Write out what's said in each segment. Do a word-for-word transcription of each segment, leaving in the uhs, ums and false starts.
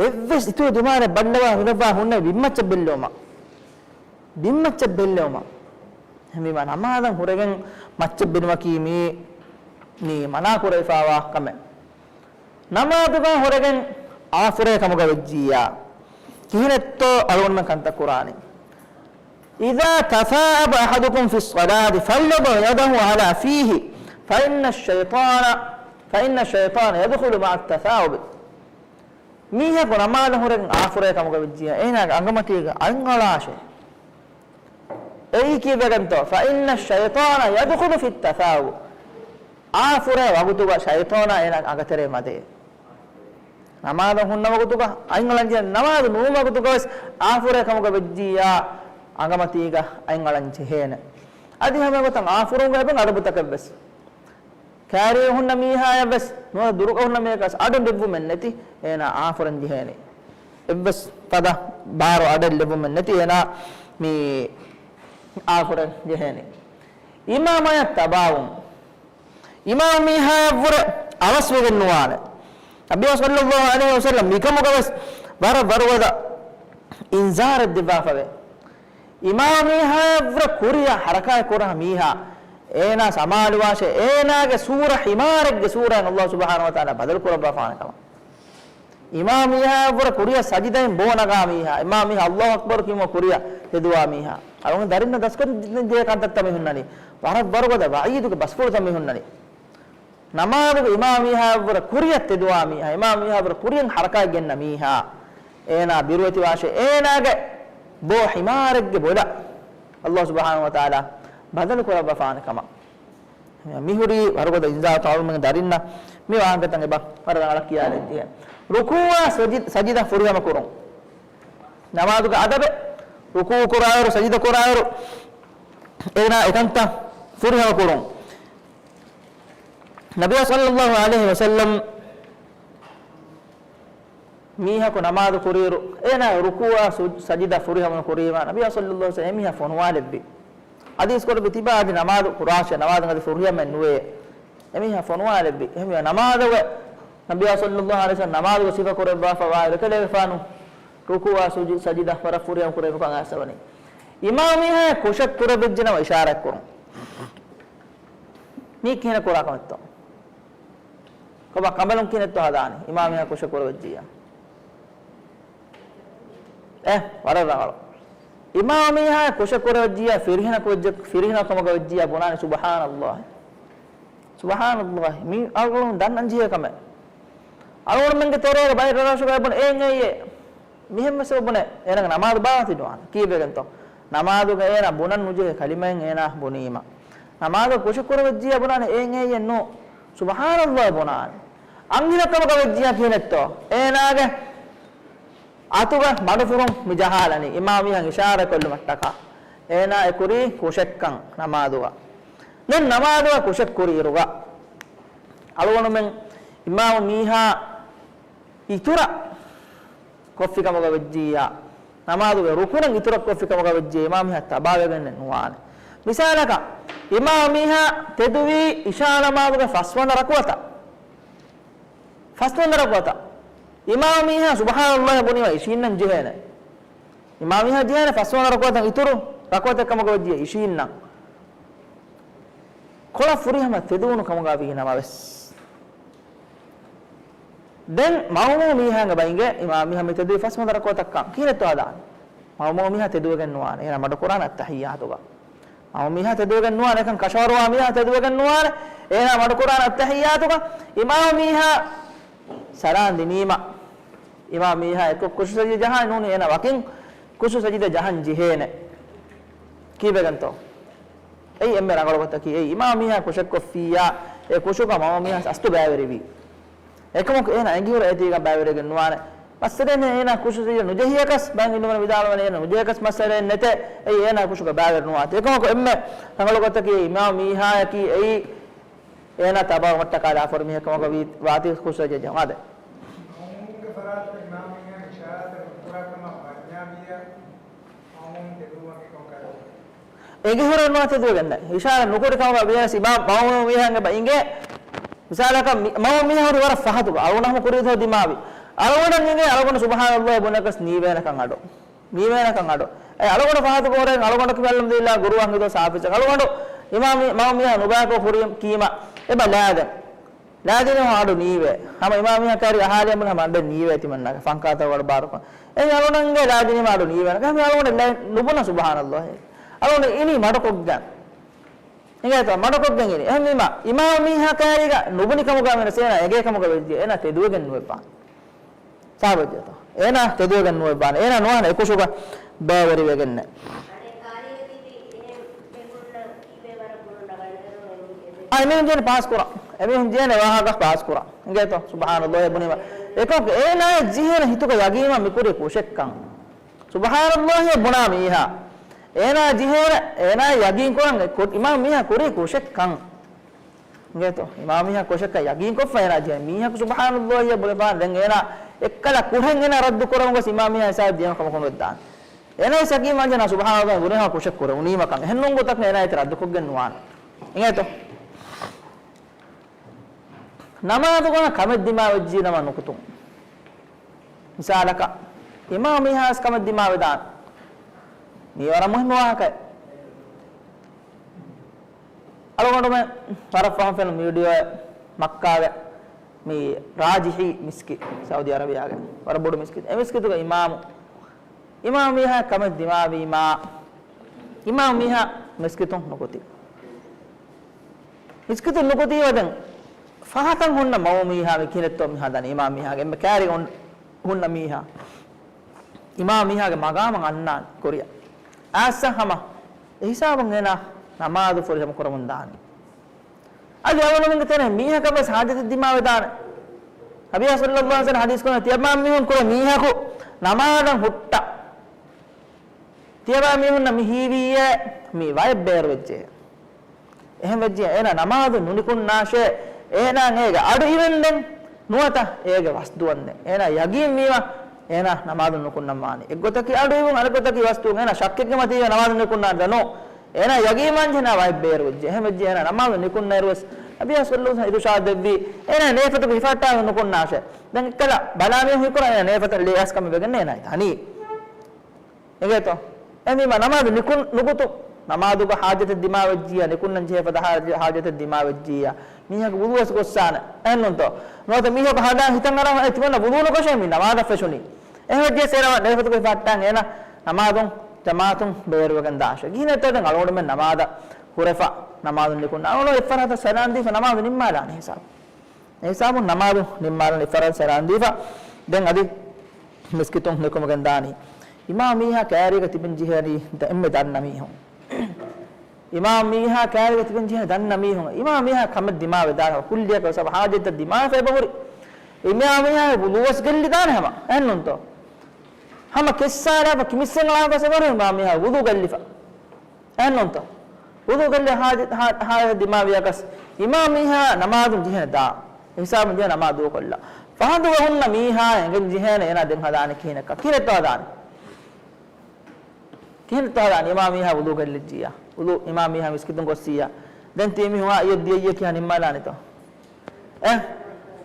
އެއްވެސް އިތުރު ދިމާލެއް ބައްލަވާ ނުލައްވާ ހުންނެވި ބިންމައްޗަށް ބެއްލެވުމަށް. ބިންމައްޗަށް ބެއްލެވުމަށް. އެހެންވީމާ، ނަމާދަށް ހުރެގެން މައްޗަށް ބެނުމަކީ މީ، މީ މަނާ ކުރެވިފާވާ ކަމެއް. ނަމާދުގަ ހުރެގެން އާފުރޭ ކަމުގަ ވެއްޖިއްޔާ، ކިހިނެއްތޯ އަޅުގަނޑުމެން ކަންތައް ކުރާނީ؟ إذا تثاءب أحدكم في الصلاة فليضع يده على فيه فإن الشيطان، فإن الشيطان يدخل مع التثاؤب. މީހަކު ނަމާދަށް ހުރެގެން އާފުރޭ ކަމުގަ ވެއްޖިއްޔާ، އޭނާގެ އަނގަމަތީގަ އަތް އަޅާށޭ. އެއީ ކީއްވެގެންތޯ؟ فإن الشيطان يدخل في التثاؤب. އާފުރޭ ވަގުތުގަ ޝައިޠާނާ އޭނާގެ އަނގަތެރޭ މަދޭ. ނަމާދަށް ހުންނަ ވަގުތުގަ އަތް އަޅަންޖެހޭ، ނަމާދު ނުވުނު ވަގުތުގަވެސް އާފުރޭ ކަމުގަ ވެއްޖިއްޔާ، އަނގަމަތީގަ އަތް އަޅަން ޖެހޭނެ. އަދި ހަމަ ގޮތަށް އާފުރުން އެބަ އަޑުބުތަކެއްވެސް ކާރިއެއް ހުންނަ މީހާޔަށްވެސް ނުވަތަ ދުރުގަ ހުންނަ މީހަކަސް އަޑު ނިއްވުމެއް ނެތި އޭނާ އާފުރެން ޖެހޭނެ. އެއްވެސް ފަދަ ބާރު އަޑެއް ލެއްވުމެއް ނެތި އޭނާ މި އާފުރެން ޖެހޭނެ. އިމާމާޔަށް ތަބާވުން. އިމާމު މީހާޔަށްވުރެ އަވަސްވެގެން ނުވާނެ. ނަބިއްޔާ ޞައްލައްލާހު ޢަލައިހި ވަސައްލަމް މިކަމުގަވެސް ވަރަށް ވަރުގަދަ އިންޒާރެއް ދެއްވާފަވޭ. އިމާމު މީހާޔަށްވުރެ ކުރިއަށް ޙަރަކާތް ކުރާ މީހާ އޭނާ ސަމާލުވާށޭ، އޭނާގެ ސޫރަ ޙިމާރެއްގެ ސޫރައިން ﷲ ސުބްޙާނަހޫ ވަތަޢާލާ ބަދަލު ކުރައްވާފާނެ ކަމަށް. އިމާމު މީހާޔަށްވުރެ ކުރިއަށް ސަޖިދައިން ބޯ ނަގާ މީހާ، އިމާމު މީހާ ﷲ އަކްބަރު ކިޔުމަށް ކުރިއަށް ތެދުވާ މީހާ. އަޅުގަނޑު ދަރިންނަށް ދަސްކޮށްދޭ ކަންތައްތައް މި ހުންނަނީ. ވަރަށް ވަރުގަދަ ވަޢީދުގެ ބަސްފުޅުތައް މި ހުންނަނީ. ނަމާދުގަ އިމާމު މީހާޔަށްވުރެ ކުރިއަށް ތެދުވާ މީހާ، އިމާމު މީހާޔަށްވުރެ ކުރިއަށް ޙަރަކާތް ގެންނަ މީހާ، އޭނާ ބިރުވެތިވާށޭ، އޭނާގެ ބޯ ޙިމާރެއްގެ ބޮލަށް ﷲ ސުބްޙާނަހޫ ވަތަޢާލާ ބަދަލު ކުރައްވާފާނެ ކަމަށް. މިހުރީ ވަރުގަދަ އިންޒާރުތައް އަޅުމެން ދަރިންނަށް މި ވާހަކަތައް އެބަ ވަރަށް ރަނގަޅަށް ކިޔާލައްޖެ. ރުކޫޢާ ސަޖި-، ސަޖިދަ ފުރިހަމަ ކުރުން. ނަމާދުގެ އަދަބެއް، ރުކޫޢު ކުރާއިރު، ސަޖިދަ ކުރާއިރު، އޭނާ އެކަންތައް ފުރިހަމަ ކުރުން. ނަބިއްޔާ ޞައްލައްލާހު ޢަލައިހި ވަސައްލަމް މީހަކު ނަމާދު ކުރިއިރު، އޭނާ ރުކޫޢާ ސު-، ސަޖިދަ ފުރިހަމަ ކުރީމާ، ނަބިއްޔާ ޞައްލައްލާހު ޢަލައިހި ވަސައްލަމް އެމީހާ ފޮނުވާލެއްވި. ޙަދީޘް ކުރެއްވި ތިބާ އަދި ނަމާދު ކުރާށޭ، ނަމާދު އަދި ފުރިހަމައެއް ނުވޭ. އެމީހާ ފޮނުވާލެއްވި. އެހެންވެ ނަމާދުގެ، ނަބިއްޔާ ޞައްލައްލާހު ޢަލައިހި ވަސައްލަމް ނަމާދުގެ ސިފަ ކުރެއްވާފަ ވާ އެކަލޭގެފާނު ރުކޫޢާ ސުޖި-، ސަޖިދަ ވަރަށް ފުރިހަމަ ކުރެއްވިކަން އައިސްފަވަނީ. އިމާމު މީހާ ކުށެއް ކުރެއްވިއްޖެނަމަ އިޝާރާތް ކުރުން. މީ ކިހިނެއް ކުރާ ކަމެއްތޯ؟ ކޮބާ ކަނބަލުން ކިހިނެއްތޯ ހަދާނީ؟ އިމާމު މީހާ ކުށެއް ކުރެވިއްޖިއްޔާ. އެ، ވަރަށް ރަނގަޅު. އިމާމު މީހާ ކުށެއް ކުރެވިއްޖިއްޔާ، ފިރިހެނަކު ވެއްޖެ، ފިރިހެނަކު ކަމަކަށް ވެއްޖިއްޔާ ބުނާނީ ސުބްޙާނަﷲ. ސުބްޙާނަﷲ. މީ އަޅުގަނޑު ދަންނަން ޖެހޭ ކަމެއް. އަޅުގަނޑުމެންގެ ތެރޭގަ ބައެއް ރަށްރަށުގަ ބުނޭ އޭން އެއްޔޭ. މިހެން ވެސް ބުނޭ، އޭނާގެ ނަމާދު ބާތިލްވާނެ. ކީއްވެގެންތޯ؟ ނަމާދުގަ އޭނާ ބުނަން ނުޖެހޭ ކަލިމައެއް އޭނާ ބުނީމަ. ނަމާދު ކުށެއް ކުރެވިއްޖިއްޔާ ބުނާނެ އޭން އެއްޔެއް ނޫ. ސުބްޙާނަﷲ ބުނާނެ. އަންހެނަކު ކަމަކަށް ވެއްޖިއްޔާ ކިހިނެއްތޯ؟ އޭނާގެ އަތުގަ މަޑުފުރުން މި ޖަހާލަނީ. އިމާމު މީހާ އިޝާރާތް ކޮށްލުމަށްޓަކާ. އޭނާ އެ ކުރީ ކުށެއްކަން ނަމާދުގަ. ދެން ނަމާދުގަ ކުށެއް ކުރިއިރުގަ އަޅުގަނޑުމެން އިމާމު މީހާ އިތުރަށް ކޮށްފި ކަމުގަ ވެއްޖިއްޔާ، ނަމާދުގެ ރުކުނެއް އިތުރަށް ކޮށްފި ކަމުގަ ވެއްޖިއްޔާ، އިމާމު މީހާ ތަބާވެގެންނެއް ނުވާނެ. މިސާލަކަށް، އިމާމު މީހާ ތެދުވީ އިޝާ ނަމާދުގެ ފަސްވަނަ ރަކުޢަތަށް. ފަސްވަނަ ރަކުޢަތަށް. އިމާމު މީހާ ސުބްޙާނަﷲ ބުނީމަ އިށީންނަން ޖެހޭނެ. އިމާމު މީހާ ޖެހޭނެ ފަސްވަނަ ރަކުޢަތަށް އިތުރު ރަކުޢަތެއް ކަމުގަ ވެއްޖިއްޔާ އިށީންނަން. ކޮޅަށް ފުރިހަމަ ތެދުވުނު ކަމުގަ ވީ ނަމަވެސް. ދެން މައުމޫމު މީހާގެ ބައިންގެ އިމާމު މީހާ މި ތެދުވީ ފަސްވަނަ ރަކުޢަތަށްކަން ކިހިނެއްތޯ ހަދާނީ؟ މައުމޫމު މީހާ ތެދުވެގެން ނުވާނެ. އޭނާ މަޑުކުރާނެ އައްތަޙިއްޔާތުގަ. މައުމޫމު މީހާ ތެދުވެގެން ނުވާނެ. އެކަން ކަށަވަރުވާ މީހާ ތެދުވެގެން ނުވާނެ. އޭނާ މަޑުކުރާނެ އައްތަޙިއްޔާތުގަ. އިމާމު މީހާ ސަލާން ދިނީމަ، އިމާމު މީހާ އެކޮށް ކުށު ސަޖިދަ ޖަހާ ނޫނީ އޭނާ ވަކިން ކުށު ސަޖިދަ ޖަހަން ޖެހޭނެ. ކީއްވެގެންތޯ؟ އެއީ އެންމެ ރަނގަޅު ގޮތަކީ. އެއީ އިމާމު މީހާ ކުށެއްކޮށްފިއްޔާ، އެ ކުށުގަ މައުމޫމު މީހާ އަސްލު ބައިވެރިވީ. އެކަމަކު އޭނާ އެނގިހުރެ އޭތީގަ ބައިވެރިވެގެން ނުވާނެ. މައްސަލައެއް ނެތް އޭނާ ކުށު ސަޖިދަ ނުޖެހިޔަކަސް، ބައެއް އިންޑުމަން ވިދާޅުވަނީ އޭނާ ނުޖެހިޔަކަސް މައްސަލައެއް ނެތޭ. އެއީ އޭނާ ކުށުގަ ބައިވެރި ނުވާތީ. އެކަމަކު އެންމެ ރަނގަޅު ގޮތަކީ އިމާމު މީހާޔަކީ އެއީ އޭނާ ތަބާވުމަށްޓަކާ ލާފަރު މީހެއް ކަމަކަށް ވީ، ވާތީ ކުށު ސަޖިދަ ޖަހުން. އާދެ. މައުމޫމުގެ ފަރާތުން އިމާމު މީހާ އިޝާރާތެއް ނުކުރާ ކަމަށް ވަންޏާ މިއަށް މައުމޫމު ތެދުވުމަކީ ކޮން ކަލަކަށް؟ އެނގިހުރެ ނުވާ ތެދުވެގެން ނެތް. އިޝާރާތް ނުކުރި ކަމަށް ވިޔަސް އިމާމު މައުމޫމު މީހާގެ ބައިންގެ މިސާލަކަށް މި-، މައުމޫމު މީހާ ހުރި ވަރަށް ފަހަތުގަ، އަޅުގަނޑު ހަމަ ކުރީތޯ ދިމާވި. އަޅުގަނޑަށް އިނގޭ އަޅުގަނޑު ސުބްޙާނަﷲ ބުނަކަސް ނީވޭނެކަން އަޑު. ނީވޭނެކަން އަޑު. އެ އަޅުގަނޑު ފަހަތު ކުރޭ އަޅުގަނޑަކު އަލްޙަމްދުލިއްލާ ގުރުއާން ހިދޯ ސާފިއްޗަކަށް. އަޅުގަނޑު އިމާމީ، މައުމީހާ ނުބަޔަކު ކުރި ކީމަ އެބަ ލާދެން. ލާދިނީމަ އަޑު ނީވޭ. ހަމަ އިމާމީހާ ކާރި އަހާލި އަމުން ހަމަ އަޑެއް ނީވޭ ތިމަންނާގެ ފަންކާތައް ވަޑު ބާރުކޮށް. އެ އަޅުގަނޑަށް އިނގޭ ލާދިނީމަ އަޑު ނީވޭނެ. ހަމަ އަޅުގަނޑަށް ލައި ނުބުނަ ސުބްޙާނަﷲ. އަޅުގަނޑު އިނީ މަޑުކޮށްގެން. އިނގޭތޯ މަޑުކޮށްގެން އިނީ. އެހެންވީމަ، އިމާމީހާ ކާރީގަ ނުބުނި ކަމުގަ ވެސް އޭނާ އެނގޭ ކަމުގަ ވެއްޖެ. އޭނާ ތެދުވެގެން ނުވެއްވާނެ. ސާބަޖޭތޯ. އޭނާ ތެދުވެގެން ނުވެއްވާނެ. އޭނާ ނުވާނެ އެކުށުގަ ބައިވެރިވެގެންނެއް. އާ، އެމީހުން ޖެހޭނެ ޕާސް ކުރާ. އެމީހުން ޖެހޭނެ ވާހަކަ ޕާސް ކުރާ. އިނގޭތޯ؟ ސުބްޙާނަﷲ ބުނީމަ. އެކަމަކު އޭނާއަށް ޖެހޭނެ ހިތުގަ ޔަގީންވާ މިކުރީ ކުށެއްކަން. ސުބްޙާނަﷲ ބުނާ މީހާ. އޭނާ ޖެހޭނެ، އޭނާ ޔަގީން ކުރަން އެ ކު-، އިމާމް މީހާ ކުރީ ކުށެއްކަން. އިނގޭތޯ؟ އިމާމް މީހާ ކުށެއްކަން ޔަގީންކޮށްފަ އޭނާ ޖެހޭ މީހަކު ސުބްޙާނަﷲ ބުނެފާނެ. ދެން އޭނާ އެއްކަލަ ކުށެއް އޭނާ ރައްދު ކުރަމުން ގޮސް އިމާމް މީހާ ހިސާބެއް ދިޔަމަ ކަމަކު ނުވެއްދާނެ. އޭނާ ސަކީ މަންޖަނާ ސުބްޙާނަﷲ ބުނެފާ ކުށެއް ކުރެވުނީމަކަން. އެހެން ނޫން ގޮތަކަށް އޭނާ އެތި ރައްދުކޮށްގެން ނުވާނެ. އިނގޭތޯ؟ ނަމާދުގަ ކަމެއް ދިމާވެއްޖި ނަމަ ނުކުތުން. މިސާލަކަށް، އިމާމް މީހާވެސް ކަމެއް ދިމާވެދާނެ. މީ ވަރަށް މުހިއްމު ވާހަކައެއް. އަޅުގަނޑުމެން ވަރަށް ފަހުން ފެނުނު ވީޑިއޯއެއް މައްކާގެ މި ރާޖިޙީ މިސްކިތް، ސައުދީ އަރަބިޔާގެ ވަރަށް ބޮޑު މިސްކިތް. އެ މިސްކިތުގެ އިމާމު އިމާމް މީހާ ކަމެއް ދިމާވީމާ، އިމާމް މީހާ މިސްކިތުން ނުކުތީ. މިސްކިތުން ނުކުތީވަ ދެން ފަހަތަށް ހުންނަ މައުމޫމް މީހާ މި ކިހިނެއްތޯ މި ހަދަނީ؟ އިމާމް މީހާގެ އެންމެ ކާރި ހުން-، ހުންނަ މީހާ. އިމާމް މީހާގެ މަގާމަށް އަންނާނެ ކުރިއަށް. އައިސް ހަމަ އެހިސާބުން އޭނާ ނަމާދު ފުރިހަމަ ކުރަމުން ދާނީ. އަދި އަޅުގަނޑުމެންގެ ތެރޭ މީހަކަށް ވެސް ހާޖަތެއް ދިމާވެދާނެ. ނަބިއްޔާ ޞައްލައްލާހު ޢަލައިހި ވަސައްލަމަ ޙަދީޘް ކުރަނީ، ތިޔަބާ މީހުން ކުރެ މީހަކު ނަމާދަށް ހުއްޓަ. ތިޔަބާ މީހުންނަށް މި ހީވީއޭ މި ވަޔެއް ބޭރުވެއްޖެ. އެހެން ވެއްޖެ އޭނާ ނަމާދު ނުނިކުންނާށޭ، އޭނާ އޭގެ އަޑު އިވެންދެން ނުވަތަ އޭގެ ވަސްދުވަންދެން. އޭނާ ޔަގީން ވީމަ އޭނާ ނަމާދު ނުކުންނަން ވާނެ. އެއްގޮތަކީ އަޑު އިވުން، އަނެއްގޮތަކީ ވަސްދުވުން. އޭނާ ޝައްކެއްގެ މަތީގަ ނަމާދު ނުކުންނާނެ ނޫން. އޭނާ ޔަގީން ވާންޖެހޭ އޭނާ ވަޔެއް ބޭރުވެއްޖެ. އެހެން ވެއްޖެ އޭނާ ނަމާދު ނުކުންނައިރުވެސް ނަބިއްޔާ ޞައްލައްލާހު ޢަލައިހި ވަސައްލަމަ އިރުޝާދު ދެއްވީ އޭނާ ނޭފަތުގަ ހިފަހައްޓާގެން ނުކުންނާށޭ. ދެން އެއްކަލަ ބަލާ މީހުން ހީކުރާ އޭނާ ނޭފަތަށް ލޭ އައިސް ކަމެއް ވެގެން އޭނާ ހަނީ. އެނގޭތޯ؟ އެހެންވީމަ ނަމާދު ނުކު-، ނުކުތު. ނަމާދުގަ ހާޖަތެއް ދިމާވެއްޖިއްޔާ، ނުކުންނަން ޖެހޭ ފަދަ ހާ-، ހާޖަތެއް ދިމާވެއްޖިއްޔާ، މީހަކު ވުޟޫވެސް ގޮއްސާނެ. އެހެންނޫންތޯ؟ ނުވަތަ މީހަކު ހަނދާން ހިތަށް އަރާ އެ ތިމަންނަ ވުޟޫ ނުކޮށޭ މި ނަމާދަށް ފެށުނީ. އެހެންވެއްޖެ އޭނާ ނޭފަތުގަ ހިފަހައްޓާން އޭނާ ނަމާދުން ޖަމާޢަތުން ބޭރުވެގެން ދާށޭ. ކިހިނެއްތޯ ދެން އަޅުގަނޑުމެން ނަމާދަށް ހުރެފަ ނަމާދު ނުކުންނަ. އަޅުގަނޑު އެއްފަރާތަށް ސަލާން ދީފަ ނަމާދު ނިންމާލާނެ ހިސާބު. އެހިސާބުން ނަމާދު ނިންމާލަން އެއްފަރާތަށް ސަލާން ދީފަ، ދެން އަދި މިސްކިތުން ނިކުމެގެން ދާނީ. އިމާމް މީހާ ކާރީގަ ތިބެން ޖެހޭނީ ދެ-، އެންމެ ދަންނަ މީހުން. އިމާމް މީހާ ކާރީގަ ތިބެން ޖެހޭ ދަންނަ މީހުން. އިމާމް މީހާ ކަމެއް ދިމާވެދާނެ ކުއްލިއަކަށް ވެސް ހާޖަތްތައް ދިމާވެފަ އެބަހުރި. އިމާމް މީހާ ވުޟޫވެސް ގެއްލިދާނެ ހަމަ. އެހެންނޫންތޯ؟ ހަމަ ކެއްސާލާފަ ކިމިއްސަން އަޅާފަ އެބަހުރި އިމާމް މީހާ ވުޟޫ ގެއްލިފަ. އެހެންނޫންތޯ؟ ވުޟޫ ގެއްލި ހާޖަ-، ހާ-، ހާޖަތެއް ދިމާވިޔަކަސް، އިމާމް މީހާ ނަމާދުން ޖެހޭ ދާ. އެހިސާބުން ޖެހޭ ނަމާދު ކޮށްލާ. ފަހަތުގަ ހުންނަ މީހާ އެނގެން ޖެހޭނެ އޭނާ ދެން ހަދާނެ ކިހިނެއްކަ. ކިހިނެއްތޯ ހަދާނެ؟ ކިހިނެއްތޯ ހަދާނެ؟ އިމާމް މީހާ ވުޟޫ ގެއްލިއްޖިއްޔާ. ވުޟޫ އިމާމް މީހާ މިސްކިތުން ގޮއްސިއްޔާ. ދެން ތި މީހުން އާ އިޔޮއްދިޔައްޔެ ކިޔާ ނިންމާލާނެތޯ؟ އެ،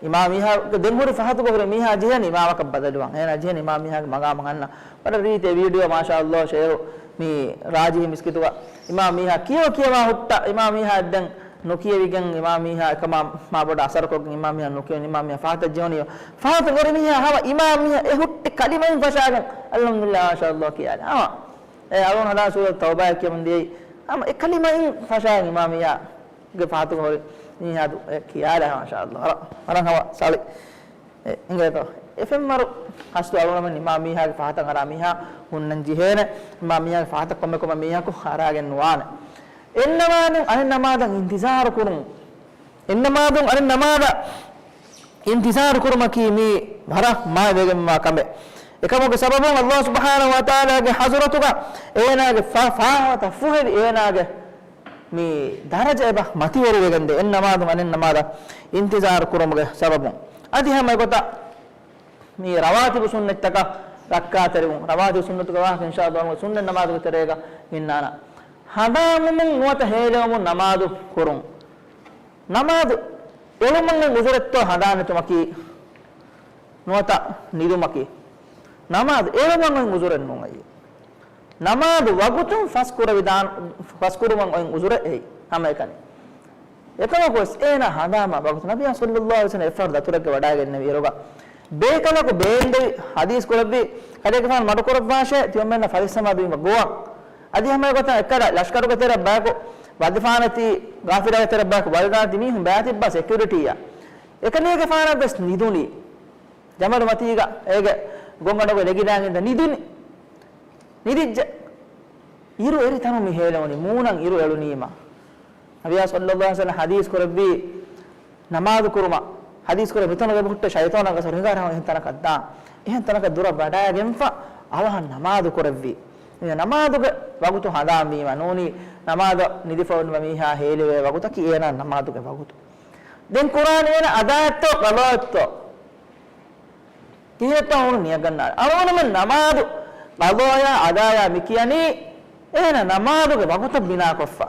އިމާމް މީހާގެ ދެން ހުރި ފަހަތުގަ ހުރި މީހާ ޖެހޭނީ އިމާމަކަށް ބަދަލުވާން. އޭނާ ޖެހޭނީ އިމާމް މީހާގެ މަގާމަށް އަންނަ. ވަރަށް ރީތި ވީޑިއޯ މާޝާﷲ ޝޭރު މި ރާޖިހީ މިސްކިތުގަ އިމާމް މީހާ ކިޔަވަ ކިޔަވާ ހުއްޓަ އިމާމް މީހާ ދެން ނުކިޔެވިގެން އިމާމް މީހާ އެކަމާ މާ ބޮޑަށް އަސަރުކޮށްގެން އިމާމް މީހާ ނުކިޔަވަން އިމާމް މީހާ ފަހަތަށް ޖެހުނީ. ފަހަތުން އެރި މީހާ ހަމަ އިމާމް މީހާ އެ ހުއްޓި ކަލިމައިން ފަށާގެން އަލްޙަމްދުލިއްލާހް މާޝާﷲ ކިޔާލި. ހަމަ އެ އަޅުން ހަދާ ސޫރަތު ތައުބާއަށް ކިޔަމުން ދިޔައީ. ހަމަ އެ ކަލިމައިން ފަށާގެން އިމާމް މީހާ ގެ ފަހަތުގަ ހުރި މީހާ ދު-، އެ ކިޔާލާ މާޝާﷲ. ވަރަށް، ވަރަށް ހަމަ ސަޅި. އެ، އިނގޭތޯ؟ އެ ފެންވަރު ހަސްދު އަޅުގަނޑުމެން އިމާމް މީހާގެ ފަހަތަށް އަރާ މީހާ ހުންނަން ޖެހޭނެ. އިމާމް މީހާގެ ފަހަތަށް ކޮންމެ ކޮންމެ މީހަކު އަރާގެން ނުވާނެ. އެއްނަމާދުން އަނެއް ނަމާދަށް އިންތިޒާރު ކުރުން. އެއްނަމާދުން އަނެއް ނަމާދަށް އިންތިޒާރު ކުރުމަކީ މީ ވަރަށް މާތްވެގެންވާ ކަމެއް. އެކަމުގެ ސަބަބުން ﷲ ސުބްޙާނަހޫ ވަތަޢާލާގެ ޙަޟްރަތުގަ އޭނާގެ ފާ-، ފާފަތައް ފުހެވި އޭނާގެ މި ދަރަޖަ އެބަ މަތިވެރިވެގެންދޭ، އެއް ނަމާދު އަނެއް ނަމާދަށް އިންތިޒާރު ކުރުމުގެ ސަބަބުން. އަދި ހަމަ އެގޮތަށް މި ރަވާތިބު ސުންނަތްތަކަށް ރައްކާތެރިވުން، ރަވާތިބު ސުންނަތުގެ ވާހަކަ އިންޝާﷲ ސުންނަތް ނަމާދުގެ ތެރޭގަ އިންނާނަ. ހަނދާންވުމުން ނުވަތަ ހޭލެވުމުން ނަމާދު ކުރުން. ނަމާދު އެޅުމުން އުޒުރެއްތޯ ހަނދާން ނެތުމަކީ، ނުވަތަ ނިދުމަކީ. ނަމާދު އެޅުމަށް އޮތް އުޒުރެއް ނޫން އެއީ. ނަމާދު ވަގުތުން ފަސް ކުރެވިދާން، ފަސް ކުރުމަށް އޮތް އުޒުރެއް އެއީ ހަމައެކަނި. އެކަމަކުވެސް އޭނާ ހަނދާންވާ ވަގުތު ނަބިއްޔާ ޞައްލައްލާހު ޢަލައިހި ވަސައްލަމަ އެއްފަހަރު ދަތުރެއްގަ ވަޑައިގެންނެވި އިރުގަ ބޭކަލަކު ބޭންދެވި ޙަދީޘް ކުރެއްވި، ކަލޭގެފާނު މަޑުކުރައްވާށޭ، ތިމަންމެންނަށް ފަތިސްނަމާދު ވީމަ ގޮވަން. އަދި ހަމަ އެގޮތަށް އެއްކަލަ ލަޝްކަރުގެ ތެރެއަށް ބަޔަކު ވަޒީފާ ނެތި، ގާފިލާގެ ތެރެއަށް ބަޔަކު ބަލިދާނެތީ މީހުން ބައިތިއްބާ ސެކިއުރިޓީއަށް. އެކަލޭގެފާނަށް ވެސް ނިދުނީ. ޖަމަލު މަތީގަ އޭގެ ގޮނގަނޑުގަ ނެގިލާނގެ ނިދުނީ. ނިދިއްޖެ. އިރު އެރި ތަނު މި ހޭލެވުނީ، މޫނަށް އިރު އެޅުނީމަ. ނަބިއްޔާ ޞައްލައްލާހު ޢަލައިހި ވަސައްލަމަ ޙަދީޘް ކުރެއްވީ، ނަމާދު ކުރުމަށް ޙަދީޘް ކުރެއްވި ތަނުގަ ހުއްޓޭ ޝައިޠާނާ ގަސް ރިނގާރާ އެހެން ތަނަކަށް ދާން. އެހެން ތަނަކަށް ދުރަށް ވަޑައިގެންފަ އަވަހަށް ނަމާދު ކުރެއްވީ. މި ނަމާދުގެ ވަގުތު ހަނދާންވީމަ ނޫނީ، ނަމާދަށް ނިދިފަ އޮންނަ މީހާ ހޭލެވޭ ވަގުތަކީ އޭނާ ނަމާދުގެ ވަގުތު. ދެން ކުރާނީ އޭނާ އަދާއެއްތޯ ޤަޟާއެއްތޯ؟ ކިހިނެއްތޯ އަޅުގަނޑު ނިޔަތްގަންނާނެ. އަޅުގަނޑުމެން ނަމާދު ޤަޟާޔާ އަދާޔާ މި ކިޔަނީ އޭނަ ނަމާދުގެ ވަގުތަށް ބިނާކޮށްފަ.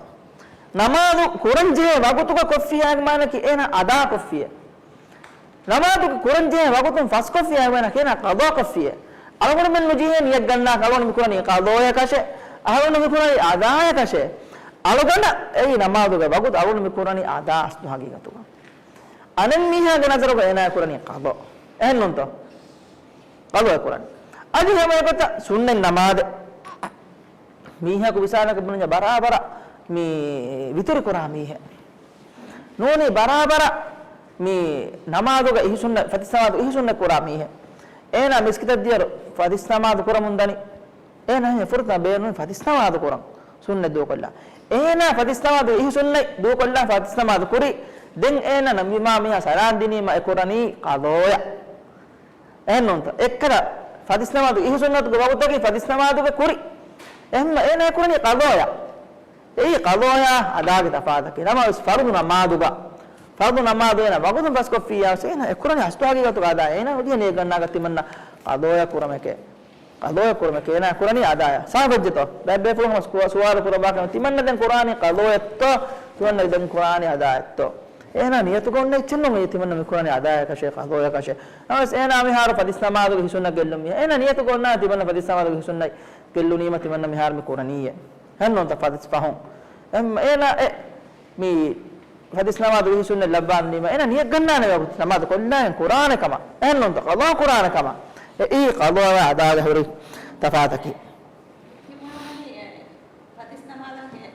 ނަމާދު ކުރަންޖެހޭ ވަގުތުގަ ކޮށްފިއްޔާ މާނައަކީ އޭނަ އަދާކޮށްފިއޭ. ނަމާދު ކުރަންޖެހޭ ވަގުތުން ފަސްކޮށްފިއްޔާ މާނައަކީ އޭނަ ޤަޟާކޮށްފިއޭ. އަޅުގަނޑުމެން ނުޖެހޭ ނިޔަތްގަންނާކަށް އަޅުގަނޑު މިކުރަނީ ޤަޟާޔަކަށޭ، އަޅުގަނޑު މިކުރަނީ އަދާޔަކަށޭ. އަޅުގަނޑަށް އެއީ ނަމާދުގެ ވަގުތު، އަޅުގަނޑު މިކުރަނީ އަދާ އަސްލު ހަގީގަތުގަ. އަނެއް މީހާގެ ނަޒަރުގަ އޭނާ ކުރަނީ ޤަޟާ. އެހެންނޫންތޯ؟ ޤަޟާ ކުރަނީ. އަދި ހަމަ އެގޮތަށް ސުންނަތް ނަމާދެއް. މީހަކު މިސާލަކަށް ބުނަންޏާ ބަރާބަރަށް މި ވިތުރި ކުރާ މީހެއް. ނޫނީ ބަރާބަރަށް މި ނަމާދުގަ އިހި ސުންނަތް، ފަތިސް ނަމާދު އިހި ސުންނަތް ކުރާ މީހެއް. އޭނާ މިސްކިތަށް ދިޔައިރު ފަތިސް ނަމާދު ކުރަމުން ދަނީ. އޭނާ ހެން ފުރަތަމަ ބޭނުން ފަތިސް ނަމާދު ކުރަން ސުންނަތް ދޫކޮށްލާ. އޭނާ ފަތިސް ނަމާދު އިހި ސުންނަތް ދޫކޮށްލާ ފަތިސް ނަމާދު ކުރި. ދެން އޭނާ ނަމާދު މި މާ މީހާ ސަލާން ދިނީމަ އެ ކުރަނީ ޤަޟާޔަށް. އެހެންނޫންތަ؟ އެއްކަލަ ފަތިސް ނަމާދު އިހި ސުންނަތުގެ ވަގުތަކީ ފަތިސް ނަމާދުގެ ކުރި. އެހެންމަ އޭނާ ކުރަނީ ޤަޟާޔަށް. އެއީ ޤަޟާޔާ އަދާގެ ތަފާތަކީ. ނަމަވެސް ފަރުޟު ނަމާދުގަ، ފަރުޟު ނަމާދު އޭނާ ވަގުތުން ފަސްކޮށްފިއްޔާ ވެސް އޭނާ އެ ކުރަނީ އަސްލު ހަގީގަތުގަ އަދާ. އޭނާ ނުޖެހޭ ނިޔަތްގަންނާކަށް ތިމަންނަ ޤަޟާޔަށް ކުރަމެކޭ. ޤަޟާޔަށް ކުރަމެކޭ އޭނާ ކުރަނީ އަދާޔަށް. ސާފުވެއްޖެތޯ؟ ބައެއް ބޭފުޅުން ހަމަ ސުވާ-، ސުވާލު ކުރައްވާ ކަމެއް ތިމަންނަ ދެން ކުރާނީ ޤަޟާޔަށްތޯ؟ ތިމަންނަ ދެން ކުރާނީ އަދާޔަށްތޯ؟ އޭނާ ނިޔަތުގަ އޮންނަ އެއްޗެއް ނޫން ތިމަންނަ މި ކުރަނީ އަދާޔަކަށޭ ޤަޟާޔަކަށޭ. ނަމަވެސް އޭނާ މިހާރު ފަތިސް ނަމާދުގެ އިހި ސުންނަތް ގެއްލުން މީހެއް. އޭނާ ނިޔަތުގަ އޮންނާނީ ތިމަންނަ ފަތިސް ނަމާދުގެ އިހި ސުންނަތް ގެއްލުނީމަ ތިމަންނަ މިހާރު މި ކުރަނީއޭ. އެހެންނޫންތަ؟ ފަތިސް ފަހުން. އެހެންމަ އޭނާ އެ މި ފަތިސް ނަމާދު އިހި ސުންނަތް ލައްވާލުނީމަ އޭނާ ނިޔަތްގަންނާނެ ވަގުތު ނަމާދު ކޮށްލާނެ ކުރާނެ ކަމަށް. އެހެންނޫންތަ؟ ޤަޟާ ކުރާނެ ކަމަށް. އެއީ ޤަޟާޔާ އަދާގެ ހުރި ތަފާތަކީ. ފަތިސް ނަމާދަށް ހޭ-،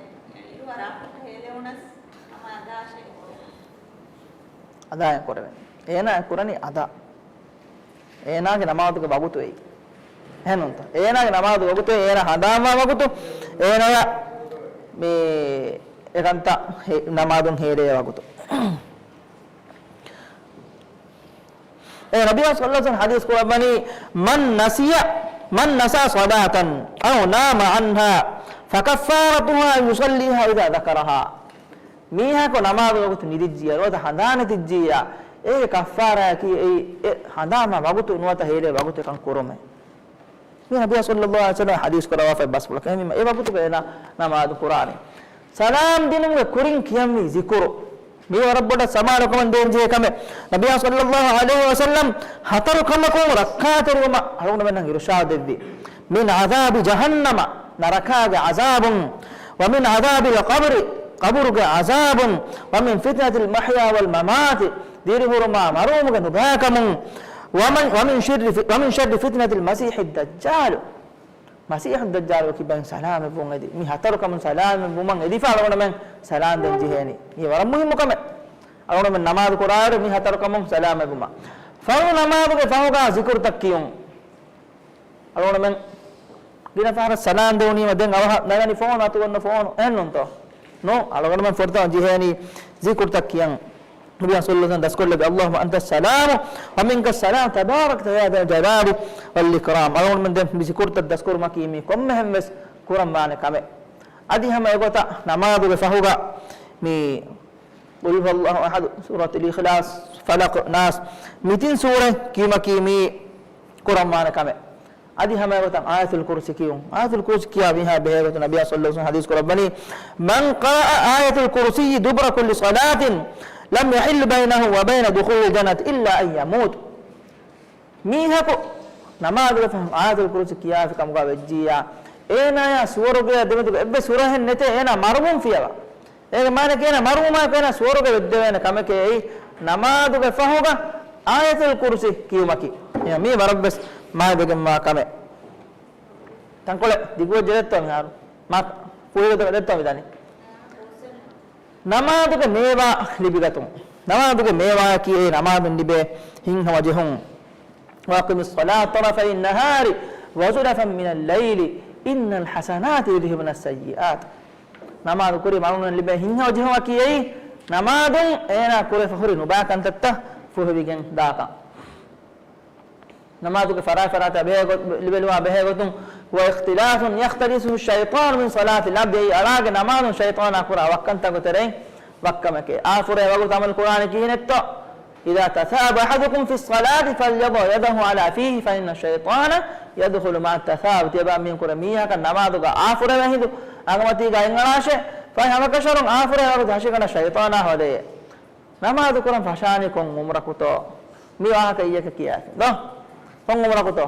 އިރު ވަރާފަށް ހޭލެވުނަސް ހަމަ އަދާށޭ. އަދާއެއް ކުރެވޭ. އޭނާ ކުރަނީ އަދާ. އޭނާގެ ނަމާދުގެ ވަގުތު އެއީ. އެހެންނޫންތަ؟ އޭނާގެ ނަމާދު ވަގުތު އޭނާ ހަނދާންވާ ވަގުތު އޭނާޔަށް މި އެކަންތައް ހެ-، ނަމާދުން ހޭލޭ ވަގުތު. އެ ނަބިއްޔާ ޞައްލަﷲު ޢަލައިހި ވަސައްލަމަ ޙަދީޘް ކުރައްވަނީ، "من نسي، من نسى صلاة أو نام عنها فكفارتها أن يصليها إذا ذكرها." މީހަކު ނަމާދު ވަގުތު ނިދިއްޖިއްޔާ ނުވަތަ ހަނދާނެތިއްޖިއްޔާ، އޭގެ ކައްފާރާއަކީ އެއީ އެ ހަނދާންވާ ވަގުތު ނުވަތަ ހޭލޭ ވަގުތު އެކަން ކުރުމޭ. މި ނަބިއްޔާ ޞައްލަﷲު ޢަލައިހި ވަސައްލަމަ ޙަދީޘް ކުރައްވާފައި ބަސްފުޅަކަށް އެހެންވީމަ އެ ވަގުތުގަ އޭނާ ނަމާދު ކުރާނީ. ސަލާމް ދިނުމުގެ ކުރިން ކިޔަންވީ ޒިކުރު. މީ ވަރަށް ބޮޑަށް ސަމާލުކަމެއް ދޭން ޖެހޭ ކަމެއް. ނަބިއްޔާ ޞައްލަﷲު ޢަލައިހި ވަސައްލަމަ ހަތަރު ކަމަކުން ރައްކާތެރިވުމަށް އަޅުގަނޑުމެންނަށް އިރުޝާދު ދެއްވި. من عذاب جهنم، ނަރަކާގެ ޢަޒާބުން، ومن عذاب القبر، ޤަބުރުގެ ޢަޒާބުން، ومن فتنة المحيا والممات، ދިރިހުރުމާ މަރުވުމުގެ ނުބައިކަމުން، ومن، ومن شر، ومن شر فتنة المسيح الدجال. މަސީޙު ދައްޖާލުގެ ކިބައިން ސަލާމަތްވުން އެދި، މި ހަތަރު ކަމުން ސަލާމަތްވުމަށް އެދިފަ އަޅުގަނޑުމެން ސަލާން ދޭން ޖެހޭނީ. މީ ވަރަށް މުހިއްމު ކަމެއް. އަޅުގަނޑުމެން ނަމާދު ކުރާއިރު މި ހަތަރު ކަމުން ސަލާމަތްވުމަށް. ފަރުޟު ނަމާދުގެ ފަހުގަ ޒިކުރުތައް ކިޔުން. އަޅުގަނޑުމެން ގިނަ ފަހަރަށް ސަލާން ދެވުނީމަ ދެން އަވަހަށް ނަގަނީ ފޯނު އަތުގަ އޮންނަ ފޯނު. އެހެންނޫންތޯ؟ ނޫން. އަޅުގަނޑުމެން ފުރަތަމަ ޖެހޭނީ ޒިކުރުތައް ކިޔަން. ނަބިއްޔާ ޞައްލަﷲު ޢަލައިހި ވަސައްލަމަ ދަސްކޮށްލެއްވި، اللهم أنت السلام ومنك السلام تباركت يا ذا الجلال والإكرام. އަޅުގަނޑުމެން ދެން މި ޒިކުރުތައް ދަސްކުރުމަކީ މީ ކޮންމެހެން ވެސް ކުރަން ވާނެ ކަމެއް. އަދި ހަމަ އެގޮތަށް ނަމާދުގެ ފަހުގަ މި قل هو الله أحد، ސޫރަތުލް އިޚްލާޞް، ފަލަޤް، ނާސް، މި ތިން ސޫރަތް ކިޔުމަކީ މީ ކުރަން ވާނެ ކަމެއް. އަދި ހަމައެގޮތަށް އާޔަތުލް ކުރުސި ކިޔުން. އާޔަތުލް ކުރުސި ކިޔާ މީހާ ބެހޭގޮތުން ނަބިއްޔާ ޞައްލަﷲު ޢަލައިހި ވަސައްލަމަ ޙަދީޘް ކުރައްވަނީ، من قرأ آية الكرسي دبر كل صلاة لم يحل بينه وبين دخول الجنة إلا أن يموت. މީހަކު ނަމާދުގެ ފަހުން އާޔަތުލް ކުރުސި ކިޔާފި ކަމުގަ ވެއްޖިއްޔާ، އޭނާޔާ ސުވަރުގެއަށް ދެމެދުގަ އެއްވެސް ހުރަހެއް ނެތޭ، އޭނާ މަރުވުން ފިޔަވާ. އޭގެ މާނައަކީ އޭނާ މަރުވުމާއެކު އޭނާ ސުވަރުގެ ވެއްދެވޭނެ ކަމެކޭ އެއީ ނަމާދުގެ ފަހުގަ އާޔަތުލް ކުރުސި ކިޔުމަކީ. މީ ވަރަށްވެސް މާތްވެގެންވާ ކަމެއް. ތަންކޮޅެއް ދިގުވެއްޖެ ދެއްތޯ މިހާރު؟ މާ ފުހިގަދަ ދެއްތޯ މިދަނީ؟ ނަމާދުގެ މޭވާ ލިބިގަތުން. ނަމާދުގެ މޭވާއަކީ އެއީ ނަމާދުން ލިބޭ ހިތްހަމަޖެހުން. وَأَقِمِ الصَّلَاةَ طَرَفَيِ النَّهَارِ وَزُلَفًا مِنَ اللَّيْلِ إِنَّ الْحَسَنَاتِ يُذْهِبْنَ السَّيِّئَاتِ. ނަމާދު ކުރި މަރުނުން ލިބޭ ހިތްހަމަޖެހުމަކީ އެއީ ނަމާދުން އޭނާ ކުރެފަ ހުރި ނުބާ ކަންތައްތައް ފުހެވިގެން ދާކަން. ނަމާދުގެ ފަރާތް ފަރާތަށް ބެހޭ ގޮ-، ލިބެލުމާ ބެހޭ ގޮތުން، وَاخْتِلَاطٌ يَخْتَلِسُهُ الشَّيْطَانُ مِنْ صَلَاةِ الْعَبْدِ، އެއީ އަޅާގެ ނަމާދުން ޝައިޠާނާ ކުރާ ވައްކަންތަކުގެ ތެރެއިން ވައްކަމެކޭ. އާފުރޭ ވަގުތު އަމަލު ކުރާނެ ކިހިނެއްތޯ؟ إِذَا تَثَابَ أَحَدُكُمْ فِي الصَّلَاةِ فَلْيَضَعْ يَدَهُ عَلَى فِيهِ فَإِنَّ الشَّيْطَانَ يَدْخُلُ مَعَ التَّثَابِ. ތިޔަބައިމީހުން ކުރެ މީހަކަށް ނަމާދުގަ އާފުރެވޭ ހިނދު އަނގަމަތީގަ އަތްއަޅާށޭ. ފަހެ ހަމަކަށަވަރުން އާފުރޭ ވަގުތު ހަށިގަނޑަށް ޝައިޠާނާ ހޯދޭ. ނަމާދު ކުރަން ފަށާނީ ކޮން އުމުރަކުތޯ؟ މި ވާހަކަ އިއްޔެކަ ކިޔާފި ދޯ؟ ކޮން އުމުރަކުތޯ؟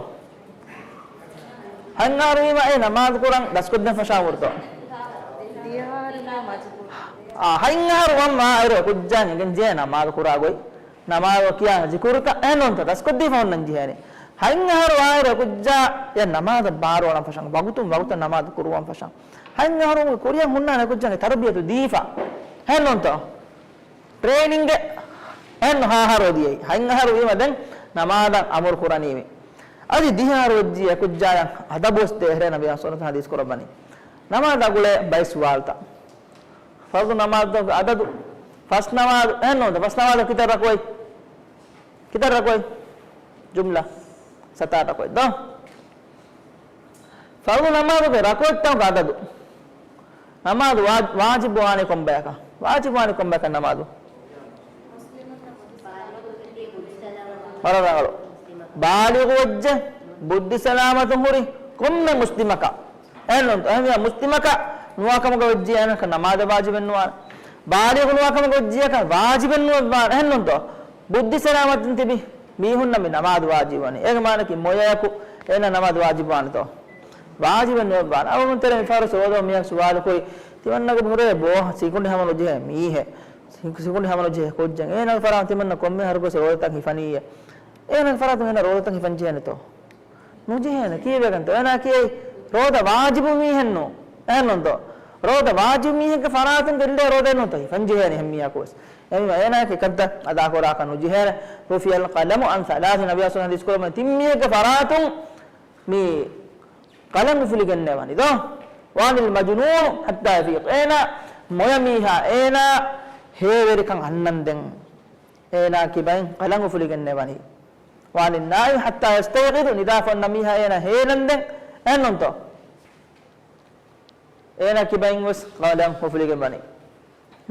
ހަތް އަހަރު ވީމަ އެ ނަމާދު ކުރަން ދަސްކޮށްދޭން ފަށާ އުމުރުތޯ؟ އާ، ހަތް އަހަރު ވަން ވާއިރު އެކުއްޖާ އެނގެން ޖެހޭ ނަމާދު ކުރާ ގޮތް، ނަމާދު ކިޔާ ޒިކުރުތައް އެހެންނޫންތޯ؟ ދަސްކޮށްދީފަ ހުންނަން ޖެހޭނެ. ހަތް އަހަރު ވާއިރު އެކުއްޖާ އެ ނަމާދަށް ބާރުއަޅަން ފަށަން، ވަގުތުން ވަގުތަށް ނަމާދު ކުރުވަން ފަށަން. ހަތް އަހަރު ކުރިޔަށް ހުންނާނެ އެކުއްޖާގެ ތަރުބިޔަތު ދީފަ އެހެންނޫންތޯ؟ ޓްރޭނިންގެއް އެހެން ހަ އަހަރު ދިޔައީ. ހަތް އަހަރު ވީމަ ދެން ނަމާދަށް އަމުރު ކުރަނީމޭ. އަދި ދިހަ އަހަރު ވެއްޖިއްޔާ އެކުއްޖާޔަށް އަދަބުވެސް ދޭ. އެހެރޭ ނަބީ ސައްލައްލާހު ޢަލައިހި ވަސައްލަމަ ޙަދީޘް ކުރައްވަނީ. ނަމާދާ ގުޅޭ ބައެއް ސުވާލުތައް. ފަރުޟު ނަމާދުގެ އަދަދު. ފަސް ނަމާދު އެހެންނޫންތޯ؟ ފަސް ނަމާދު ކިތައް ރަކުޢަތް؟ ކިތައް ރަކުޢަތް؟ ޖުމްލަ ސަތާރަ ރަކުޢަތް ދޯ؟ ފަރުޟު ނަމާދުގެ ރަކުޢަތްތަކުގެ އަދަދު. ނަމާދު ވާ-، ވާޖިބުވާނީ ކޮންބަޔަކަށް؟ ވާޖިބުވާނީ ކޮންބަޔަކަށް ނަމާދު؟ ވަރަށް ރަނގަޅު. ބާލިޣު ވެއްޖެ، ބުއްދި ސަލާމަތުން ހުރި ކޮންމެ މުސްލިމަކަށް. އެހެންނޫންތޯ؟ އެހެންވިޔާ މުސްލިމަކަށް ނުވާކަމުގަ ވެއްޖިއްޔާ އޭނަކަށް ނަމާދަށް ވާޖިބެއް ނުވާނެ. ބާލިޣު ނުވާކަމުގަ ވެއްޖިއްޔާ ވާޖިބެއް ނުވާނެ. އެހެންނޫންތޯ؟ ބުއްދި ސަލާމަތުން ތިބި މީހުންނަށް މި ނަމާދު ވާޖިބުވަނީ. އޭގެ މާނައަކީ މޮޔަޔަކު އޭނަ ނަމާދު ވާޖިބުވާނެތޯ؟ ވާޖިބެއް ނުވެއްވާނެ. އަޅުގަނޑު ތެރޭ މިފަހަރު ސޯދޯ މީހަކު ސުވާލު ކުރި، ތިމަންނަގެ ހުރޭ ބޯ ސިކުނޑި ހަމަ ނުޖެހޭ މީހެއް. ސި-، ސިކުނޑި ހަމަ ނުޖެހޭ ކުއްޖެއް. އޭނަގެ ފަރާތުން ތިމަންނަ ކޮންމެ އަހަރަކުވެސް ރޯދަތައް ހިފަނީއޭ. އޭނަގެ ފަރާތުން އޭނަ ރޯދަތައް ހިފަން ޖެހޭނެތޯ؟ ނުޖެހޭނެ. ކީއްވެގެންތޯ؟ އޭނާ ކިޔައީ ރޯދަ ވާޖިބު މީހެއްނު. އެހެންނޫންތޯ؟ ރޯދަ ވާޖިބު މީހެއްގެ ފަރާތުން ގެއްލޭ ރޯދައެއްނޫންތޯ ހިފަން ޖެހޭނެ އެހެން މީހަކުވެސް. އެހެންވީމަ އޭނާއަކީ ކަންތައް އަދާކުރާކަށް ނުޖެހޭނެ. رفع القلم عن ثلاث، ނަބީ ސައްލައްލާހު ޢަލައިހި ވަސައްލަމަ ޙަދީޘް ކުރައްވަނީ ތިން މީހެއްގެ ފަރާތުން މި ޤަލަމް އުފުލިގެންނެވަނީ ދޯ؟ وعن المجنون حتى يفيق. އޭނާ މޮޔަ މީހާ، އޭނާ ހޭވެރިކަން އަންނަންދެން އޭނާ ކިބައިން ޤަލަމް އުފުލިގެންނެވަނީ. وعن النائم حتى يستيقظ، ނިދާފަ އޮންނަ މީހާ އޭނާ ހޭލަންދެން އެހެންނޫންތޯ؟ އޭނާ ކިބައިން ވެސް ޤަލަމް އުފުލިގެން ވަނީ.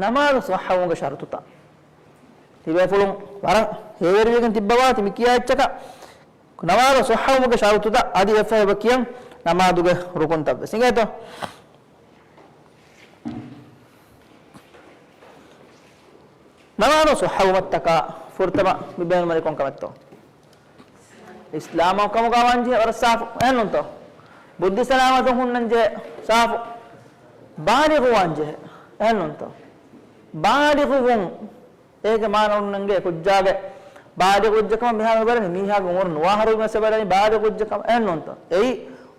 ނަމާދު ޞައްޙަވުމުގެ ޝަރުޠުތައް. ތިބޭފުޅުން ވަރަށް ހޭވެރިވެގެން ތިއްބަވާ ތި މި ކިޔާ އެއްޗަކަށް. ނަމާދު ޞައްޙަވުމުގެ ޝަރުޠުތައް އަދި އެއްފަހެ އެބަ ކިޔަން ނަމާދުގެ ރުކުންތައް ވެސް. އިނގޭތޯ؟ ނަމާދު ޞައްޙަވުމަށްޓަކާ ފުރަތަމަ މި ބޭނުންވަނީ ކޮން ކަމެއްތޯ؟ އިސްލާމް ކަމުގަ ވާންޖެހޭ ވަރަށް ސާފު އެހެންނޫންތޯ؟ ބުއްދި ސަލާމަތުން ހުންނަންޖެހޭ ސާފު. ބާލިޣު ވާންޖެހޭ އެހެންނޫންތޯ؟ ބާލިޣުވުން އޭގެ މާނަ އޮންނަންގެ ކުއްޖާގެ ބާލިޣު ވެއްޖެކަމަށް މިހާރު މި ބަލަނީ މީހާގެ އުމުރު ނުވަ އަހަރު ވީމަސް އެބަލަނީ ބާލިޣު ވެއްޖެކަމަށް އެހެންނޫންތޯ؟ އެއީ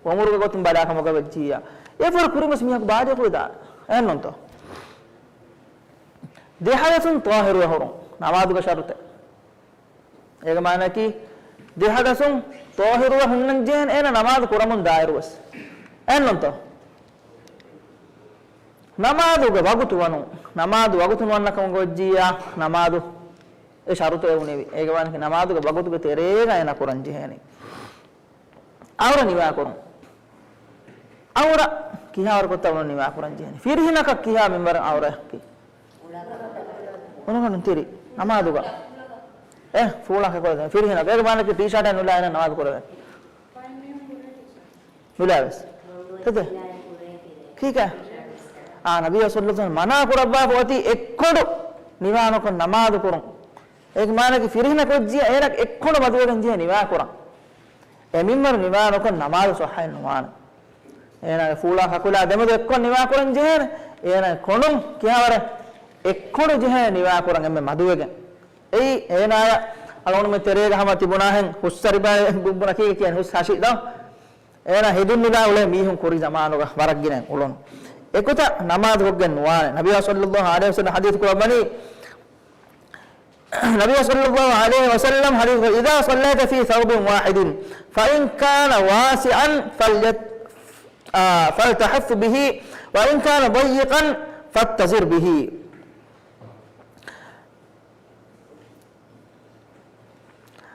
އުމުރުގެ ގޮތުން ބަލާކަމުގަ ވެއްޖިއްޔާ. އެފަހަރު ކުރިންވެސް މީހަކު ބާލިޣު ވެދާނެ އެހެންނޫންތޯ؟ ދެ ޙަދަޘުން ޠާހިރުވެ ހުރުން ނަމާދުގެ ޝަރުޠެއް. އޭގެ މާނައަކީ، ދެ ޙަދަޘުން ޠާހިރުވެ ހުންނަންޖެހޭނެ އޭނަ ނަމާދު ކުރަމުން ދާއިރުވެސް. އެހެންނޫންތޯ؟ ނަމާދުގެ ވަގުތު ވަނުން، ނަމާދު ވަގުތު ނުވަންނަ ކަމަކަށް ވެއްޖިއްޔާ، ނަމާދު އެ ޝަރުޠު އެ އުނެވި. އޭގެ މާނައަކީ ނަމާދުގެ ވަގުތުގެ ތެރޭގަ އޭނަ ކުރަން ޖެހޭނެ. އައުރަ ނިވާކުރުން. އައުރަ ކިހާވަރު ކޮށްތާ އައުރަ ނިވާކުރަން ޖެހޭނެ؟ ފިރިހެނަކަށް ކިހާ މިންވަރަށް އައުރައަކީ؟ އުނަގަނޑު ތިރި. ނަމާދުގަ. އެ، ފޫޅަކަށް ކޮޅެ ފިރިހެނަކަށް. އޭގެ މާނައަކީ ޓީޝާޓެއް ނުލާ އޭނަ ނަމާދު ކުރެވޭ. ނުލާވެސް. ތެދެ. ކީކޭ؟ އާ، ނަބީ ސައްލައްލާހު ޢަލައިހި ވަސައްލަމަ މަނާ ކުރައްވާފަ އޮތީ އެއްކޮނޑު ނިވާނުކޮށް ނަމާދު ކުރުން. އޭގެ މާނައަކީ ފިރިހެނަކު ވެއްޖިއްޔާ އޭނަ އެއްކޮނޑު މަދުވެގެން ޖެހޭ ނިވާކުރަން. އެ މިންވަރު ނިވާ ނުކޮށް ނަމާދު ޞައްޙައެއް ނުވާނެ. އޭނާގެ ފޫޅާ ކަކުލާ ދެމެދު އެއްކޮށް ނިވާކުރަން ޖެހޭނެ. އޭނާގެ ކޮނޑުން ކިހާވަރެއް އެއްކޮނޑު ޖެހޭ ނިވާކުރަން އެންމެ މަދުވެގެން. އެއީ އޭނާޔަށް އަޅުގަނޑުމެން ތެރޭގަ ހަމަ ތިބުނާހެން ހުސް ސަރިބައި ބުންބުނަ ކީ ކިޔަން ހުސް ހަށި ދޯ. އޭނާ ހެދުން ނުލާ އުޅޭ މީހުން ކުރި ޒަމާނުގަ ވަރަށް ގިނައިން އުޅުނު. އެގޮތަށް ނަމާދު ކޮށްގެން ނުވާނެ. ނަބިއްޔާ ޞައްލައްލާހު ޢަލައިހި ވަސައްލަމް ޙަދީޘް ކުރައްވަނީ، ނަބިއްޔާ ޞައްލައްލާހު ޢަލައިހި ވަސައްލަމް ޙަދީޘް، إذا صليت في ثوب واحد فإن كان واسعا فليت-، آ، فالتحف به وإن كان ضيقا فاتزر به.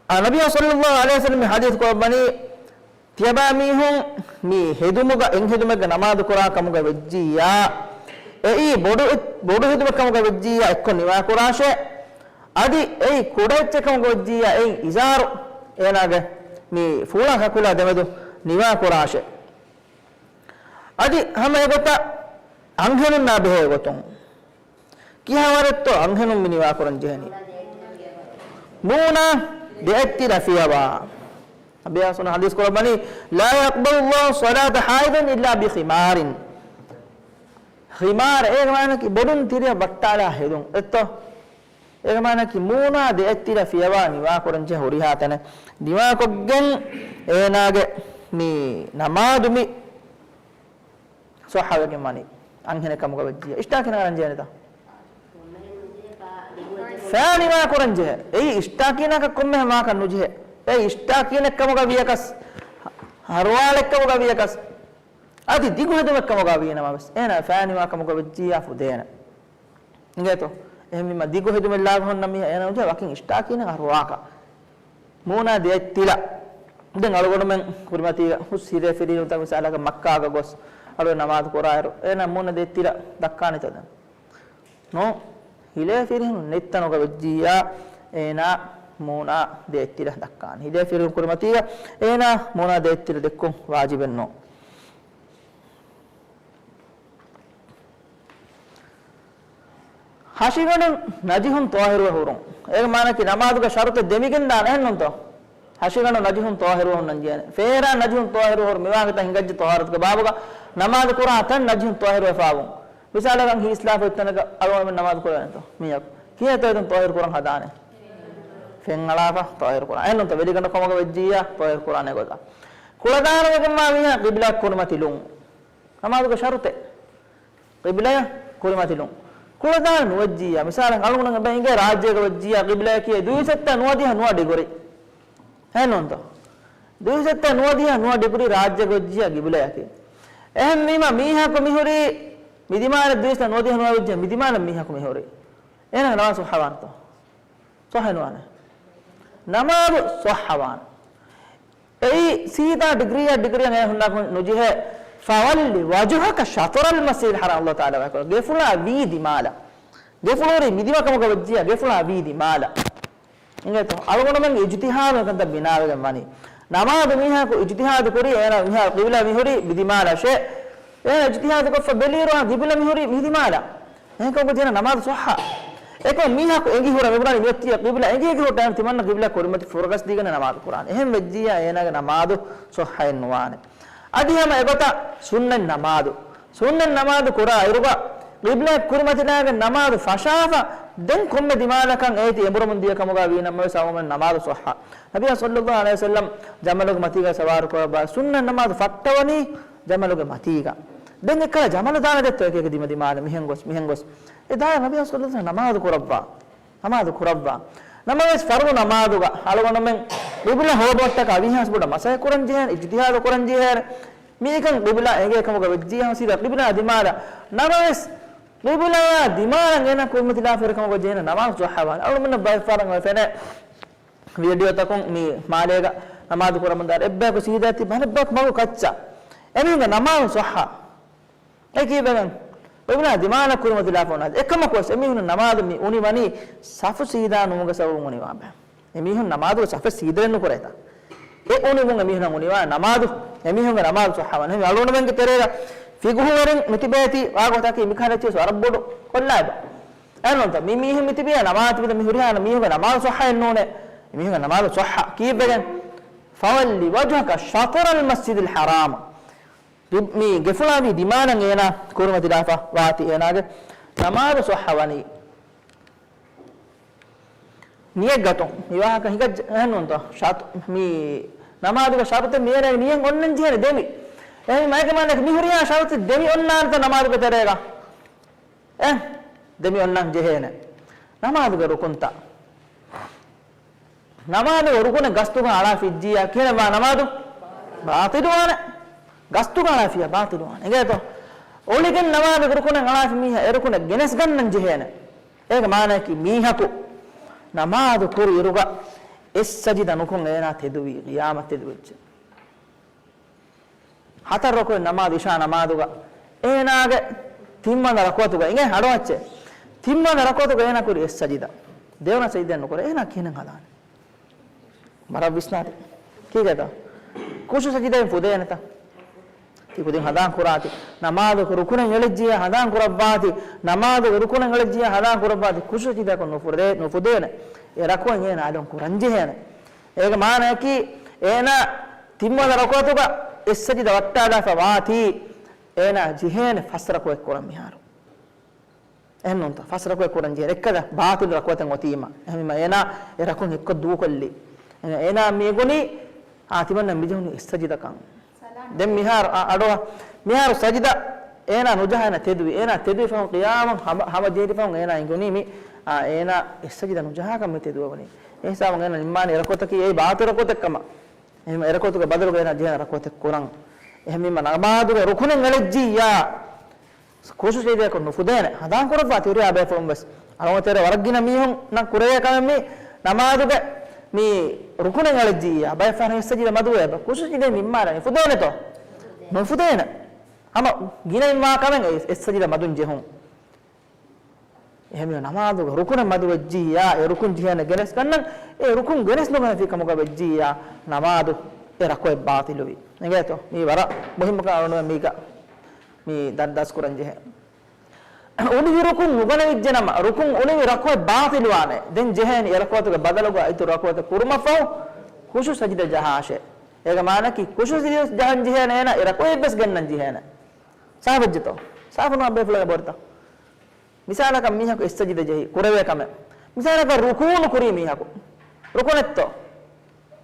އާ، ނަބިއްޔާ ޞައްލައްލާހު ޢަލައިހި ވަސައްލަމް ޙަދީޘް ކުރައްވަނީ، ތިޔަބައިމީހުން މި ހެދުމުގަ އެއް ހެދުމެއްގަ ނަމާދު ކުރާ ކަމުގަ ވެއްޖިއްޔާ، އެއީ ބޮޑު، ބޮޑު ހެދުމެއް ކަމުގަ ވެއްޖިއްޔާ އެއްކޮށް ނިވާކުރާށޭ. އަދި އެއީ ކުޑަ އެއްޗެއް ކަމުގަ ވެއްޖިއްޔާ އެއީ އިޒާރު އޭނާގެ މި ފޫޅާ ކަކުލާ ދެމެދު ނިވާކުރާށޭ. އަދި ހަމަ އެގޮތަށް އަންހެނުންނާ ބެހޭ ގޮތުން ކިހާވަރެއްތޯ އަންހެނުން މި ނިވާކުރަން ޖެހެނީ؟ މޫނާ ދެއަތްތިލަ ފިޔަވާ. ނަބިއްޔާ ޙަދީޘް ކުރައްވަނީ، لا يقبل الله صلاة حائض إلا بخمار. ޚިމާރު، އޭގެ މާނައަކީ ބޮޑުން ތިރިއަށް ވައްޓާލާ ހެދުން. އެއްތޯ؟ އޭގެ މާނައަކީ މޫނާ ދެއަތްތިލަ ފިޔަވާ ނިވާކުރަން ޖެހޭ ހުރިހާ ތަނެއް ނިވާކޮށްގެން އޭނާގެ މި ނަމާދު މި ޞައްޙަވެގެން ވަނީ އަންހެނެއް ކަމުގަ ވެއްޖިއްޔާ. އިޝްޓާކީނަކަށް ނަގަން ޖެހޭނެތަ؟ ފައި ނިވާކުރަން ޖެހޭ. އެއީ އިޝްޓާކީނަކަށް ކޮންމެހެން ވާކަށް ނުޖެހޭ. އެއީ އިޝްޓާކީނެއް ކަމުގަ ވިޔަކަސް، ހަރުވާޅެއް ކަމުގަ ވިޔަކަސް، އަދި ދިގު ހެދުމެއް ކަމުގަ ވީނަމަވެސް، އޭނާ ފައި ނިވާ ކަމުގަ ވެއްޖިއްޔާ ފުދޭނެ. އިނގޭތޯ؟ އެހެންވީމަ ދިގު ހެދުމެއް ލާގަ ހުންނަ މީހާ އޭނާ ނުޖެހޭ ވަކިން އިޝްޓާކީނެއް ހަރުވާކަށް. މޫނާ ދެއަތްތިލަ. ދެން އަޅުގަނޑުމެން ކުރިމަތީގަ ހުސް ހިލޭ ފިރިހެނުންތައް މިސާލަކަށް މައްކާގަ ގޮސް އަޅުގަނޑު ނަމާދު ކުރާއިރު، އޭނާ މޫނަށް ދެއްތިލަ ދައްކާނެތަ ދެން؟ ނޯ. ހިލޭ ފިރިހެނުން ނެތް ތަނުގަ ވެއްޖިއްޔާ އޭނާ މޫނާ ދެއްތިލަ ދައްކާނެ. ހިލޭ ފިރިހެނުން ކުރިމަތީގަ އޭނާ މޫނާ ދެއްތިލަ ދެއްކުން ވާޖިބެއް ނޯ. ހަށިގަނޑުން ނަޖިހުން ޠާހިރުވެ ހުރުން. އޭގެ މާނައަކީ ނަމާދުގެ ޝަރުޠެއް ދެމިގެންދާނެ އެހެންނޫންތޯ؟ ހަށިގަނޑުން ނަޖިހުން ޠާހިރުވެ ހުންނަން ޖެހޭނެ. ފޭރާން ނަޖިހުން ޠާހިރުވެ ހުރުން. މިވާގިތަ ހިނގައްޖެ ޠަހާރަތުގެ ބާބުގަ ނަމާދު ކުރާ ތަން ނަޖިހުން ޠާހިރުވެފާވުން. މިސާލަކަށް ހިސްލާފަ އޮތްތަނަކަށް އަޅުގަނޑުމެން ނަމާދު ކުރަންތޯ؟ މީހަކު. ކިހިނެއްތޯ އެތަން ޠާހިރު ކުރަން ހަދާނެ؟ ފެން އަޅާފަ ޠާހިރު ކުރާ. އެހެންނޫންތޯ؟ ވެލިގަނޑު ކަމުގަ ވެއްޖިއްޔާ ޠާހިރު ކުރާނެ ގޮތަށް. ކުޅަދާނަވެގެންވާ މީހާ ޤިބްލާ ކުރިމަތިލުން. ނަމާދުގެ ޝަރުޠެއް. ޤިބްލަޔަށް ކުރިމަތިލުން. ކުޅަދާނަ ނުވެއްޖިއްޔާ، މިސާލަށް އަޅުގަނޑު އެބަ އިނގޭ ރާއްޖޭގަ ވެއްޖިއްޔާ ޤިބްލަޔަކީ ދުވިސައްތަ ނުވަދިހަ ނުވަ ޑިގްރީ. އެހެންނޫންތޯ؟ ދުވިސައްތަ ނުވަދިހަ ނުވަ ޑިގްރީ ރާއްޖޭގަ ވެއްޖިއްޔާ ޤިބްލަޔަކީ. އެހެންވީމަ މީހަކު މިހުރީ މިދިމާލަށް ދުވިސައްތަ ނުވަދިހަ ނުވަ ވެއްޖެ މިދިމާލަށް މީހަކު މިހުރީ. އޭނާ ނަމާދު ޞައްޙަވާނެތޯ؟ ޞައްޙަ ނުވާނެ. ނަމާދު ޞައްޙަވާނެ. އެއީ ސީދާ ޑިގްރީއަށް ޑިގްރީއަށް އެ ހުންނާކު ނުޖެހޭ. فول وجهك شطر المسجد الحرام. ﷲ ތަޢާލާ ވަޙީކުރަނީ. ގެފުޅާ ވީ ދިމާލަށް. ގެފުޅު ހުރީ މިދިމަ ކަމުގަ ވެއްޖިއްޔާ ގެފުޅާ ވީ ދިމާލަށް. އިނގޭތޯ؟ އަޅުގަނޑުމެންގެ އިޖުތިހާދު ކަންތައް ބިނާވެގެން ވަނީ. ނަމާދު މީހަކު އިޖުތިހާދު ކުރީ، އޭނާ މިހާރު ޤިބްލާ މިހުރީ މިދިމާލަށޭ. އޭނާ އިޖުތިހާދު ކޮށްފަ ބެލިއިރު، އާ، ޤިބްލާ މިހުރީ މިދިމާލަށް. އެހެންކަމުގަ ޖެހޭނެ ނަމާދު ޞައްޙަ. އެކަމަކު މީހަކު އެނގި ހުރަ މިބުނާނީ މިއޮތީ ޤިބްލާ އެނގޭ ހުރި ޓައިމް ތިމަންނަ ޤިބްލާ ކުރިމަތި ފުރަގަސް ދީގެން ނަމާދު ކުރާނެ. އެހެން ވެއްޖިއްޔާ އޭނާގެ ނަމާދު ޞައްޙައެއް ނުވާނެ. އަދި ހަމަ އެގޮތަށް ސުންނަތް ނަމާދު. ސުންނަތް ނަމާދު ކުރާ އިރުގަ ޤިބްލާ ކުރިމަތިލާގެން ނަމާދު ފަށާފަ ދެން ކޮންމެ ދިމާލަކަށް އޭތި އެނބުރަމުން ދިޔަ ކަމުގަ ވީނަމަވެސް އަޅުގަނޑުމެން ނަމާދު ޞައްޙަ. ނަބިއްޔާ ޞައްލައްލާހު ޢަލައިހި ވަސައްލަމް ޖަމަލުގެ މަތީގަ ސަވާރު ކުރައްވާ ސުންނަތް ނަމާދު ފައްޓަވަނީ ޖަމަލުގެ މަތީގަ. ދެން އެއްކަލަ ޖަމަލު ދާނެ ދެއްތޯ އެކި އެކި ދިމަ ދިމާލަށް މިހެން ގޮސް، މިހެން ގޮސް. އެ ދާ ނަބިއްޔާ ޞައްލައްލާހު ޢަލައިހި ވަސައްލަމް ނަމާދު ކުރައްވާ. ނަމާދު ކުރައްވާ. ނަމަވެސް ފަރުޟު ނަމާދުގަ އަޅުގަނޑުމެން ޤިބްލާ ހޯދުމަށްޓަކާ ވީހާވެސް ބޮޑަށް މަސައްކަތް ކުރަން ޖެހޭނެ، އިޖްތިހާދު ކުރަން ޖެހޭނެ. މީކަން ޤިބްލާ އެނގޭ ކަމުގަ ވެއްޖިއްޔާ ހަމަ ސީދާ ޤިބްލާ ދިމާލަށް. ނަމަވެސް ޤިބްލާ ދިމާލަށް އޭނާ ކުރިމަތިލާފަ ހުރި ކަމުގަ ޖެހޭނެ ނަމާދު ޞައްޙަވާނެ. އަޅުގަނޑުމެންނަށް ބައެއްފަހަރަށް އޮތް ފެނޭ ވީޑިއޯތަކުން މި މާލޭގަ ނަމާދު ކުރަމުންދާ އެއްބަޔަކު ސީދާ ތިބި އަނެއްބަޔަކު މަގު ކައްޗާ. އެމީހުންގެ ނަމާދު ޞައްޙަ. އެކީ ބެގަން އެބުނާ ދިމާލަށް ކުރިމަތިލާފަ އޮންނާ. އެކަމަކުވެސް އެމީހުން ނަމާދު މި އުނިވަނީ ސަފު ސީދާ ނުވުމުގެ ސަބަބުން އުނިވާ ބެ. އެމީހުން ނަމާދުގެ ސަފެއް ސީދައެއް ނުކުރޭތަ؟ އެ އުނިވުން އެމީހުން އުނިވާ ނަމާދު، އެމީހުންގެ ނަމާދު ޞައްޙަވާނެ. އެހެން އަޅުގަނޑުމެންގެ ތެރޭގަ ފިޤުހުވެރިން މިތިބޭތީ ވާގޮތަކީ މިކަހަލަ އެއްޗެއް ވެސް ވަރަށް ބޮޑު ކޮށްލާ އެބަ. އެނޫންތަ؟ މި މީހުން މި ތިބިޔާ ނަމާދު ތިބިދަ މި ހުރިހާ މީހުންގެ ނަމާދު ޞައްޙައެއް ނޫނޭ. މި މީހުންގެ ނަމާދު ޞައްޙަ. ކީއްވެގެން؟ فول وجهك شطر المسجد الحرام. މި، މި ގެފުޅާ މި ދިމާލަށް އޭނާ ކުރިމަތިލާފަ ވާތީ އޭނާގެ ނަމާދު ޞައްޙަ ވަނީ. ނިޔަތް ގަތުން. މި ވާހަކަ ހިނގައްޖެ އެހެންނޫންތޯ؟ ޝަރު-، މި ނަމާދުގެ ޝަރުތެއް މިއޭނާގެ ނިޔަތް އޮންނަން ޖެހޭނެ ދެމި. އެހެން މައިގެ މާނައަކީ މި ހުރިހާ ޝަރުތެއް ދެމި އޮންނާނެތަ ނަމާދުގެ ތެރޭގަ؟ އެ ދެމި އޮންނަން ޖެހޭނެ. ނަމާދުގެ ރުކުންތައް. ނަމާދުގެ ރުކުނެއް ގަސްތުގަ އަޅާފިއްޖިއްޔާ ކިހިނެއްވާ ނަމާދު؟ ބާޠިލުވާނެ. ގަސްތުގަ އަޅާފިއްޔާ ބާޠިލުވާނެ. އެނގޭތޯ؟ އޮޅިގެން ނަމާދުގެ ރުކުނެއް އަޅާފި މީހާ އެ ރުކުނެއް ގެނެސްގަންނަން ޖެހޭނެ. އޭގެ މާނައަކީ މީހަކު ނަމާދު ކުރި އިރުގަ އެއް ސަޖިދަ ނުކޮށް އޭނާ ތެދުވީ، ޤިޔާމަތް ތެދުވެއްޖެ. ހަތަރު ރަކުޢަތް ނަމާދު، އިޝާ ނަމާދުގަ އޭނާގެ ތިންވަނަ ރަކުޢަތުގަ އިނގޭ އަޑުއައްޗޭ. ތިންވަނަ ރަކުޢަތުގަ އޭނާ ކުރި އެއް ސަޖިދަ. ދެވަނަ ސަޖިދައެއް ނުކުރޭ. އޭނާ ކިހިނެއް ހަދާނެ؟ ވަރަށް ވިސްނާތި. ކީކޭތަ؟ ޚުޝޫޢު ސަޖިދައިން ފުދޭނެތަ؟ ތި ކުދިން ހަނދާން ކުރާތި. ނަމާދުގެ ރުކުނެއް އެޅިއްޖިއްޔާ ހަނދާން ކުރައްވާތި. ނަމާދުގެ ރުކުނެއް އެޅިއްޖިއްޔާ ހަނދާން ކުރައްވާތި. ޚުޝޫޢު ސަޖިދައަކުން ނުފުދޭ، ނުފުދޭނެ. އެ ރަކުޢަތް އޭނާ އަލުން ކުރަން ޖެހޭނެ. އޭގެ މާނައަކީ އޭނާ ތިންވަނަ ރަކުޢަތުގަ އެއް ސަޖިދަ ވައްޓާލާފަ ވާތީ، އޭނާ ޖެހޭނެ ފަސް ރަކުޢަތް ކުރަން މިހާރު. އެހެންނޫންތަ؟ ފަސް ރަކުޢަތް ކުރަން ޖެހޭނެ. އެއްކަލަ ބާޠިލު ރަކުޢަތެއް އޮތީމަ. އެހެންވީމަ އޭނާ އެ ރަކުޢަތް އެއްކޮށް ދޫކޮށްލީ. އޭނާ މި ގުނީ، އާ، ތިމަންނަ މިޖެހުނީ އެއް ސަޖިދަކަން. ދެން މިހާރު، އަ، އަޑުއަ، މިހާރު ސަޖިދަ އޭނާ ނުޖަހާ އޭނާ ތެދުވި. އޭނާ ތެދުވި ފަހުން ޤިޔާމަށް ހަމަ، ހަމަ ޖެހި ފަހުން އޭނާ އެނގުނީ މި، އާ، އޭނާ އެއް ސަޖިދަ ނުޖަހާކަން މި ތެދުވެވުނީ. އެ ހިސާބުން އޭނާ ނިންމާނެ އެރަކުޢަތަކީ އެއީ ބާޠިލު ރަކުޢަތެއް ކަމަށް. އެހެން އެރަކުޢަތުގެ ބަދަލުގަ އޭނާ ޖެހޭނެ ރަކުޢަތެއް ކުރަން. އެހެންވީމަ ނަމާދުގެ ރުކުނެއް އެޅިއްޖިއްޔާ، ޚުޝޫޢު ސަޖިދައަކުން ނުފުދޭނެ. ހަނދާން ކުރައްވާތި ހުރިހާ ބޭފުޅުން ވެސް. އަޅުގަނޑު ތެރޭ ވަރަށް ގިނަ މީހުންނަށް ކުރެވޭ ކަމެއް މި ނަމާދުގެ މި ރުކުނެއް އެޅިއްޖިއްޔާ، ބައެއް ފަހަރު އެއް ސަޖިދަ މަދުވޭ. ޚުޝޫޢު ސަޖިދައިން ނިންމާލަނީ. ފުދޭނެތޯ؟ ނުފުދޭނެ. ހަމަ ގިނައިން ވާ ކަމެއް އެއް، އެއް ސަޖިދަ މަދުން ޖެހުން. އެހެންވީމަ ނަމާދުގެ ރުކުނެއް މަދު ވެއްޖިއްޔާ، އެ ރުކުން ޖެހޭނެ ގެނެސްގަންނަން، އެ ރުކުން ގެނެސް ނުގަނެފި ކަމުގަ ވެއްޖިއްޔާ، ނަމާދު އެ ރަކުޢަތް ބާޠިލުވި. އެނގޭތޯ؟ މީ ވަރަށް މުހިއްމު ކަމެއް މީގަ މި ދަން ދަސްކުރަން ޖެހޭ. އުނިވި ރުކުން ނުގަނެވިއްޖެނަމަ، ރުކުން އުނިވި ރަކުޢަތް ބާޠިލުވާނެ. ދެން ޖެހޭނީ އެ ރަކުޢަތުގެ ބަދަލުގަ އިތުރު ރަކުޢަތެއް ކުރުމަށްފަހު، ޚުޝޫޢު ސަޖިދަ ޖަހާށޭ. އޭގެ މާނައަކީ، ޚުޝޫޢު ސަޖިދަ ޖަހަން ޖެހޭނެ އޭނާ، އެ ރަކުޢަތް ވެސް ގެންނަން ޖެހޭނެ. ސާފުވެއްޖެތޯ؟ ސާފުނުވާ ބޭފުޅެއް ބޯރިތަ؟ މިސާލަކަށް މީހަކު އެއް ސަޖިދަ ޖެހި، ކުރެވޭ ކަމެއް. މިސާލަކަށް ރުކޫޢު ނުކުރީ މީހަކު. ރުކުނެއްތޯ؟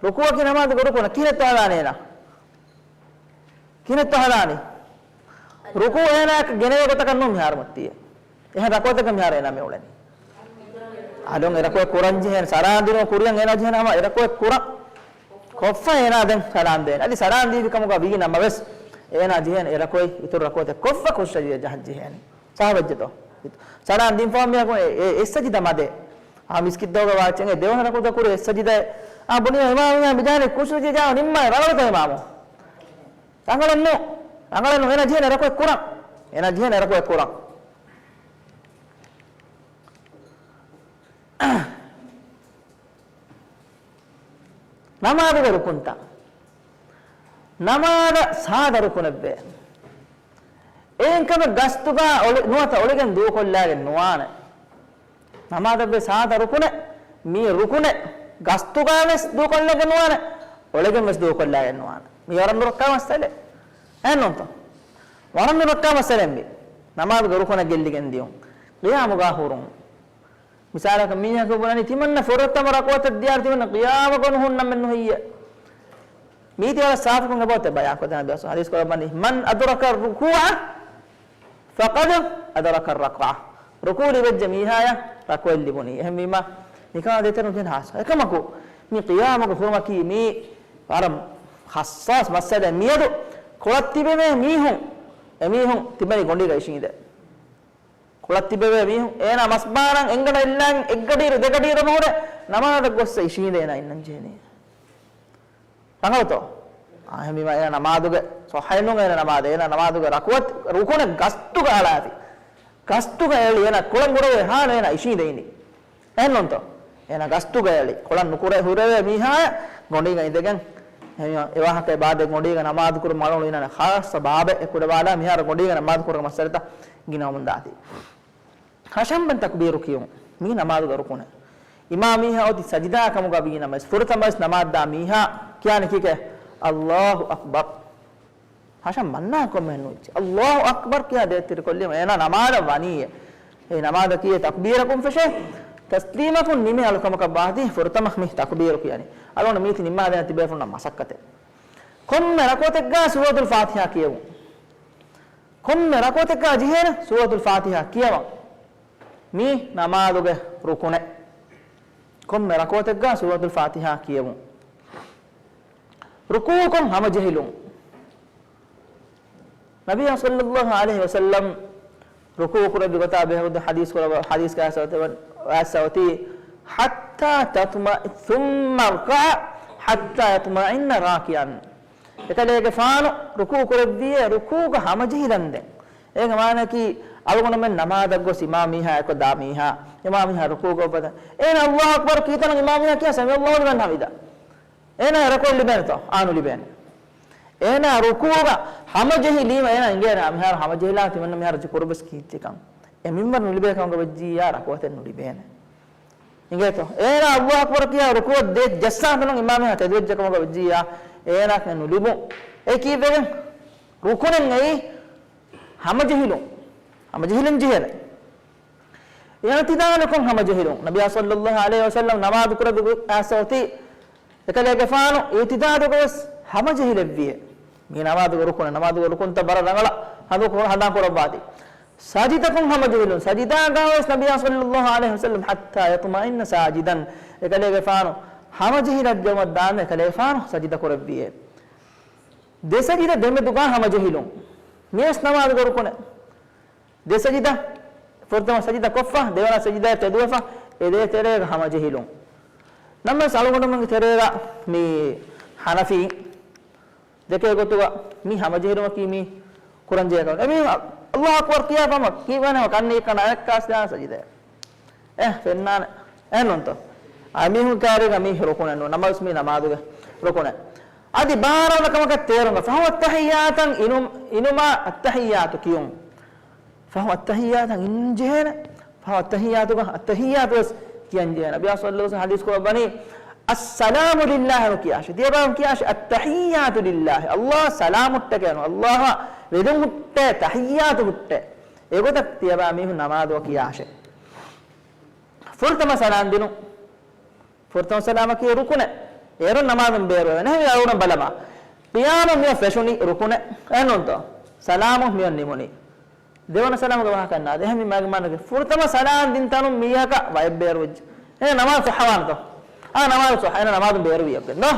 ރުކޫޢަކީ ނަމާދުގެ ރުކުނެއް. ކިހިނެއްތޯ ހަދާނީ އޭނާ؟ ކިހިނެއްތޯ ހަދާނީ؟ ރުކޫޢު އޭނާއަކަށް ގެނެވޭ ގޮތަކަށް ނޫން މިހާރު މަތީ. އެހެން ރަކުޢަތަކަށް މިހާރު އޭނާ މި އުޅެނީ. އަލުން އެ ރަކުޢަތް ކުރަން ޖެހޭނެ، ސަލާން ދިނުމަށް ކުރިއަށް އޭނާ ޖެހޭނެ ހަމަ އެ ރަކުޢަތް ކުރަން. ކޮށްފަ އޭނާ ދެން ސަލާން ދޭނެ. އަދި ސަލާން ދީފި ކަމުގަ ވީ ނަމަވެސް، އޭނާ ޖެހޭނެ އެ ރަކުޢަތް އިތުރު ރަކުޢަތެއް ކޮށްފަ ޚުޝޫޢު ސަޖިދަ ޖަހަން ޖެހޭނެ. ސާފުވެއްޖެތޯ؟ ސަލާން ދިން ފަހުން މީހަކު އެ، އެ، އެއް ސަޖިދަ މަދޭ. އާ، މިސްކިތްތަކުގަ ވާ އެއްޗެއް ދެވަނަ ރަކުޢަތަށް ކުރި އެއް ސަޖިދައެއް. އާ، ބުނި އިމާމު މި ޖަހަނީ ޚުޝޫޢު ސަޖިދަ ނިންމާ ރަނގަޅުތަ އިމާމު؟ ރަނގަޅެއް ނޫ. ރަނގަޅެއް ނޫ. އޭނާ ޖެހޭނެ ރަކުޢަތް ކުރަން. އޭނާ ޖެހޭނެ ރަކުޢަތް ކުރަން. ނަމާދުގެ ރުކުންތައް. ނަމާދަށް ސާދަ ރުކުނެއްވޭ. އެހެންކަމެއް ގަސްތުގަ އޮޅި-، ނުވަތަ އޮޅިގެން ދޫކޮށްލާގެން ނުވާނެ. ނަމާދަށްވޭ ސާދަ ރުކުނެއް، މި ރުކުނެއް ގަސްތުގަ ވެސް ދޫކޮށްލާގެން ނުވާނެ، އޮޅިގެން ވެސް ދޫކޮށްލާގެން ނުވާނެ. މި ވަރަށް ނުރައްކާ މައްސަލައެއް. އެހެންނޫންތޯ؟ ވަރަށް ނުރައްކާ މައްސަލައެއް މި. ނަމާދުގެ ރުކުނެއް ގެއްލިގެން ދިޔުން. ޤިޔާމުގަ ހުރުން. މިސާލަކަށް މީހަކު ބުނަނީ ތިމަންނަ ފުރަތަމަ ރަކުޢަތަށް ދިޔާއިރު ތިމަންނަ ޤިޔާމަކޮށް ނުހުންނަމެއް ނުހެއްޔޭ. މީތި ވަރަށް ސާފުކޮށް އެބައޮތޭ ބަޔާންކޮށްދޭން އަދި ޙަދީޘް ކުރައްވަނީ، من أدرك الركوع فقد أدرك الركعة. ރުކޫޢު ލިބިއްޖެ މީހާޔަށް ރަކުޢަތް ލިބުނީ. އެހެންވީމަ މިކަމާ ދޭތެރެ ނުޖެހޭ ހާސް. އެކަމަކު މި ޤިޔާމުގެ ހުރުމަކީ މީ ވަރަށް ޙައްސާސް މައްސަލައެއް. މިއަދު ކޮޅަށް ތިބެވޭ މީހުން، އެމީހުން ތިބެނީ ގޮނޑީގަ އިށީނދެ. ކޮޅަށް ތިބެވޭ މީހުން އޭނާ މަސްބާނަން އެއްގަޑަށް އެއްލާން އެއްގަޑިއިރު ދެގަޑިއިރު ނުހުރެ ނަމާދަށް ގޮއްސަ އިށީނދެ އޭނާ އިންނަން ޖެހެނީ. ރަނގަޅުތޯ؟ އާ، އެހެންވީމަ އޭނާ ނަމާދުގެ ޞައްޙައެއް ނޫން އޭނާ ނަމާދު. އޭނާ ނަމާދުގެ ރަކުޢަތް، ރުކުނެއް ގަސްތުގަ އަޅާފި. ގަސްތުގަ އެޅި އޭނާ ކޮޅަށް ހުރެވޭ ހާލު އޭނާ އިށީނދެ އިނީ. އެހެންނޫންތޯ؟ އޭނާ ގަސްތުގަ އެޅި ކޮޅަށް ނުކުރެ ހުރެވޭ މީހާޔަށް ގޮނޑީގަ އިނދެގެން އެ ވާހަކައެއް ބާދެ ގޮނޑީގަ ނަމާދު ކުރުން މަޅުނު އިނާނެ ޚާއްޞަ ބާބެއް އެ ކުޑަވާލާ މިހާރު ގޮނޑީގަ ނަމާދު ކުރުމުގެ މައްސަލަތައް ގިނަވަމުން ދާތީ. ހަށަނބަން ތަކުބީރު ކިޔުން. މީ ނަމާދުގެ ރުކުނެއް. އިމާމީހާ އޮތީ ސަޖިދާ ކަމުގަ ވީ ނަމަވެސް، ފުރަތަމަވެސް ނަމާދު ދާ މީހާ ކިޔާނީ ކީކޭ؟ އައްލާހު އަކްބަރު. ހަށަން ބަންނާ ކޮންމެހެން ނުވިއްޖެ. އައްލާހު އަކްބަރު ކިޔާ ދޭތެރިކޮށްލީމަ އޭނާ ނަމާދަށް ވަނީއޭ. އެ ނަމާދަކީ ތަކުބީރަކުން ފެށޭ، ތަސްލީމަކުން ނިމޭ އަޅުކަމަކަށް ވާތީ ފުރަތަމަ މި ތަކުބީރު ކިޔަނީ. އަޅުގަނޑު މީތި ނިންމާދޭން ތިބޭފުޅުންނަށް މަސައްކަތެއް. ކޮންމެ ރަކުޢަތެއްގަ ސޫރަތުލް ފާތިހާ ކިޔެވުން. ކޮންމެ ރަކުޢަތެއްގަ ޖެހޭނެ ސޫރަތުލް ފާތިހާ ކިޔަވަން. މީ ނަމާދުގެ ރުކުނެއް. ކޮންމެ ރަކުޢަތެއްގަ ސޫރަތުލް ފާތިހާ ކިޔެވުން. ރުކޫޢުކޮށް ހަމަޖެހިލުން. ނަބިއްޔާ ޞައްލައްލާހު ޢަލައިހި ވަސައްލަމް ރުކޫޢު ކުރެއްވި ގޮތާ ބެހޭގޮތުން ޙަދީޘް ކުރައްވާ، ޙަދީޘްގަ އައިސް އޮތީ، އައިސް އޮތީ، حتى تطمئن، ثم اركع حتى يطمئن راكعا. އެކަލޭގެފާނު ރުކޫޢު ކުރެއްވިއޭ، ރުކޫޢުގަ ހަމަޖެހިލަންދެން. އޭގެ މާނައަކީ، އަޅުގަނޑުމެން ނަމާދަށް ގޮސް އިމާމީހާ އެކޮށް ދާ މީހާ، އިމާމީހާ ރުކޫޢުގަ އުފަދަ. އޭނާ އައްލާހު އަކްބަރު ކީތަނުން އިމާމީހާ ކިޔާ ސަމިޢަ އައްލާހު ލިމަން ޙަމިދާ. އޭނާ ރަކުޢަތް ލިބޭނެތޯ؟ އާނު ލިބޭނެ. އޭނާ ރުކޫޢުގަ ހަމަޖެހިލީމަ އޭނާ އިނގޭނެ މިހާރު ހަމަޖެހިލާ ތިމަންނަ މިހާރު ކުރުބަސް ކީއްޗިކަން. އެ މިންވަރު ނުލިބޭ ކަމުގަ ވެއްޖިއްޔާ ރަކުޢަތެއް ނުލިބޭނެ. އިނގޭތޯ؟ އޭނާ އައްލާހު އަކްބަރު ކިޔާ ރުކޫޢަށް ދޭ ޖައްސާ ތަނުން އިމާމީހާ ތެދުވެއްޖެ ކަމުގަ ވެއްޖިއްޔާ އޭނާ ނުލިބުން. އެ ކީއްވެގެން؟ ރުކުނެއް އެއީ ހަމަޖެހިލުން. ހަމަޖެހިލުން ޖެހޭނެ. އިޢުތިދާލުކޮށް ހަމަޖެހިލުން. ނަބިއްޔާ ޞައްލައްލާހު ޢަލައިހި ވަސައްލަމް ނަމާދު ކުރެއްވި އައިސް އޮތީ، އެކަލޭގެފާނު އިޢުތިދާލުގަވެސް ހަމަޖެހިލެއްވިއޭ. މީ ނަމާދުގެ ރުކުނެއް، ނަމާދުގެ ރުކުންތައް ވަރަށް ރަނގަޅަށް ހަނދު-، ހަނދާން ކުރައްވާތީ. ސަޖިދަކޮށް ހަމަޖެހިލުން. ސަޖިދާގަވެސް ނަބިއްޔާ ޞައްލައްލާހު ޢަލައިހި ވަސައްލަމް، حتى يطمئن ساجدا، އެކަލޭގެފާނު ހަމަޖެހިލައްޖައުމަށް ދާން އެކަލޭގެފާނު ސަޖިދަ ކުރެއްވިއޭ. ދެ ސަޖިދަ ދެމެދުގަ ހަމަޖެހިލުން. މިވެސް ނަމާދުގެ ރުކުނެއް. ދެ ސަޖިދަ، ފުރަތަމަ ސަޖިދަ ކޮށްފަ، ދެވަނަ ސަޖިދައަށް ތެދުވެފަ، އެ ދޭތެރޭގަ ހަމަޖެހިލުން. ނަމަވެސް އަޅުގަނޑުމެންގެ ތެރޭގަ މި ޙަނަފީ ދެކޭ ގޮތުގަ މި ހަމަޖެހިލުމަކީ މި ކުރަންޖެހޭ ކަމެއް. އެމީހުން އައްލާހު އަކްބަރު ކިޔާފަ ހަމަ ކީއްވާނެ ކަންނޭނގެ ކަނޑައަށް އަނެއްކާވެސް ދާނެ ސަޖިދައަށް. އެ، ފެންނާނެ. އެހެންނޫންތޯ؟ އަ، މީހުން ކާރީގަ މީ ރުކުނެއް ނޫން. ނަމަވެސް މީ ނަމާދުގެ ރުކުނެއް. އަދި ބާރަވަނަ ކަމަކަށް ތޭރުން. ފަހު އައްތަޙިއްޔާތަށް އިނު-، އިނުމާ އައްތަޙިއްޔާތު ކިޔުން. ފަހު އައްތަޙިއްޔާތަށް އިން ޖެހޭނެ. ފަހު އައްތަޙިއްޔާތުގަ އައްތަޙިއްޔާތު ވެސް ކިޔަން ޖެހޭނެ. ނަބިއްޔާ ޞައްލައްލާހު ޢަލައިހި ވަސައްލަމް ޙަދީޘް ކުރައްވަނީ، އައްސަލާމު ލިއްލާހި ނުކިޔާށޭ. ތިޔަބައިން ކިޔާށޭ، އައްތަޙިއްޔާތު ލިއްލާހި. އައްލާހަށް ސަލާމު ހުއްޓެކޭނު. އައްލާހަށް ވެލުން ހުއްޓޭ، ތަޙިއްޔާތު ހުއްޓޭ. އެގޮތަށް ތިޔަބައިމީހުން ނަމާދު ކިޔާށޭ. ފުރަތަމަ ސަލާން ދިނުން. ފުރަތަމަ ސަލާމަކީ ރުކުނެއް. އޭރުން ނަމާދުން ބޭރުވެވޭނެ. އެހެންވީ އަޅުގަނޑު ބަލަމާ. ޤިޔާމަށް މިއޮތް ފެށުނީ ރުކުނެއް. އެހެންނޫންތޯ؟ ސަލާމުން މިއޮތް ނިމުނީ. ދެވަނަ ސަލާމުގެ ވާހަކަ ނާދޭ. އެހެންވީމާ އޭގެ މާނައަކީ ފުރަތަމަ ސަލާން ދިން ތަނުން މީހަކަށް ވަޔެއް ބޭރުވެއްޖެ. އޭނަ ނަމާދު ޞައްޙަވާނެތޯ؟ އާ، ނަމާދު ޞައްޙަ. އޭނަ ނަމާދުން ބޭރުވިއްޔާ ދޯ؟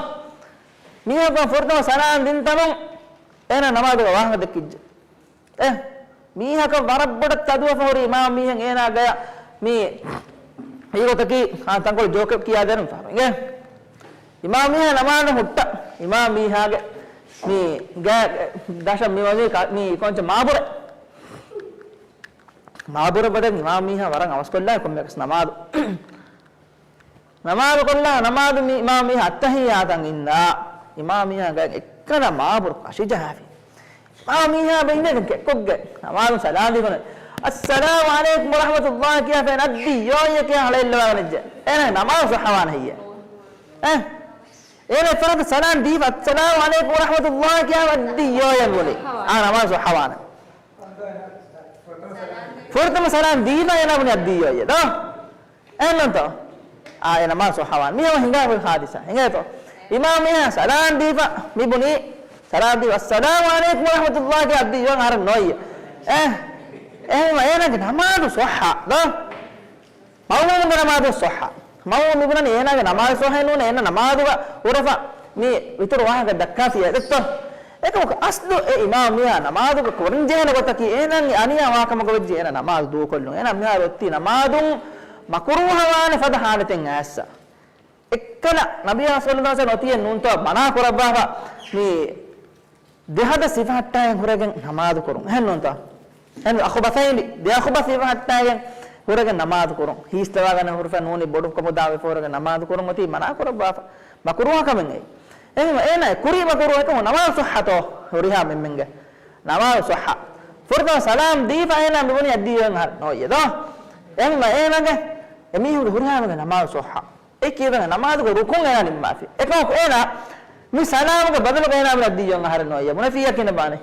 މީހަކަށް ފުރަތަމަ ސަލާން ދިން ތަނުން އޭނަ ނަމާދުގެ ވާހަކަ ދެއްކިއްޖެ. އެ، މީހަކަށް ވަރަށް ބޮޑަށް ތަދުވެފަ ހުރި އިމާމް މީހެއް އޭނާ ގަޔަށް މި އެގޮތަކީ، އާ، ތަންކޮޅެއް ޖޯކެއް ކިޔާދޭނަން ފަހަރު. އިނގޭ؟ އިމާމް މީހާ ނަމާދަށް ހުއްޓަ. އިމާމް މީހާގެ މި ގަ-، ދަށަށް މި ވަނީ ކަ-، މި ކޮންޗެއް މާބުރެއް. މާބުރެއް ވަޑަން އިމާމް މީހާ ވަރަށް އަވަސްކޮށްލާ ކޮންމެއަކަސް ނަމާދު. ނަމާދު ކޮށްލާ، ނަމާދު މި-، އިމާމް މީހާ އައްތަޙިއްޔާތަށް އިންދާ، އިމާމް މީހާ ގަ-، އެއްކަލަ މާބުރު ކަށި ޖަހާފި. އިމާމް މީހާ ބެ އިނދެގެން ކެއްކޮށްގެ ނަމާދު ސަލާން ދީފަ، އައްސަލާމު ޢަލައިކުމް ވަރަޙްމަތުﷲ ކިޔާފަ އައްދިއްޔޯއްޔެ ކިޔާ ހަޅޭއްލަވާގަނެއްޖެ. އޭނަ ނަމާދު ޞައްޙަވާނެ ހެއްޔޭ؟ އެ؟ އޭނަ އެއްފަރާތަށް ސަލާން ދީފަ، އައްސަލާމު ޢަލައިކުމް ވަރަޙްމަތުﷲ ކިޔާ އައްދިއްޔޯއްޔެ ބުނި. އާ، ނަމާދު ޞައްޙަވާނެ. ފުރަތަމަ ސަލާން ދީފަ އޭނަ ބުނި އައްދިއްޔޯއްޔެ ދޯ؟ އެހެންނޫންތޯ؟ އާ، އެ ނަމާދު ޞައްޙަވާނެ. މި ހަމަ ހިނގާ ހުރި ޙާދިސާ. އިނގޭތޯ؟ އިމާމް މީހާ ސަލާން ދީފަ މި ބުނީ، ސަލާން ދީފަ، އައްސަލާމު ޢަލައިކުމް ވަރަޙްމަތުﷲ ކިޔާ އައްދިއްޔޯއްޔެ އަހަރެން ނޯއްޔެ. އެ، އެހެންވީމަ އޭނާގެ ނަމާދު ޞައްޙަ ދޯ؟ މައުމޫމުންގެ ނަމާދު ޞައްޙަ. މައުމޫމު މި ބުނަނީ އޭނާގެ ނަމާދު ޞައްޙަ ނޫނޭ، އޭނާ ނަމާދުގަ ހުރެފަ މި އިތުރު ވާހަކަ ދައްކާފިއޭ ދެއްތޯ؟ އެކަމަކު އަސްލު އެ އިމާމް މީހާ ނަމާދުގަ ކުރަންޖެހޭނެ ގޮތަކީ އޭނާގެ އަނިޔާ ވާކަމުގަ ވެއްޖެ އޭނާ ނަމާދު ދޫކޮށްލުން. އޭނާ މިހާރު އޮތީ ނަމާދުން މަކުރޫހަވާނެ ފަދަ ޙާލަތެއް އައިސް. އެއްކަލަ ނަބިއްޔާ ޞައްލައްލާހު ޢަލައިހި ވަސައްލަމް އޮތީ ނޫންތޯ މަނާ ކުރައްވާފަ މި ދެހަދަ ސިފަހައްޓާގެން ހުރެގެން ނަމާދު ކުރުން. އެހެން ނޫންތޯ؟ އެހެން އަޚުބަސައިން ދެ އަޚުބަސް ސިފަހައްޓާގެން ހުރެގެން ނަމާދު ކުރުން. ހީސްތަވާގަނެ ހުރެފަ ނޫނީ ބޮޑު ކަމުދާ ވެފަ ހުރެގެން ނަމާދު ކުރުން އޮތީ މަނާ ކުރައްވާފަ. މަކުރޫހަ ކަމެއް އެއީ. އެހެން އޭނާ ކުރީ މަކުރޫހަ އެކަމު ނަމާދު ޞައްޙަތޯ؟ ހުރިހާ މެންމެންގެ ނަމާދު ޞައްޙަ. ފުރަތަމަ ސަލާމް ދީފަ އޭނާ މިބުނީ އައްދިއްޔޯއްޔެ އަހަރެން ނޯއްޔެ ދޯ؟ އެހެންވީމަ އޭނާގެ އެމީހުންގެ ހުރިހާ އެންމެންގެ ނަމާދު ޞައްޙަ. އެކީ އެންމެންގެ ނަމާދުގެ ރުކުން އޭނާ ނިންމާފި. އެކަމަކު އޭނާ މި ސަލާމުގެ ބަދަލުގަ އޭނާ މިނަށް ދިޔައީ އަހަރެއް ނޫން. ބުނެފިއްޔާ ކިހިނެއް ބާނީ؟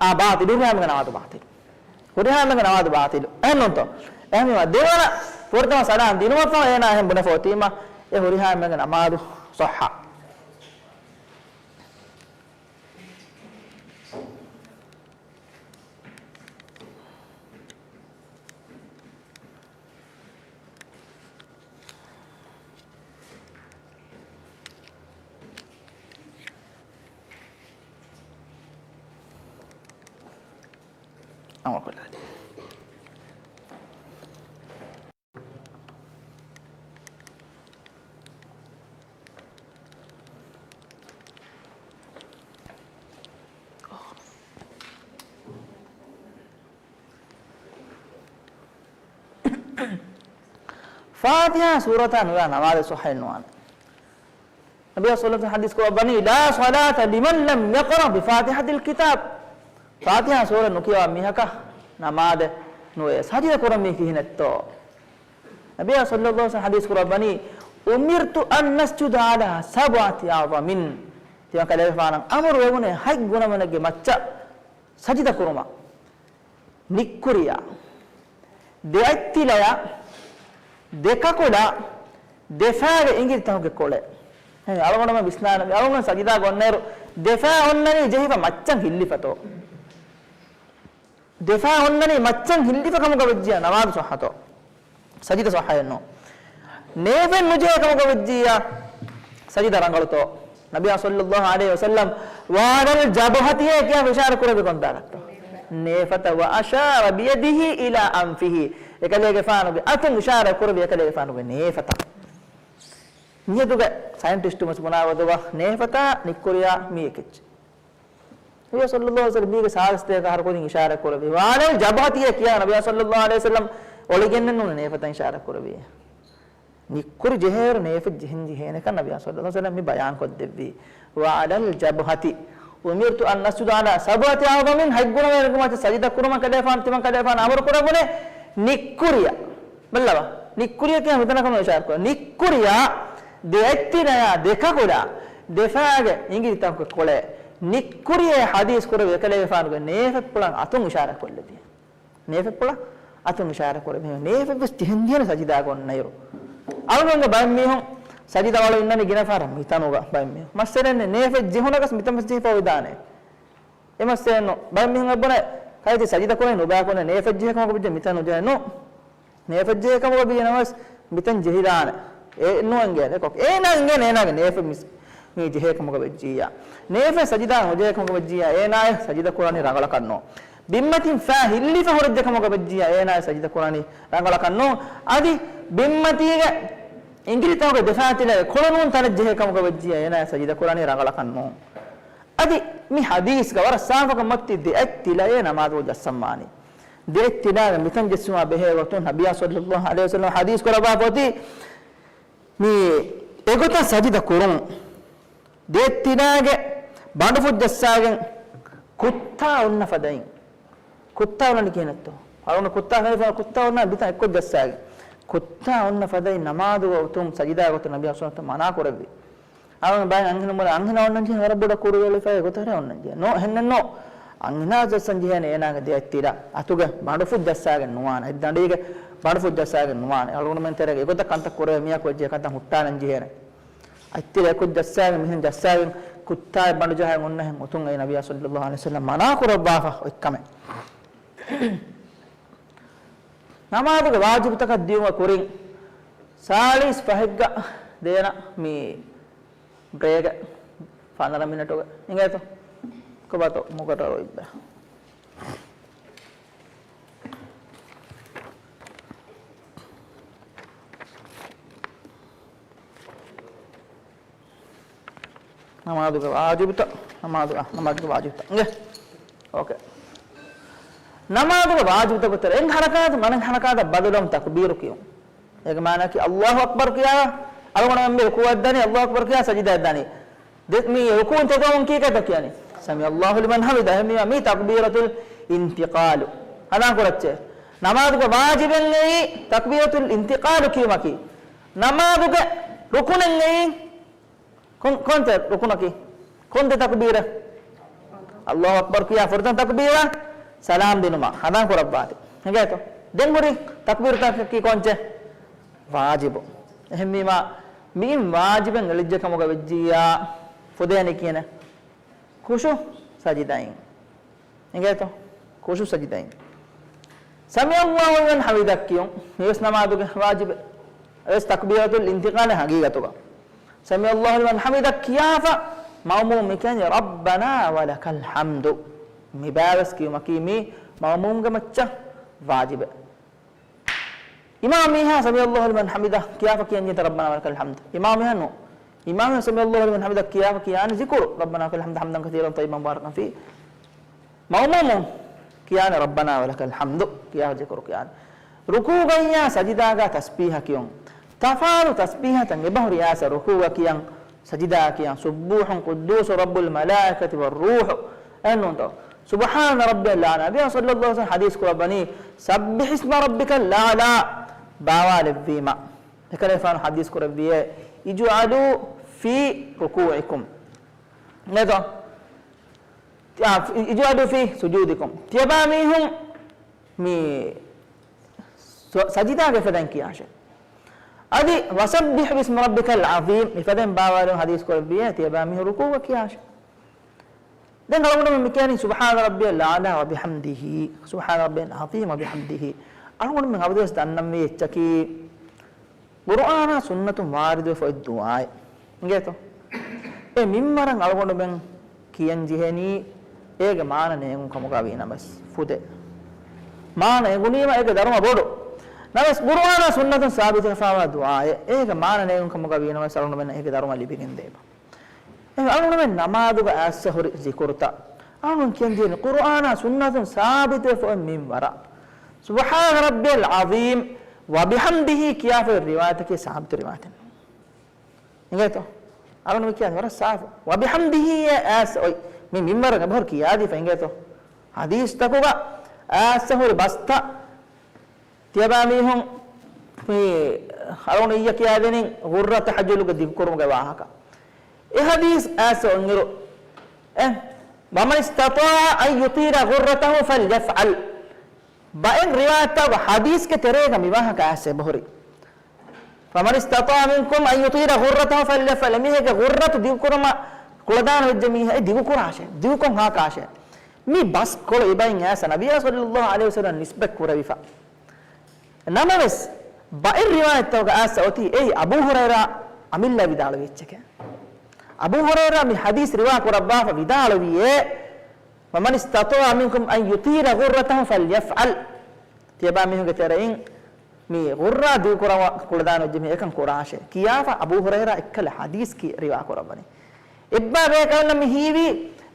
އާ، ބާޠިލު. ހުރިހާ އެންމެންގެ ނަމާދު ބާޠިލު. ހުރިހާ އެންމެންގެ ނަމާދު ބާޠިލު. އެހެންނޫންތޯ؟ އެހެންވީމަ ދެވަނަ ފުރަތަމަ ސަލާމް ދިނުމަށްފަހު އޭނާ އެހެން ބުނެފަ އޮތީމަ އެ ހުރިހާ އެންމެންގެ ނަމާދު ޞައްޙަ. އަމަކޮށްލާ. ފާތިޙާ ސޫރަތާ ނުލާ ނަމާދެއް ޞައްޙައެއް ނުވާނެ. ނަބިއްޔާ ޞައްލަﷲު ޢަލައިހި ވަސައްލަމަ ޙަދީޘް ކުރައްވަނީ، "لا صلاة لمن لم يقرأ بفاتحة الكتاب." ފާތިޙާ ސޫރަ ނުކިޔަވާ މީހަކަށް ނަމާދެއް ނުވޭ. ސަޖިދަ ކުރަން މީ ކިހިނެއްތޯ؟ ނަބިއްޔާ ޞައްލަﷲު ޢަލައިހި ވަސައްލަމަ ޙަދީޘް ކުރައްވަނީ، "أمرت أن نسجد على سبعة أعظم." ތިމަން ކަލޭގެފާނަށް އަމުރު ވެވުނޭ ހަތް ގުނަވަނެއްގެ މައްޗަށް ސަޖިދަ ކުރުމަށް. ނިއްކުރިޔާ، ދެއަތްތިލަޔާ، ދެކަކުލާ، ދެފާގެ އިނގިލިތަކުގެ ކޮޅެއް. އެހެން އަޅުގަނޑުމެން ވިސްނާނަމޭ، އަޅުގަނޑު ސަޖިދާ ގޮންނައިރު ދެފާ އޮންނަނީ ޖެހިފަ މައްޗަށް ހިއްލިފަތޯ؟ ދެފާ އޮންނަނީ މައްޗަށް ހިއްލިފަ ކަމުގަ ވެއްޖިއްޔާ ނަމާދު ޞައްޙަތޯ؟ ސަޖިދަ ޞައްޙައެއް ނޫން. ނޭފެއް ނުޖެހޭ ކަމުގަ ވެއްޖިއްޔާ ސަޖިދަ ރަނގަޅުތޯ؟ ނަބިއްޔާ ޞައްލަﷲު ޢަލައިހި ވަސައްލަމަ، "وعلى الجبهة" ކިޔާ އިޝާރާތް ކުރެއްވި ކޮންތާކަށްތޯ؟ ނޭފަތަށް. "وأشار بيده إلى أنفه." އެކަލޭގެފާނުގެ އަތުން އިޝާރާތް ކުރެއްވި އެކަލޭގެފާނުގެ ނޭފަތަށް. މިއަދުގެ ސައިންޓިސްޓުން ވެސް ބުނާ ގޮތުގަ ނޭފަތާ ނިއްކުރިޔާ މީ އެކެއްޗެއް. ނަބިއްޔާ ޞައްލަﷲު ޢަލައިހި ވަސައްލަމަ މީގެ ސާޅީސްތޭކަ އަހަރު ކުރިން އިޝާރާތް ކުރެއްވި. "وعلى الجبهة" ކިޔާ ނަބިއްޔާ ޞައްލަﷲު ޢަލައިހި ވަސައްލަމަ އޮޅިގެންނެއް ނޫނޭ ނޭފަތަށް އިޝާރާތް ކުރެއްވި. ނިއްކުރި ޖެހޭއިރު ނޭފަތް ޖެހެން ޖެހޭނެކަން ނަބިއްޔާ ޞައްލަﷲު ޢަލައިހި ވަސައްލަމަ މި ބަޔާން ކޮށްދެއްވީ. "وعلى الجبهة أمرت أن أسجد على سبعة أعظم" ހަތް ގުނަވަނެއްގެ މައްޗަށް ސަޖިދަ ކުރުމަށް ކަލޭގެފާނު ތިމަން ކަލޭގެފާނު އަމުރު ކުރެއްވުނޭ ނިއްކުރިޔާ. ބައްލަވާ. ނިއްކުރިޔާ ކިޔާ މިތަނަކަށް އިޝާރާތް ކުރެއްވި. ނިއްކުރިޔާ ދެއަތްތިލަޔާ ދެކަކުލާ ދެފާގެ އިނގިލިތަކުގެ ކޮޅެއް. ނިއްކުރިޔޭ ޙަދީޘް ކުރެއްވި އެކަލޭގެފާނުގެ ނޭފަތްޕުޅަށް އަތުން އިޝާރާތް ކޮށްލެވި. ނޭފަތްޕުޅަށް އަތުން އިޝާރާތް ކުރެއްވި. ނޭފަތް ވެސް ޖެހެން ޖެހޭނެ ސަޖިދާގަ އޮންނައިރު. އަޅުގަނޑު ބައެއް މީހުން ސަޖިދަ އަޅު އިންނަނީ ގިނަ ފަހަރަށް މިތަނުގަ ބައެއް މީހުން. މައްސަލައެއް ނޭ-، ނޭފަތް ޖެހުނަކަސް މިތަން ވެސް ޖެހިފަ އޮވެދާނެ. އެ މައްސަލައެއް ނޫން. ބައެއް މީހުން އެބުނޭ، ކައިތި ސަޖިދަ ކުރަނީ ނުބައިކުން ނޭފަތް ޖެހޭ ކަމަކަށް ވެއްޖެ މިތަން ނުޖެހޭ ނޫން. ނޭފަތް ޖެހޭ ކަމަކަށް ވީނަމަވެސް މިތަން ޖެހިދާނެ. އެ ނުއެނގޭނެ. އެކަކު އޭނާ އެނގޭނެ އޭނާގެ ނޭފަތް މިސް-، މި ޖެހޭ ކަމަކަށް ވެއްޖިއްޔާ. ނޭފަތް ސަޖިދާ ނުޖެހޭ ކަމަކަށް ވެއްޖިއްޔާ އޭނާއަށް ސަޖިދަ ކުރަނީ ރަނގަޅަކަށް ނޫން. ބިންމަތިން ފާ ހިއްލިފަ ހުރެއްޖެ ކަމަކަށް ވެއްޖިއްޔާ އޭނާއަށް ސަޖިދަ ކުރަނީ ރަނގަޅަކަށް ނޫން. އަދި ބިންމަތީގެ އިނގިލިތަކުގެ ދެފާތިލައިގެ ކޮޅު ނޫން ތަނެއް ޖެހޭ ކަމަކަށް ވެއްޖިއްޔާ އޭނާއަށް ސަޖިދަ ކުރަނީ ރަނގަޅަކަށް ނޫން. އަދި މި ޙަދީޘްގަ ވަރަށް ސާފަކަށް މަތި ދެއަތްތިލަޔޭ ނަމާދު ޖައްސަންވާނީ. ދެއަތްތިލާގެ މިތަން ޖެއްސުމާ ބެހޭ ގޮތުން ނަބިއްޔާ ޞައްލަﷲު ޢަލައިހި ވަސައްލަމަ ޙަދީޘް ކުރައްވާފަ އޮތީ މި އެގޮތަށް ސަޖިދަ ކުރުން. ދެއަތްތިލާގެ ބަނޑުފުށް ޖައްސާގެން ކުއްތާ އޮންނަ ފަދައިން. ކުއްތާ އޮންނަނީ ކިހިނެއްތޯ؟ އަޅުގަނޑު ކުއްތާ ފެނިފަ ކުއްތާ އޮންނަ މިތަން އެއްކޮށް ޖައްސާގެން. ކުއްތާ އޮންނަ ފަދައިން ނަމާދުގަ އޮތުން ސަޖިދާ ގޮތުން ނަބިއްޔާ ޞައްލަﷲު ޢަލައިހި ވަސައްލަމަ މަނާ ކުރެއްވި. އަޅުގަނޑު ބައެއް އަންހެނުން ބުނޭ އަންހެނާ އޮންނަން ޖެހޭ ވަރަށް ބޮޑަށް ކުރުވެލިފައި އެގޮތަށް އޮންނަން ޖެހޭ. ނޯ، އެހެންނެއް ނޯ. އަންހެނާ ޖައްސަން ޖެހޭނެ އޭނާގެ ދެއަތްތިލަ އަތުގެ ބަނޑުފުށް ޖައްސާގެން ނުވާނެ. އަތް ދަނޑީގެ ބަނޑުފުށް ޖައްސާގެން ނުވާނެ. އަޅުގަނޑުމެން ތެރޭގަ އެގޮތަށް ކަންތައް ކުރެވޭ މީހަކު ވެއްޖެ ކަންތައް ހުއްޓާލަން ޖެހޭނެ. އަތްތިލަ އެކޮށް ޖައްސާގެން މިހެން ޖައްސާގެން ކުއްތާއެއް ބަނޑު ޖަހައި އޮންނަހެން އޮތުން އެއީ ނަބިއްޔާ ޞައްލަﷲު ޢަލައިހި ވަސައްލަމަ މަނާ ކުރައްވާފަ އޮތް ކަމެއް. ނަމާދުގެ ވާޖިބުތަކަށް ދިޔުމަށް ކުރިން ސާޅީސް ފަހެއްގަ ދޭނަ މި ބްރޭކް ފަނަރަ މިނެޓުގެ އިނގޭތޯ؟ ކޮބާތޯ މުގައްރަރު އޮތްބަ؟ ނަމާދުގެ ވާޖިބުތައް، ނަމާދު، އާ، ނަމާދުގެ ވާޖިބުތައް. އިނގޭ؟ އޯކޭ. ނަމާދުގެ ވާޖިބުތަކުގެ ތެރޭ އެއް ޙަރަކާތު، އަނެއް ޙަރަކާތަށް ބަދަލުވުން ތަކުބީރު ކިޔުން. އޭގެ މާނައަކީ އައްލާހު އަކްބަރު ކިޔާ، އަޅުގަނޑުމެން މި ރުކޫޢަށް ދަނީ، އައްލާހު އަކްބަރު ކިޔާ ސަޖިދައަށް ދަނީ. ދެ-، މި ރުކޫޢުން ތެދުވުން ކީކޭތޯ ކިޔަނީ؟ سمع الله لمن حمده. އެހެންވީމަ މީ تكبيرة الانتقال. ހަނދާން ކުރައްޗޭ. ނަމާދުގެ ވާޖިބެއްގައި ތަކްބީރަތުލް އިންތިޤާލު ކިޔުމަކީ، ނަމާދުގެ ރުކުނެއްގައި ކޮން، ކޮންތެ ރުކުނަކީ؟ ކޮންތެ ތަކްބީރެއް؟ އައްލާހު އަކްބަރު ކިޔާ ފުރަތަމަ ތަކްބީރަށް ސަލާމް ދިނުމަށް ހަނދާން ކުރައްވާތި. އެނގޭތޯ؟ ދެން ހުރި ތަކްބީރުތަކަކީ ކޮންޗެއް؟ ވާޖިބު. އެހެންވީމާ، މިއިން ވާޖިބެއް އެޅިއްޖެ ކަމުގަ ވެއްޖިއްޔާ، ފުދޭނީ ކިހިނެއް؟ ޚުޝޫޢު ސަޖިދައިން. އެނގޭތޯ؟ ޚުޝޫޢު ސަޖިދައިން. ސަމިޢަ ﷲ ލިމަން ޙަމިދަ ކިޔުން. މިވެސް ނަމާދުގެ ވާޖިބެއް. އެވެސް ތަކްބީރަތުލް އިންތިޤާލެއް ޙަޤީޤަތުގަ. ސަމިޢަ ﷲ ލިމަން ޙަމިދަ ކިޔާފަ، މައުމޫމު މިކިޔަނީ، ރައްބަނާ ވަލަކަލް ޙަމްދު. މިބާވެސް ކިޔުމަކީ މީ މައުމޫމުގެ މައްޗަށް ވާޖިބެއް. އިމާމް މީހާ ސަމިޢަ ﷲ ލިމަން ޙަމިދަ ކިޔާފަ ކިޔަންޖެހޭ، ރައްބަނާ ވަލަކަލް ޙަމްދު. އިމާމް މީހާ ނޫން. އިމާމް ސަމިޢަ ﷲ ލިމަން ޙަމިދަ ކިޔާފަ ކިޔާނެ ޒިކުރު، ރައްބަނާ ވަލަކަލް ޙަމްދު ޙަމްދަން ކަޘީރަން ޠައްޔިބަން މުބާރަކަން ފީހި. މައުމޫމުން ކިޔާނެ، ރައްބަނާ ވަލަކަލް ޙަމްދު ކިޔާފަ ޒިކުރު ކިޔާނެ. ރުކޫޢުގައްޔާ ސަޖިދާގަ ތަސްބީޙަ ކިޔުން. ތަފާތު ތަސްބީޙަތައް އެބަހުރި އާސަ ރުކޫޢުގަ ކިޔަން، ސަޖިދާ ކިޔަން، ސުއްބޫޙުން ޤުއްދޫސު ރައްބުލް މަލާއިކަތި ވައްރޫޙު. އެހެންނޫންތޯ؟ ސުބްޙާނަ ރައްބިޔަލް އަޢްލާ. ނަބިއްޔާ ޞައްލައްލާހު ޢަލައިހި ވަސައްލަމް ޙަދީޘް ކުރައްވަނީ، ސައްބިޙް އިސްމަ ރައްބިކަލް އަޢްލާ ބާވާލެއްވީމަ. އެކަލޭގެފާނު ޙަދީޘް ކުރެއްވިއޭ، އިޖްޢަލޫ ފީ ރުކޫޢިކުމް. ނޭތޯ؟ އާ، އިޖްޢަލޫ ފީ ސުޖޫދިކުމް. ތިޔަބާ މީހުން މި ސު-، ސަޖިދާގެ ފަދައިން ކިޔާށޭ. އަދި، ވަސައްބިޙް ބިސްމި ރައްބިކަލް ޢަޒީމް މިފަދައިން ބާވާލުން ޙަދީޘް ކުރެއްވިއޭ، ތިޔަބާ މީހުން ރުކޫޢުގަ ކިޔާށޭ. ދެން އަޅުގަނޑުމެން މިކިޔަނީ، ސުބްޙާނަ ރައްބިޔަލް އަޢްލާ ވަބިޙަމްދިހީ، ސުބްޙާނަ ރައްބިޔަލް ޢަޒީމް ވަބިޙަމްދިހީ. އަޅުގަނޑުމެން އަބަދުވެސް ދަންނަންވީ އެއްޗަކީ، ޤުރުއާނާ ސުންނަތުން ވާރިދުވެފަ އޮތް ދުޢާއެއް. އިނގޭތޯ؟ އެ މިންވަރަށް އަޅުގަނޑުމެން ކިޔަން ޖެހެނީ، އޭގެ މާނަ ނޭނގުން ކަމުގަ ވީނަމަވެސް ފުދޭ. މާނަ އެނގުނީމަ އޭގެ ދަރުމަ ބޮޑު. ނަމަވެސް، ޤުރުއާނާ ސުންނަތުން ސާބިތުވެފަވާ ދުޢާއެއް. އޭގެ މާނަ ނޭނގުން ކަމުގަ ވީނަމަވެސް އަޅުގަނޑުމެންނަށް އޭގެ ދަރުމަ ލިބިގެންދޭ. އެ އަޅުގަނޑުމެން ނަމާދުގަ އައިއްސަ ހުރި ޒިކުރުތައް އަޅުގަނޑު ކިޔަން ޖެހެނީ ޤުރުއާނާ ސުންނަތުން ސާބިތުވެފަ އޮތް މިންވަރަށް. ސުބްޙާނަ ރައްބިޔަލް ޢަޒީމް ވަބިޙަމްދިހީ ކިޔާފަ އޮތް ރިވާޔަތަކީ ސާބިތު ރިވާޔަތެއް ނޫން. އިނގޭތޯ؟ އަޅުގަނޑު މި ކިޔަނީ ވަރަށް ސާފު. ވަބިޙަމްދިހީ އައިއްސަ އޮތް މި މިންވަރަށް އެބަހުރި ކިޔާދީފަ އިނގޭތޯ؟ ޙަދީޘްތަކުގަ އައިއްސަ ހުރި ބަސްތައް ތިޔަބާ މީހުން މި އަޅުގަނޑު އިއްޔެ ކިޔާދިނީ ޣުއްރަ ތަޙައްޖުލުގެ ދިގުކުރުމުގެ ވާހަކަ. އެ ޙަދީޘް އައިއްސަ އޮތްއިރު، އެ، ومن استطاع أن يطيل غرته فليفعل. ބައެއް ރިވާޔަތްތަކުގަ ޙަދީޘްގެ ތެރޭގަ މި ވާހަކަ އައިއްސަ އެބަހުރި. فمن استطاع منكم أن يطيل غرته فليفعل. އެމީހެއްގެ ޣުއްރަތު ދިގުކުރުމަށް ކުޅަދާނަ ވެއްޖެ މީހާ އެ ދިގުކުރާށޭ، ދިގުކޮށް ހާކާށޭ. މި ބަސްކޮޅު އެބައިން އައިއްސަ ނަބިއްޔާ ޞައްލައްލާހު ޢަލައިހި ވަސައްލަމަށް ނިސްބަތް ކުރެވިފަ. ނަމަވެސް، ބައެއް ރިވާޔަތްތަކުގަ އައިއްސަ އޮތީ އެއީ އަބޫ ހުރައިރާ އަމިއްލަ ވިދާޅުވި އެއްޗެކޭ. އަބޫ ހުރައިރާ މި ޙަދީޘް ރިވާ ކުރައްވާފަ ވިދާޅުވިއޭ، ومن استطاع منكم أن يطيل غرته فليفعل. ތިޔަބާ މީހުންގެ ތެރެއިން މި ޣުއްރާ ދިގުކުރަން ކުޅަދާނަ ވެއްޖެ މީހަކަށް ކުރާށޭ ކިޔާފަ އަބޫ ހުރައިރާ އެއްކަލަ ޙަދީޘް ކި-، ރިވާ ކުރައްވަނީ. އެއްބާ ބޭކަލުންނަށް މި ހީވީ،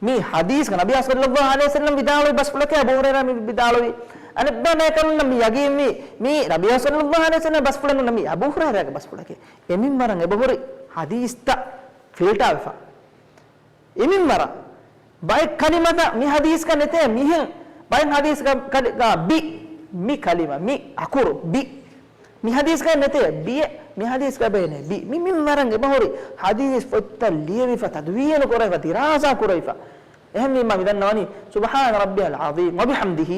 މި ޙަދީޘްގަ ނަބިއްޔާ ޞައްލައްލާހު ޢަލައިހި ވަސައްލަމް ވިދާޅުވި ބަސްފުޅެކޭ އަބޫ ހުރައިރާ މި ވިދާޅުވީ. އަނެއްބާ ބޭކަލުންނަށް މި ޔަގީންވީ، މީ ނަބިއްޔާ ޞައްލައްލާހު ޢަލައިހި ވަސައްލަމްގެ ބަސްފުޅެއް ނޫން، މީ އަބޫ ހުރައިރާގެ ބަސްފުޅެކޭ. އެ މިންވަރަށް އެބަހުރި ޙަދީޘްތައް ފިލްޓާވެފަ. އެ މިންވަރަށް ބައެއް ކަލިމަތައް މި ޙަދީޘްގަ ނެތޭ މިހެން، ބައެއް ޙަދީޘްގަ ކަލި-، ގަ ބި، މި ކަލިމަ، މި އަކުރު ބި، މި ޙަދީޘްގަ ނެތޭ ބިއެއް، މި ޙަދީޘްގަ ބޭނޭ ބި. މި މިންވަރަށް އެބަހުރި ޙަދީޘް ފޮތްތައް ލިޔެވިފަ، ތަދުވީނު ކުރެވިފަ، ދިރާސާ ކުރެވިފަ. އެހެންވީމާ މި ދަންނަވަނީ، سبحان ربي العظيم وبحمده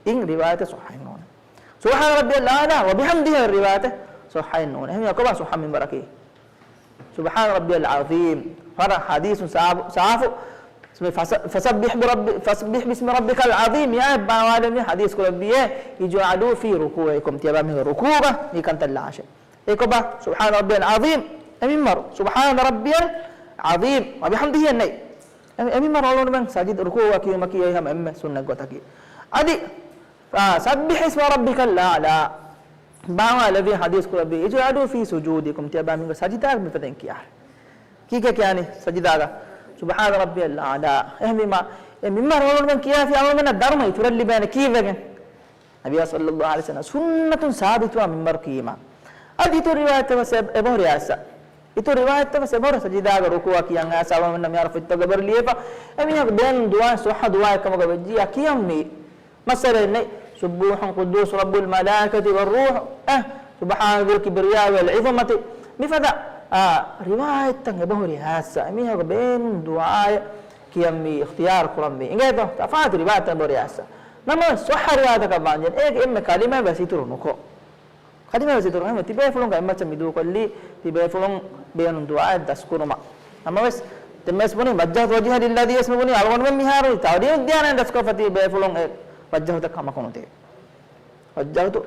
އިން ރިވާޔަތެއް ޞައްޙައެއް ނޫނޭ. سبحان ربي الأعلى وبحمده އިން ރިވާޔަތެއް ޞައްޙައެއް ނޫނޭ. އެހެންވީމާ ކޮބާ ޞައްޙަ މިންވަރަކީ؟ سبحان ربي العظيم. ވަރަށް ޙަދީޘުން ސާފު، ސާފު. މި ފަސަ-، فسبح برب، فسبح باسم ربك العظيم އާޔަތް ބާވާލެވި ޙަދީޘް ކުރެއްވިއޭ، اجعلوا في ركوعكم، ތިޔަބާ މީހުން ރުކޫޢުގަ މި ކަންތައް ލާށޭ. އެ ކޮބާ؟ سبحان ربي العظيم. އެ މިންވަރު، سبحان ربي العظيم وبحمده އެއް ނެތް. އެ، އެ މިންވަރު އަޅުގަނޑުމެން ސަޖިދަ ރުކޫޢުގަ ކިޔުމަކީ އެއީ ހަމަ އެންމެ ސުންނަތް ގޮތަކީ. އަދި، آه، سبح اسم ربك الأعلى ބާވާލެވި ޙަދީޘް ކުރެއްވި، اجعلوا في سجودكم، ތިޔަބާ މީހުން ސަޖިދާގަ މިފަދައިން ކިޔާށޭ. ކީކޭ ކިޔާނީ ސަޖިދާގަ؟ سبحان ربي الأعلى. އެހެންވީމާ، އެ މިންވަރު އަޅުގަނޑުމެން ކިޔާފި އަޅުގަނޑުމެންނަށް ދަރުމަ އިތުރަށް ލިބޭނެ ކީއްވެގެން؟ ނަބިއްޔާ ޞައްލައްލާހު ޢަލައިހި ވަސައްލަމް ސުންނަތުން ސާބިތުވާ މިންވަރު ކީމާ. އަދި އިތުރު ރިވާޔަތެއް ވެސް އެ-، އެބަހުރި އައިއްސަ. އިތުރު ރިވާޔަތެއް ވެސް އެބަހުރި ސަޖިދާގަ ރުކޫޢަށް ކިޔަން އައިއްސަ އަޅުގަނޑުމެންނަށް މިހާރު ފޮތްތަކުގަ އެބަހުރި ލިޔެފަ. އެމީހަކު ބޭނުން ދުޢާ ޞައްޙަ ދުޢާއެއް ކަމުގަ ވެއްޖިއްޔާ ކިޔަން މީ. މައްސަލައެއް ނެތް. ސުއްބޫޙުން ޤުއްދޫސު ރައްބުލް މަލާއިކަތި ވައްރޫޙު، އެ، ސުބްޙާނަ ޛުލް ކިބްރިޔާއި ވަލް ޢިޡަމަތި. މިފަދަ، އާ، ރިވާޔަތްތައް އެބަހުރި ހާއްސަ. އެމީހަކު ބޭނުން ދުޢާއެއް ކިޔަންވީ، އިޚްތިޔާރު ކުރަންވީ. އިނގޭތޯ؟ ތަފާތު ރިވާޔަތްތައް އެބަހުރި ހާއްސަ. ނަމަވެސް ޞައްޙަ ރިވާޔަތަކަށް ވާންޖެހޭނެ. އޭގެ އެންމެ ކަލިމައެއް ވެސް އިތުރު ނުކޮށް. ކަލިމަ ވެސް އިތުރު ނުވެ، ތިބޭފުޅުންގެ އެއްމައްޗަށް މި ދޫކޮށްލީ، ތިބޭފުޅުން ބޭނުން ދުޢާއެއް ދަސްކުރުމަށް. ނަމަވެސް، ދެންވެސް ބުނީ، وجهت وجهي للذي ވެސް މި ބުނީ، އަޅުގަނޑުމެން މިހާރު ތަޢުލީމު ދިޔާނައިން ދަސްކޮށްފަ ތިބޭފުޅުން އެ ވައްޖަހުތައް ކަމަކުނުދޭ. ވައްޖަހުތު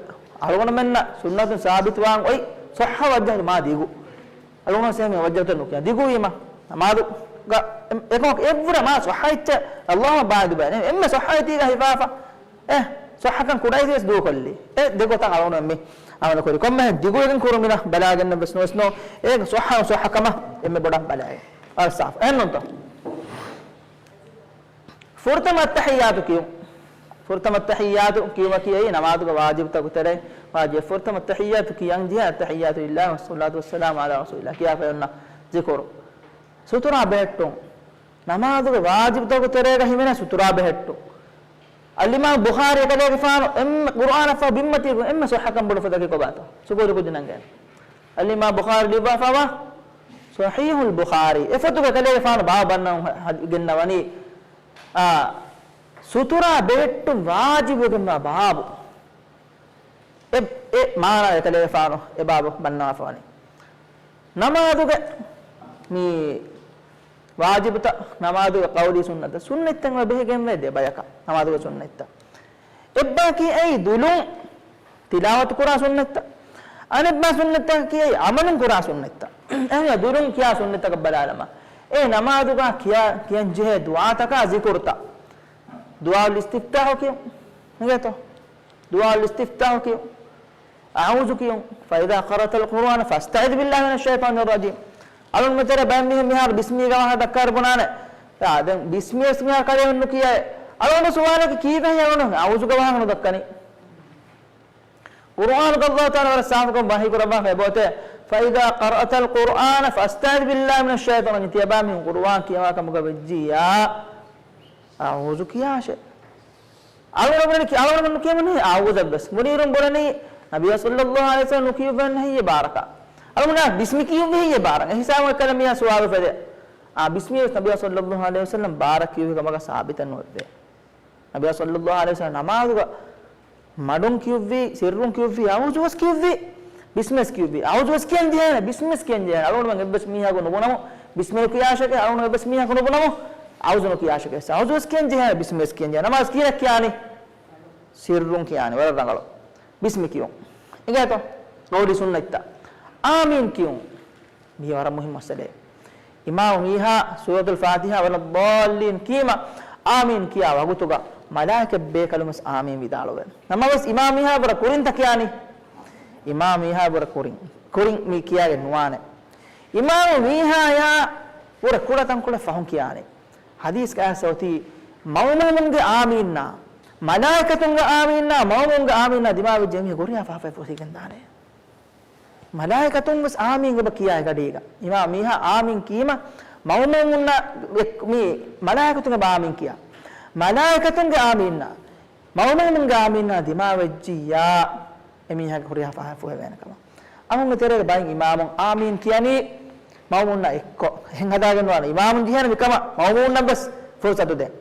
އަޅުގަނޑުމެންނަށް ސުންނަތުން ސާބިތުވާން އޮތް ޞައްޙަ ވައްޖަހުތު މާ ދިގު. އަޅުގަނޑު ސޭމި ވައްޖަހުތައް ނުކިޔާ. ދިގުވީމަ، ނަމާދުގަ އެ-، އެކަމަކު އެއްވުރެ މާ ޞައްޙަ އެއްޗެއް، އައްލާހު ބާއިދު ބައި. އެންމެ ޞައްޙަ އެތީގަ ހިފާފަ. އެ، ޞައްޙަކަން ކުޑައިތިވެސް ދޫކޮށްލީ. އެ ދެގޮތަށް އަޅުގަނޑު މި އަމަލު ކުރި. ކޮންމެހެން ދިގުވެގެން ކުރުމިނަ ބަލާގެންނަށް ވެސް ނުވެސް ނޯ. އޭގެ ޞައްޙަ ނުޞައްޙަކަމަށް އެންމެ ބޮޑަށް ބަލާއި. އަޅަސާފު. އެހެންނޫންތޯ؟ ފުރަތަމަ އައްތަޙިއްޔާތު ކިޔުން. ފުރަތަމަ އައްތަޙިއްޔާތު ކިޔުމަކީ އެއީ ނަމާދުގެ ވާޖިބުތަކު ތެރެއިން ވާޖިބު. ފުރަތަމަ އައްތަޙިއްޔާތު ކިޔަން ޖެހޭ، التحيات لله والصلاة والسلام على رسول الله ކިޔާފައި އޮންނަ ޒިކުރު. ސުތުރާ ބެހެއްޓުން. ނަމާދުގެ ވާޖިބުތަކު ތެރޭގަ ހިމެނޭ ސުތުރާ ބެހެއްޓުން. އަލްއިމާމް ބުޚާރީ އެކަލޭގެފާނު އެންމެ ޤުރުއާނަށްފަހު ބިންމަތީ އެންމެ ޞައްޙަކަން ބޮޑު ފަދައަކީ ކޮބާތޯ؟ ސުކޫރު ކުއްޖެއް ނަންގޭނެ. އަލްއިމާމް ބުޚާރީ ލިޔުއްވާފައިވާ ޞަޙީޙުލް ބުޚާރީ. އެ ފޮތުގަ އެކަލޭގެފާނު ބާބު ބަންނަން ހަ-، ހަ-، ގެންނަވަނީ، އާ، ސުތުރާ ބެހެއްޓުން ވާޖިބުވެގެންވާ ބާބު. އެ، އެ މާނާ އެކަލޭގެފާނު އެ ބާބު ބަންނަވާފަވަނީ. ނަމާދުގެ މި ވާޖިބުތައް، ނަމާދުގެ ޤައުލީ ސުންނަތްތައް، ސުންނަތްތައް އެބަ ބެހިގެންވޭ ދެ ބަޔަކަށް، ނަމާދުގެ ސުންނަތްތައް. އެއްބަޔަކީ އެއީ ދުލުން ތިލާވަތު ކުރާ ސުންނަތްތައް. އަނެއްބަ ސުންނަތްތަކަކީ އެއީ އަމަލުން ކުރާ ސުންނަތްތައް. އެހެން ދުލުން ކިޔާ ސުންނަތްތަކަށް ބަލާލަމާ، އެ ނަމާދުގަ ކިޔާ، ކިޔަން ޖެހޭ ދުޢާތަކާ ޒިކުރުތައް. ދުޢާއުލް އިސްތިފްތާޙު ކިޔުން. އިނގޭތޯ؟ ދުޢާއުލް އިސްތިފްތާޙު ކިޔުން. އަޢޫޛު ކިޔުން. فإذا قرأت القرآن فاستعذ بالله من الشيطان الرجيم. އަޅުންމެ ތެރޭ ބައެއް މީހުން މިހާރު ބިސްމީގެ ވާހަކަ ދައްކާއިރު ބުނާނެ. އާ، ދެން ބިސްމީ ވެސް މިހާރު ކަލޭމެން ނުކިޔައޭ. އަޅުގަނޑު ސުވާލަކީ ކީއްވެހޭ އަޅުގަނޑު އަޢޫޛުގެ ވާހަކަ ނުދައްކަނީ؟ ޤުރުއާނުގަ ﷲ ތަޢާލާ ވަރަށް ސާފުކޮށް ވަޙީ ކުރައްވާފައި އެބައޮތޭ، فإذا قرأت القرآن فاستعذ بالله من الشيطان الرجيم. ތިޔަބައިމީހުން ޤުރުއާން ކިޔަވާ ކަމުގަ ވެއްޖިއްޔާ، އަޢޫޛު ކިޔާށޭ. އަޅުގަނޑު ބުނަނީ، އަޅުގަނޑު ބުނަނީ ކިޔަމުން އަޢޫޛަށް ވެސް. މުނީރުން ބުނަނީ ނަބިއްޔާ ޞައްލައްލާހު ޢަލައިހި ވަސައްލަމަ ނުކިޔުއްވަން ހެއްޔޭ ބާރަކަށް. އަޅުގަނޑު ބިސްމި ކިޔުއްވި ހެއްޔޭ ބާރަކަށް. އެ ހިސާބު އެއްކަލަ މިޔާ ސުވާލު ފެދޭ. އާ، ބިސްމި ވެސް ނަބިއްޔާ ޞައްލައްލާހު ޢަލައިހި ވަސައްލަމަ ބާރަށް ކިޔުއްވި ކަމަކަށް ސާބިތެއް ނުވެއްވޭ. ނަބިއްޔާ ޞައްލައްލާހު ޢަލައިހި ވަސައްލަމަ ނަމާދުގަ މަޑުން ކިޔުއްވީ، ސިއްރުން ކިޔުއްވީ، އަޢޫޛު ވެސް ކިޔުއްވީ، ބިސްމި ވެސް ކިޔުއްވީ. އަޢޫޛު ވެސް ކިޔަން ޖެހޭނެ، ބިސްމި ވެސް ކިޔަން ޖެހޭނެ. އަޅުގަނޑުމެން އެއްވެސް މީހަކު ނުބުނަމު، ބިސްމި ނުކިޔާށެކޭ، އަޅުގަނޑު އެއްވެސް މީހަކު ނުބުނަމު، އަޢޫޛު ނުކިޔާށެކޭ. އަޢޫޛު ވެސް ކިޔަން ޖެހޭނެ، ބިސްމި ވެސް ކިޔަން ޖެހޭނެ. ނަމާދު ކީއް ކިޔާނީ؟ ސިއްރުން ކިޔާނީ، ވަރަށް ރަނގަޅު. ބިސްމި ކިޔުން. އިނގޭތޯ؟ ޤައުލީ ސުންނަތްތައް. އާމީން ކިޔުން. މީ ވަރަށް މުހިއްމު މައްސަލައެއް. އިމާމު މީހާ ސޫރަތުލް ފާތިޙާ ވަލައްޟާއްލީން ކީމަ، އާމީން ކިޔާ ވަގުތުގަ މަލާއިކަތް ބޭކަލުން ވެސް އާމީން ވިދާޅުވޭ. ނަމަވެސް އިމާމު މީހާ ވަރަށް ކުރިންތަ ކިޔާނީ؟ އިމާމު މީހާ ވަރަށް ކުރިން. ކުރިން މީ ކިޔާގެން ނުވާނެ. އިމާމު މީހާޔާ ވަރަށް ކުޑަ ތަންކޮޅެއް ފަހުން ކިޔާނެ. ޙަދީޘްގަ އައިސް އޮތީ، މައުމޫމުންގެ އާމީންނާ، މަލާއިކަތުންގެ އާމީންނާ، މައުމޫމުންގެ އާމީންނާ ދިމާވެއްޖެ އެމީހާ ހުރިހާ ފާފައެއް ފުރިގެންދާނެ. މަލާއިކަތުން ވެސް އާމީން އެބަ ކިޔާ އެ ގަޑީގަ. އިމާ މީހާ އާމީން ކީމަ، މައުމޫމުންނަށް އެ-، މީ މަލާއިކަތުން އެބަ އާމީން ކިޔާ. މަލާއިކަތުންގެ އާމީންނާ، މައުމޫމުންގެ އާމީންނާ ދިމާވެއްޖިއްޔާ، އެމީހާގެ ހުރިހާ ފާފަ ފުހެވޭނެ ކަމަށް. އަހުންގެ ތެރޭގަ ބައިން އިމާމުން އާމީން ކިޔަނީ މައުމޫންނާ އެއްކޮށް. އެހެން ހަދާގެން ނުވާނެ. އިމާމުން ޖެހޭނެ މިކަމަށް މައުމޫންނަށް ވެސް ފުރުސަތު ދޭން.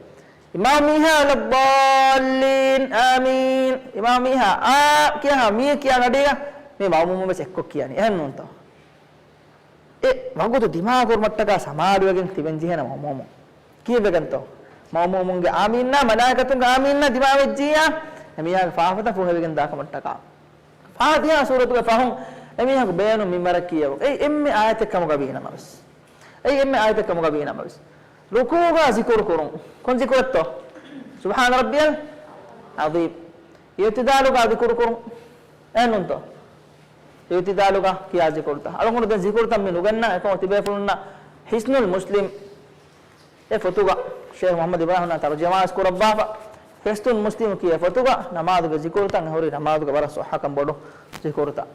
އިމާމު މީހާ ވަލައްޟާއްލީން އާމީން. އިމާމު މީހާ އާ ކިޔާ މީ ކިޔާ ގަޑީގަ މި މައުމޫމުން ވެސް އެއްކޮށް ކިޔަނީ. އެހެން ނޫންތޯ؟ އެ ވަގުތު ދިމާކުރުމަށްޓަކާ ސަމާލުވެގެން ތިބެން ޖެހޭނެ މައުމޫމުން. ކީއްވެގެންތޯ؟ މައުމޫމުންގެ އާމީންނާ، މަލާއިކަތުންގެ އާމީންނާ ދިމާވެއްޖިއްޔާ، އެމީހާގެ ފާފަތައް ފުހެވިގެން ދާކަމަށްޓަކާ. ފާތިޙާ ސޫރަތުގެ ފަހުން އެމީހަކު ބޭނުން މިންބަރަށް ކިޔެވުން. އެއީ އެންމެ އާޔަތެއް ކަމުގަ ވީ ނަމަވެސް. އެއީ އެންމެ އާޔަތެއް ކަމުގަ ވީ ނަމަވެސް. ރުކޫޢުގަ ޒިކުރު ކުރުން. ކޮން ޒިކުރެއްތޯ؟ سبحان ربي العظيم. އިޢުތިދާލުގަ ޒިކުރު ކުރުން. އެހެންނޫންތޯ؟ އިޢުތިދާލުގަ ކިޔާ ޒިކުރުތައް. އަޅުގަނޑު ދެން ޒިކުރުތައް މި ނުގަންނަ އެކަމަކު ތިބޭފުޅުންނަށް ޙިޞްނުލް މުސްލިމް އެ ފޮތުގަ ޝޭޚް މުޙައްމަދު އިބްރާހިމް ތަރުޖަމާވެސް ކުރައްވާފަ. ޙިޞްނުލް މުސްލިމް ކިޔޭ ފޮތުގަ ނަމާދުގެ ޒިކުރުތައް އެހުރި ނަމާދުގެ ވަރަށް ޞައްޙަކަން ބޮޑު ޒިކުރުތައް.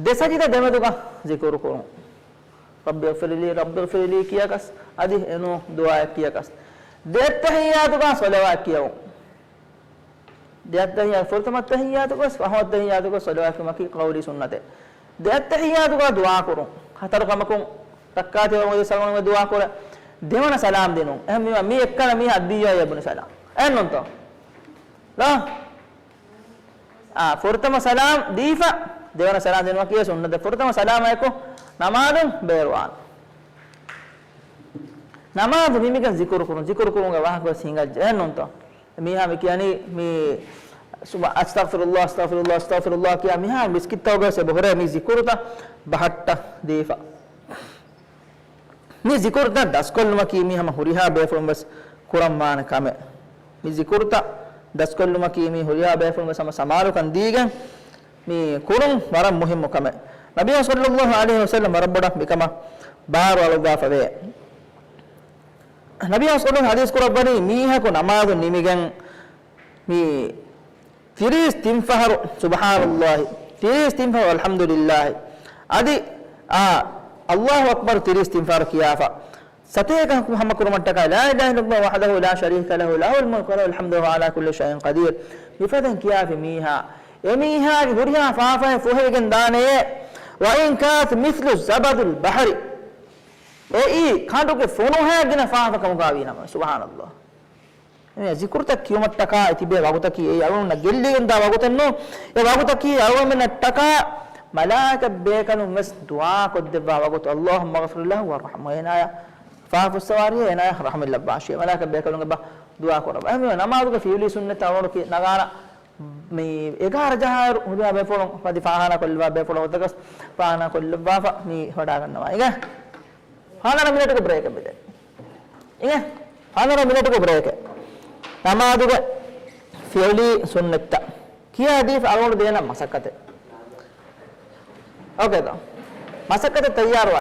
ދެ ސަޖިދަ ދެމެދުގަ ޒިކުރު ކުރުން. رب اغفر لي، رب اغفر لي ކިޔަކަސް، އަދި އެނޫ ދުޢާއެއް ކިޔަކަސް. ދެ އައްތަޙިއްޔާތުގަ ޞަލަވާތް ކިޔަވުން. ދެއައްތަހިއްޔާ، ފުރަތަމައްތަހިއްޔާތުގަ ވެސް، ފަހުއައްތަހިއްޔާތުގަ ވެސް ޞަލަވާތް ކުރުމަކީ ޤައުލީ ސުންނަތެއް. ދެއައްތަހިއްޔާތުގަ ދުޢާ ކުރުން. ހަތަރު ކަމަކުން ރައްކާތެރިވުމުގެ ސަލާމަތް ދުޢާ ކުރޭ. ދެވަނަ ސަލާމް ދިނުން. އެހެންވީމަ މީ އެއްކަލަ މީހާ އައްދިއްޔާ އެބުނި ސަލާމް. އެހެންނޫންތޯ؟ ދޯ؟ އާ، ފުރަތަމަ ސަލާމް ދީފަ، ދެވަނަ ސަލާމް ދިނުމަކީ ސުންނަތެއް. ފުރަތަމަ ސަލާމައެކު ނަމާދުން ބޭރުވާން. ނަމާދު މި މިކަން ޒިކުރު ކުރުން، ޒިކުރު ކުރުމުގެ ވާހަކަ ވެސް ހިނގައްޖެ. އެހެންނޫންތޯ؟ މީހާ މި ކިޔަނީ މި ސުބް-، އަސްތަޣްފިރުﷲ، އަސްތަޣްފިރުﷲ، އަސްތަޣްފިރުﷲ ކިޔާ މިހާ މިސްކިތްތަކުގަ ވެސް އެބަހުރޭ މި ޒިކުރުތައް ބަހައްޓަ ދީފަ. މި ޒިކުރުތައް ދަސްކޮށްލުމަކީ މީ ހަމަ ހުރިހާ ބޭފުޅުން ވެސް ކުރަން ވާނެ ކަމެއް. މި ޒިކުރުތައް ދަސްކޮށްލުމަކީ މީ ހުރިހާ ބޭފުޅުން ވެސް ހަމަ ސަމާލުކަން ދީގެން މި ކުރުން ވަރަށް މުހިއްމު ކަމެއް. ނަބިއްޔާ ޞައްލައްލާހު ޢަލައިހި ވަސައްލަމް ވަރަށް ބޮޑަށް މިކަމަށް ބާރު އަޅުއްވާފަ ވޭ. ނަބިއްޔާ ޞައްލައްލާހު ޙަދީޘް ކުރައްވަނީ މީހަކު ނަމާދު ނިމިގެން މި ތިރީސް ތިން ފަހަރު ސުބްޙާނައްލާހި، ތިރީސް ތިން ފަހަރު އަލްޙަމްދުލިއްލާހި، އަދި، އާ، އައްލާހު އަކްބަރު ތިރީސް ތިން ފަހަރު ކިޔާފަ، ސަތޭކަ ހަމަކުރުމަށްޓަކާ، لا إله إلا الله وحده لا شريك له، له الملك وله الحمد وهو على كل شيء قدير. މިފަދައިން ކިޔާފި މީހާ، އެމީހާގެ ހުރިހާ ފާފައެއް ފުހެވިގެން ދާނެޔޭ. وإن كانت مثل زبد البحر. އެއީ ކަނޑުގެ ފޮނުހާ ގިނަ ފާފަ ކަމުގައި ވީނަމަ، ސުބްޙާނައްލާހް. އެ ޒިކުރުތައް ކިޔުމަށްޓަކާ ތިބޭ ވަގުތަކީ އެއީ އަޅުގަނޑުންނަށް ގެއްލިގެން ދާ ވަގުތެއް ނޫން. އެ ވަގުތަކީ އަޅުގަނޑުމެންނަށްޓަކާ މަލާއިކަ ބޭކަލުން ވެސް ދުޢާ ކޮށްދެއްވާ ވަގުތު. اللهم اغفر له وارحمه. އޭނާޔަށް ފާފަ ފުއްސަވާށޭ، އޭނާޔަށް ރަޙްމަތް ލައްވާށޭ. މަލާއިކަ ބޭކަލުން އެބަ ދުޢާ ކުރައްވާ. އެހެންވީމަ ނަމާދުގެ ފިޢުލީ ސުންނަތް އަޅުގަނޑު ކި-، ނަގާނަ މި އެގާރަ ޖަހާއިރު ހުރިހާ ބޭފުޅުން ފަދި ފާހާނާ ކޮށްލައްވާ ބޭފުޅުން އޮތަކަސް ފާހާނާ ކޮށްލައްވާފަ މި ވަޑާގަންނަވާ. އިނގޭ؟ ހަނދަރަ މިނެޓުގެ ބްރޭކެއް މިދެން. އިނގޭ؟ ހަނދަރަ މިނެޓުގެ ބްރޭކެއް. ނަމާދުގެ ފިޢުލީ ސުންނަތްތައް ކިޔާދީފަ އަޅުގަނޑު ދޭނަން މަސައްކަތެއް. އޯކޭ ދޯ؟ މަސައްކަތަށް ތައްޔާރުވާ.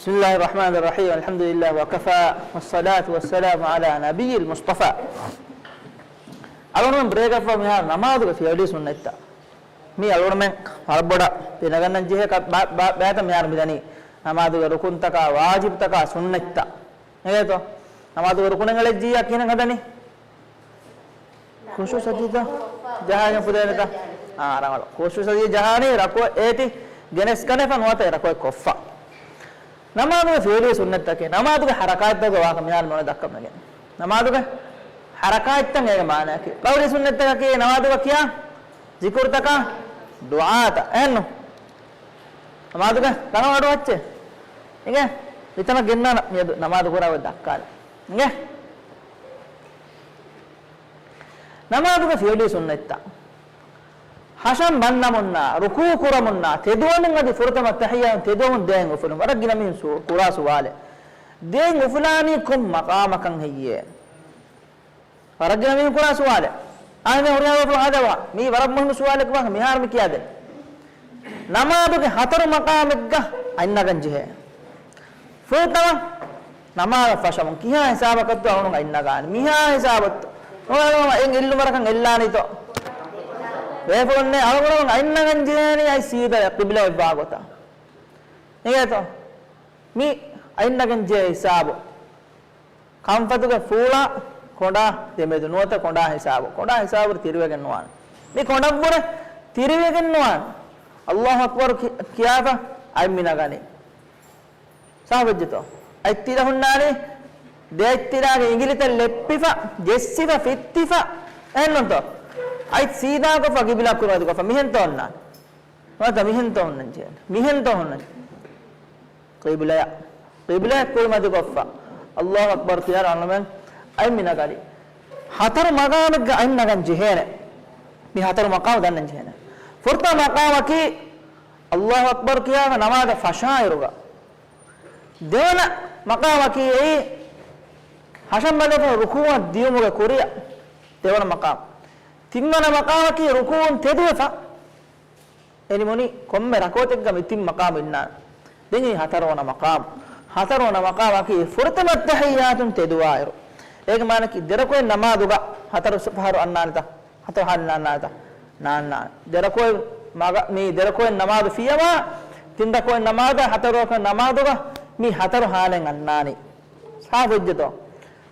بسم الله الرحمن الرحيم. الحمد لله وكفى، والصلاة والسلام على نبي المصطفى. އަޅުގަނޑުމެން ބްރޭކަށްފަހު މިހާރު ނަމާދުގެ ފިޔަވަޅީ ސުންނަތްތައް. މީ އަޅުގަނޑުމެން ވަރަށް ބޮޑަށް ދެނެގަންނަން ޖެހޭ ކަ-، ބާ-، ބާ-، ބާތައް މިހާރު މިދަނީ. ނަމާދުގެ ރުކުންތަކާ، ވާޖިބްތަކާ، ސުންނަތްތައް. އެނގޭތޯ؟ ނަމާދުގެ ރުކުނެއް އެޅެއްޖިއްޔާ ކިހިނެއް ހަދަނީ؟ ޚުޝޫޢު ސަޖިދަ ޖަހާގެން ފުދޭނެތަ؟ އާ، ރަނގަޅު. ޚުޝޫޢު ސަޖިދަ ޖަހާނީ ރަކުޢަ އޭތި ގެނެސްގަނެފަ ނުވަތަ އެ ރަކުޢަތް ކޮށްފަ. ނަމާދުގެ ފިޔަވަޅީ ސުންނަތްތަކެއް، ނަމާދުގެ ޙަރަކާތްތަކުގެ ވާހަކަ މިހާރު މިއޮންނަ ދައްކަމެގެން. ނަމާދުގެ ޙަރަކާތްތައް އޭގެ މާނައަކީ. ޤައުލީ ސުންނަތްތަކަކީ ނަމާދުގަ ކިޔާ ޒިކުރުތަކާ ދުޢާތައް. އެހެންނު؟ ނަމާދުގެ ރަނގަޅު އަޑު އައްޗޭ. އިނގޭ؟ މިތަނަށް ގެންނާނަ މިއަދު ނަމާދު ކުރާ އޮތް ދައްކާލަން. އިނގޭ؟ ނަމާދުގެ ފިޔަވަޅީ ސުންނަތްތައް. ހަށަން ބަންނަމުންނާ، ރުކޫޢު ކުރަމުންނާ، ތެދުވަމުން އަދި ފުރަތަމަ އައްތަޙިއްޔާތުން ތެދުވަމުން ދޭން އުފުލުން. ވަރަށް ގިނަ މީހުން ސު-، ކުރާ ސުވާލެއް. ދޭން އުފުލާނީ ކޮން މަޤާމަކަށް ހެއްޔޭ؟ ވަރަށް ގިނަ މީހުން ކުރާ ސުވާލެއް. އާންމެ ހުރިހާ ބޭފުޅުން ހަދާ ވާ. މީ ވަރަށް މުހިންމު ސުވާލެއް ވާ މިހާރު މި ކިޔާދެން. ނަމާދުގެ ހަތަރު މަޤާމެއްގަ އަތް ނަގަން ޖެހޭ. ފުރަތަމަ، ނަމާދަށް ފަށަމުން ކިހާ ހިސާބަކަށްތޯ އަޅުގަނޑު އަތް ނަގާނެ؟ މިހާ ހިސާބަށްތޯ؟ ނުވަ އަޅުގަނޑު އެއް އެއްލުމަށް އެއްލާނީތޯ؟ ބޭފުޅުންނޭ އަޅުގަނޑު އަތް ނަގަން ޖެހޭނީ އަތް ސީދާ ޤިބްލައަށް ވާ ގޮތަށް. އިނގޭތޯ؟ މި އަތް ނަގަން ޖެހޭ ހިސާބު. ކަންފަތުގެ ފޫޅާ ކޮނޑާ ދެމެދު ނުވަތަ ކޮނޑާ ހިސާބު. ކޮނޑާ ހިސާބު ތިރިވެގެން ނުވާނެ. މި ކޮނޑަށްވުރެ ތިރިވެގެން ނުވާނެ. އައްލާހު އަކްބަރު ކި-، ކިޔާފަ އަތް މި ނަގަނީ. ސާފުވެއްޖެތޯ؟ އަތް ތިރަ ހުންނާނީ، ދެ އަތް ތިރާގެ އިނގިލިތައް ލެއްޕިފަ، ޖެއްސިފަ، ފިއްތިފަ، އެހެންނޫންތޯ؟ އަތް ސީދާކޮށްފަ ޤިބްލާ ކުރިމަތިކޮށްފަ މިހެންތޯ އޮންނާނެ. ނުވަތަ މިހެންތޯ ހުންނަން ޖެހޭނެ. މިހެންތޯ ހުންނަން. ޤިބްލަޔަށް. ޤިބްލަޔަށް ކުރިމަތިކޮށްފަ. އައްލާހު އަކްބަރު ކިޔާ އަޅުމެން އަތް މި ނަގަނީ. ހަތަރު މަޤާމެއްގަ އަތް ނަގަން ޖެހޭނެ. މި ހަތަރު މަޤާމު ދަންނަން ޖެހޭނެ. ފުރަތަމަ މަޤާމަކީ އައްލާހު އަކްބަރު ކިޔާފަ ނަމާދަށް ފަށާއިރުގަ. ދެވަނަ މަޤާމަކީ އެއީ ހަށަން ބަނދެފަ ރުކޫޢަށް ދިޔުމުގެ ކުރިއަށް. ދެވަނަ މަޤާމު. ތިންވަނަ މަޤާމަކީ ރުކޫޢުން ތެދުވެފަ އެ ނިމުނީ ކޮންމެ ރަކުޢަތެއްގަ މި ތިން މަޤާމު އިންނާނެ. ދެން އެއީ ހަތަރުވަނަ މަޤާމު. ހަތަރުވަނަ މަޤާމަކީ ފުރަތަމަ އައްތަޙިއްޔާތުން ތެދުވާއިރު. އޭގެ މާނައަކީ ދެރަކުޢަތް ނަމާދުގަ ހަތަރު ފަހަރު އަންނާނެތަ؟ ހަތަރު ހާލެއް ނާންނާނެތަ؟ ނާންނާނެ. ދެރަކުޢަތް މަގަ-، މި ދެރަކުޢަތް ނަމާދު ފިޔަވާ، ތިން ރަކުޢަތް ނަމާދަށް ހަތަރު ރަކުޢަތް ނަމާދުގަ މި ހަތަރު ހާލެއް އަންނާނީ. ސާފުވެއްޖެތޯ؟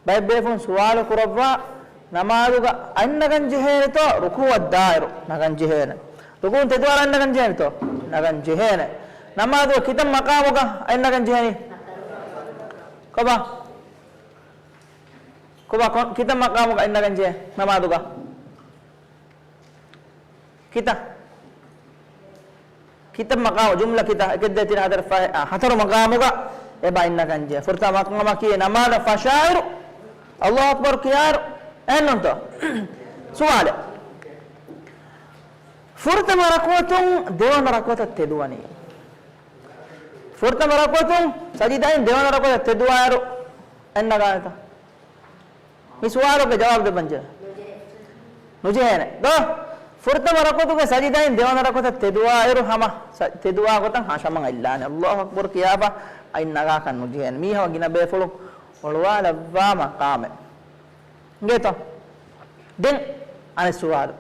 ބައެއް ބޭފުޅުން ސުވާލު ކުރައްވާ، ނަމާދުގަ އަތް ނަގަން ޖެހޭނެތޯ؟ ރުކޫޢަށް ދާއިރު ނަގަން ޖެހޭނެ. ރުކޫޢުން ތެދުވާއިރު އަތް ނަގަން ޖެހޭނެތޯ؟ ނަގަން ޖެހޭނެ. ނަމާދުގަ ކިތައް މަޤާމުގަ އަތް ނަގަން ޖެހޭނީ؟ ކޮބާ؟ ކޮބާ ކޮ-، ކިތައް މަޤާމުގަ އަތް ނަގަން ޖެހޭ ނަމާދުގަ؟ ކިތައް؟ ކިތައް މަޤާމު، ޖުމްލަ ކިތައް؟ އެކެއް ދޭތިން ހަތަރު ފަހެއް، އާ، ހަތަރު މަޤާމުގަ އެބަ އަތް ނަގަން ޖެހޭ. ފުރަތަމަ މަޤާމަކީ ނަމާދަށް ފަށާއިރު، އައްލާހު އަކްބަރު ކިޔާއިރު. އެހެންނޫންތޯ؟ ސުވާލެއް. ފުރަތަމަ ރަކުޢަތުން ދެވަނަ ރަކުޢަތަށް ތެދުވަނީ. ފުރަތަމަ ރަކުޢަތުން ސަޖިދައިން ދެވަނަ ރަކުޢަތަށް ތެދުވާއިރު އަތް ނަގާނެތަ؟ މި ސުވާލުގެ ޖަވާބު ދެއްވަން ޖެހޭ. ނުޖެހޭނެ. ދޯ؟ ފުރަތަމަ ރަކުޢަތުގެ ސަޖިދައިން ދެވަނަ ރަކުޢަތަށް ތެދުވާއިރު ހަމަ ސަ-، ތެދުވާ ގޮތަށް ހަށަމަން އަތްލާނެ. އައްލާހު އަކްބަރު ކިޔާފަ އަތް ނަގާކަށް ނުޖެހޭނެ. މީ ހަމަ ގިނަ ބޭފުޅުން އޮޅުވާލައްވާ މަޤާމެއް. އިނގޭތޯ؟ ދެން އަނެއް ސުވާލު.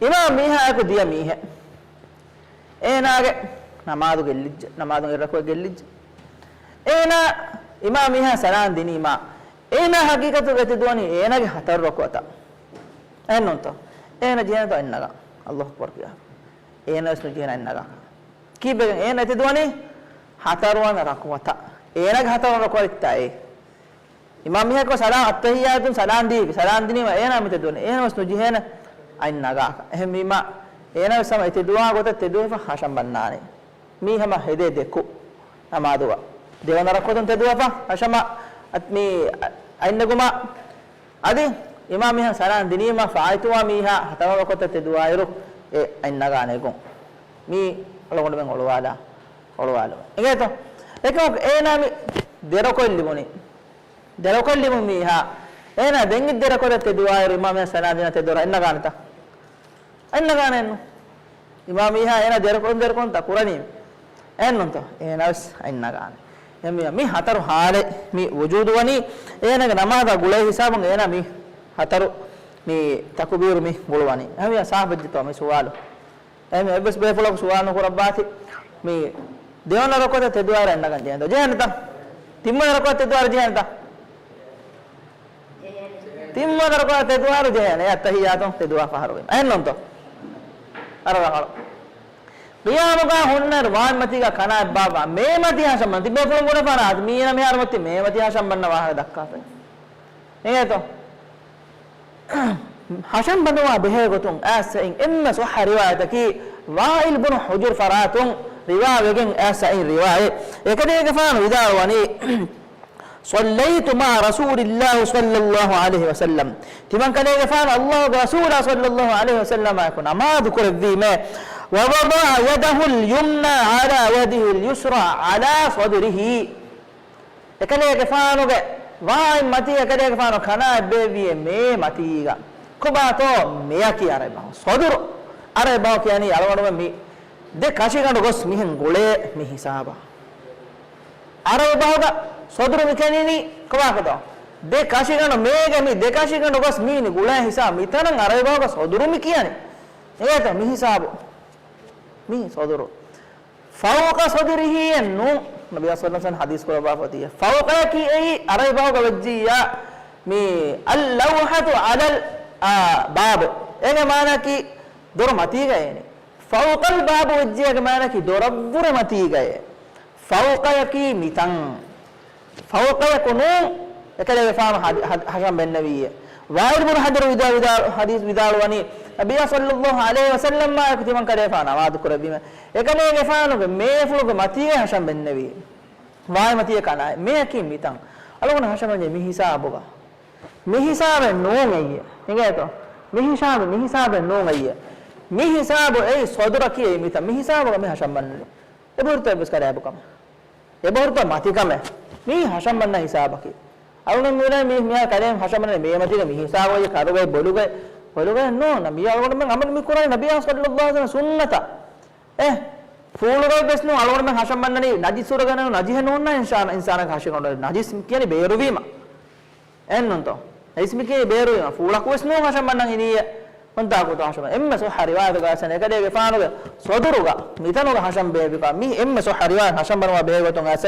އިމާމް މީހާއަކު ދިޔަ މީހެއް. އޭނާގެ ނަމާދު ގެއްލިއްޖެ. ނަމާދު އެއް ރަކުޢަތް ގެއްލިއްޖެ. އޭނާ އިމާމް މީހާ ސަލާން ދިނީމާ، އޭނާ ހަގީގަތުގަ ތެދުވަނީ އޭނާގެ ހަތަރު ރަކުޢަތަށް. އެހެންނޫންތޯ؟ އޭނާ ޖެހޭނެތޯ އަތް ނަގާ؟ އައްލާހު އަކްބަރު ކިޔާ. އޭނާވެސް ނުޖެހޭނެ އަތް ނަގާ. ކީއްވެގެން އޭނާ ތެދުވަނީ؟ ހަތަރުވަނަ ރަކުޢަތަށް. އޭނާގެ ހަތަރުވަނަ ރަކުޢަތްތާ އެއީ. އިމާމް މީހަކު ސަލާ-، އައްތަހިއްޔާތުން ސަލާން ދީފި، ސަލާން ދިނީމަ އޭނާ މި ތެދުވަނީ. އޭނާވެސް ނުޖެހޭނެ އަތް ނަގާކަށް. އެހެންވީމަ، އޭނާވެސް ހަމަ އެ ތެދުވާ ގޮތަށް ތެދުވެފަ ހަށަން ބަންނާނީ. މީ ހަމަ ހެދޭ ދެކު ނަމާދުގަ. ދެވަނަ ރަކުޢަތުން ތެދުވެފަ ހަށަމަ އަތް މީ އަތް ނެގުމަށް އަދި އިމާމް މީހާ ސަލާން ދިނީމަ ފާއިތުވާ މީހާ ހަތަރު ރަކުޢަތަށް ތެދުވާއިރު އެ އަތް ނަގާ ނެގުން. މީ އަޅުގަނޑުމެން އޮޅުވާލާ، އޮޅުވާލުމެއް. އިނގޭތޯ؟ އެކަމަކު އޭނާ މި ދެ ރަކުޢަތް ލިބުނީ. ދެ ރަކުޢަތް ލިބުނު މީހާ، އޭނާ ދެން އިތުރު ދެ ރަކުޢަތަށް ތެދުވާއިރު އިމާމް މީހާ ސަލާން ދިނީމަ ތެދުވާ އަތް ނަގާނެތަ؟ އަތް ނަގާނެއްނު. އިމާމް މީހާ އޭނާ ދެ ރަކުޢަތުން ދެ ރަކުޢަތުން ތަ ކުރަނީ. އެހެންނޫންތޯ؟ އޭނާވެސް އަތް ނަގާނެ. އެހެންވީމަ މި ހަތަރު ހާލެއް މި ވުޖޫދުވަނީ، އޭނާގެ ނަމާދާ ގުޅޭ ހިސާބުން އޭނާ މި ހަތަރު މި ތަކުބީރު މި ގުޅުވަނީ. އެހެންވީމަ ސާފުވެއްޖެތޯ މި ސުވާލު؟ އެހެންވީމަ އެއްވެސް ބޭފުޅަކު ސުވާލު ނުކުރައްވާތި. މި ދެވަނަ ރަކުޢަތަށް ތެދުވާއިރު އަތް ނަގަން ޖެހޭނެތަ؟ ޖެހޭނެތަ؟ ތިންވަނަ ރަކުޢަތަށް ތެދުވާއިރު ޖެހޭނެތަ؟ ތިންވަނަ ރަކުޢަތަށް ތެދުވާއިރު ޖެހޭނެ. އެ އައްތަހިއްޔާތު ތެދުވާ ފަހަރު ވީމަ. އެހެންނޫންތޯ؟ އަރަ ރަނގަޅު. ޤިޔާމުގަ ހުންނައިރު ވާހިން މަތީގަ ކަނާތް ބާއްވާ މޭ މަތީ ހަށަން ބަން ތިބޭފުޅުން ބުނެފާނަ އަދި މީނަ މިހާރު މަތީ މޭ މަތީ ހަށަން ބަންނަ ވާހަކަ ދައްކާފައި. އެނގޭތޯ؟ ހަށަން ބަންދުމާ ބެހޭ ގޮތުން އައިސް އިން އެންމެ ޞައްޙަ ރިވާޔަތަކީ ވާއިލް ބުނު ޙުޖުރު ފަރާތުން ރިވާވެގެން އައިސް އިން ރިވާޔަތް. އެކަލޭގެފާނު ވިދާޅުވަނީ، صليت مع رسول الله صلى الله عليه وسلم. ތިމަން ކަލޭގެފާނު ﷲ ގެ ރަސޫލާ صلى الله عليه وسلم އާއެކު ނަމާދު ކުރެއްވީމޭ. ووضع يده اليمنى على يده اليسرى على صدره. އެކަލޭގެފާނުގެ ވާހިން މަތީ އެކަލޭގެފާނު ކަނާތް ބޭއްވިޔޭ މޭ މަތީގަ. ކޮބާތޯ މެޔަކީ އަރަބި ބަހު؟ ޞަދުރު. އަރަބި ބަހު ކިޔަނީ އަޅުގަނޑުމެން މި ދެ ކަށިގަނޑު ގޮސް މިހެން ގުޅޭ މި ހިސާބަށް. އަރަބި ބަހުގަ ޞަދުރު މި ކިޔަނީ ކޮބާކަތޯ؟ ދެ ކަށިގަނޑު މޭގެ މި ދެ ކަށިގަނޑު ގޮސް މީނި ގުޅޭ ހިސާބު. މިތަނަށް އަރަބި ބަހުގަ ޞަދުރު މި ކިޔަނީ. އެނގޭތޯ މި ހިސާބު؟ މީ ޞަދުރު. فوق صدره އެއްނޫން. ނަބިއްޔާ ޞައްލަﷲު ޢަލައިހި ވަސައްލަމަ ޙަދީޘް ކުރައްވާފަ އޮތީ. ފައުޤަޔަކީ އެއީ އަރަބި ބަހުގަ ވެއްޖިއްޔާ މި اللوحة على އާ، ބާބު. އޭގެ މާނައަކީ ދޮރު މަތީގައޭނެ. فوق الباب ވެއްޖިއްޔާގެ މާނައަކީ ދޮރަށްވުރެ މަތީގައޭ. ފައުޤަޔަކީ މިތަން. ފައުޤަޔަކު ނޫން، އެކަލޭގެފާނު ހަ-، ހަ-، ހަށަން ބެންނެވީއޭ. ވާއިލް ބުނު ޙުޖުރު ވިދާ-، ވިދާ-، ޙަދީޘް ވިދާޅުވަނީ، ނަބިއްޔާ ޞައްލަﷲު ޢަލައިހި ވަސައްލަމާއެކު ތިމަން ކަލޭގެފާނު ނަމާދު ކުރެއްވީމޭ. އެކަލޭގެފާނުގެ މޭފުޅުގެ މަތީގައި ހަށަން ބެންނެވީ. ވާހިން މަތީގަ ކަނާތް. މެޔަކީ މިތަން. އަޅުގަނޑު ހަށަން ބަންނަނީ މި ހިސާބުގަ. މި ހިސާބެއް ނޫން އެއީ. އެނގޭތޯ؟ މި ހިސާބު، މި ހިސާބެއް ނޫން އެއީ. މި ހިސާބު އެއީ ޞަދުރަކީ އެއީ މިތަން. މި ހިސާބުގަ މި ހަށަން ބަންނަނީ. އެބަހުރިތަ އެއްވެސް ކަލޭ އަބުކަމެއް؟ އެބަހުރިތަ މަތިކަމެއް؟ މީ ހަށަން ބަންނަ ހިސާބަކީ. އަޅުގަނޑު މި މި މިހާ ކަލޭ ހަށަން ބަންނަނީ މޭ މަތީގަ މި ހިސާބު އޮތް ކަރުގައި ބޮލުގައި ބޮލުގައި ނޫން. މީ އަޅުގަނޑުމެން އަމަލު މި ކުރާނީ ނަބިއްޔާ ޞައްލަﷲު ޢަލައިހި ވަސައްލަމަ ސުންނަތަށް. އެ، ފޫޅުގައި ވެސް ނޫން އަޅުގަނޑުމެން ހަށަން ބަންނަނީ ނަޖިސް ހުރެގެން ނޫން، ނަޖިހެއް ނޫން ނާ އިންސާނަ-، އިންސާނަކަށް ހަށިގަނޑު ނަޖިސް ކިޔަނީ ބޭރުވީމަ. އެހެންނޫންތޯ؟ ނަޖިސް މި ކިޔަނީ ބޭރުވީމަ. ފޫޅަކު ވެސް ނޫން ހަށަން ބަންނަން އިނީއޭ. ކޮންތާކުތޯ ހަށަން ބަން؟ އެންމެ ޞައްޙަ ރިވާޔަތުގަ އައިސް އެކަލޭގެފާނުގެ ޞަދުރުގަ މިތަނުގަ ހަށަން ބޭއްވިކަމަށް މި އެންމެ ޞައްޙަ ރިވާޔަތު ހަށަން ބަނުމާ ބެހޭ ގޮތުން އައިސް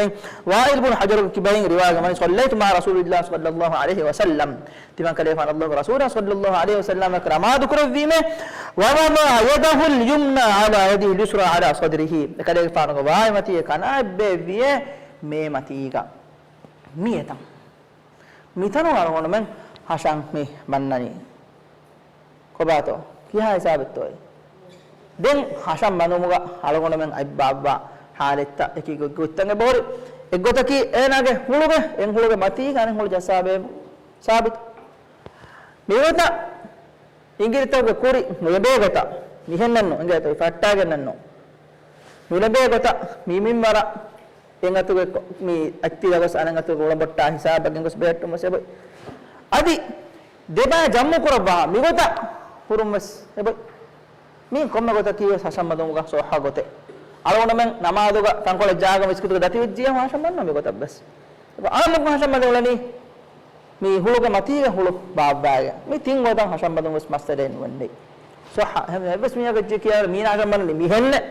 ވާއިލް ބުނު ޙުޖުރުގެ ކިބައިން ރިވާޔަތް ވަނީ صليت مع رسول الله صلى الله عليه وسلم. ތިމަން ކަލޭގެފާނު ﷲގެ ރަސޫލާ ޞައްލަﷲު ޢަލައިހި ވަސައްލަމަ ނަމާދު ކުރެއްވީމޭ. ووضع يده اليمنى على يده اليسرى على صدره. އެކަލޭގެފާނުގެ ވާހިން މަތީގަ ކަނާތް ބޭއްވިޔޭ މޭ މަތީގަ. މި އެތަން. މިތަނުން އަޅުގަނޑުމެން ހަށަން މި ބަންނަނީ. ކޮބާތޯ؟ ކިހާ ހިސާބެއްތޯއޭ؟ ދެން ހަށަން ބަނުމުގަ އަޅުގަނޑުމެން އަތް ބާއްވާ ޙާލަތްތައް އެކި ގޮތް ގޮތްތައް އެބަހުރި. އެއްގޮތަކީ އޭނާގެ ހުޅުގެ، އެން ހުޅުގެ މަތީގަ އަނެއް ހުޅު ޖައްސާ ބޭއްވުން. ސާބިތު. މިގޮތަށް އިނގިލިތަކުގެ ކުރި ނުލެބޭ ގޮތަށް މިހެންނެއްނު އިނގޭތޯ ފައްޓާގެންނެއްނު. ނުލެބޭ ގޮތަށް މި މިންވަރަށް އެއް އަތުގެ ކޮ-، މި އަތްތިލަ ގޮސް އަނެއް އަތުގެ އުޅަނބޮއްޓާ ހިސާބަށް ގެންގޮސް ބެހެއްޓުން ވެސް އެބައޮތް. އަދި ދެބާ ޖަމްޢު ކުރައްވާ މިގޮތަށް ހުރުން ވެސް އެބައޮތް. މީ ކޮންމެ ގޮތަކީ ވެސް ހަށަން ބަނުމުގަ ޞައްޙަ ގޮތެއް. އަޅުގަނޑުމެން ނަމާދުގަ ތަންކޮޅެއް ޖާގަ މިސްކިތުގަ ދަތިވެއްޖިއްޔާ ހަށަން ބަންނަ މިގޮތަށް ވެސް. އެބަ އާންމުކޮށް ހަށަން ބަންދެ އުޅެނީ މި ހުޅުގެ މަތީގަ ހުޅު ބާއްވާގެ. މި ތިން ގޮތަށް ހަށަން ބަންދުން ވެސް މައްސަލައެއް ނުވެންނެ. ޞައްޙަ. އެހެން އެއްވެސް މީހަކަށް ކިޔާ މީނާ ހަށަން ބަންނަނީ މިހެންނެއް.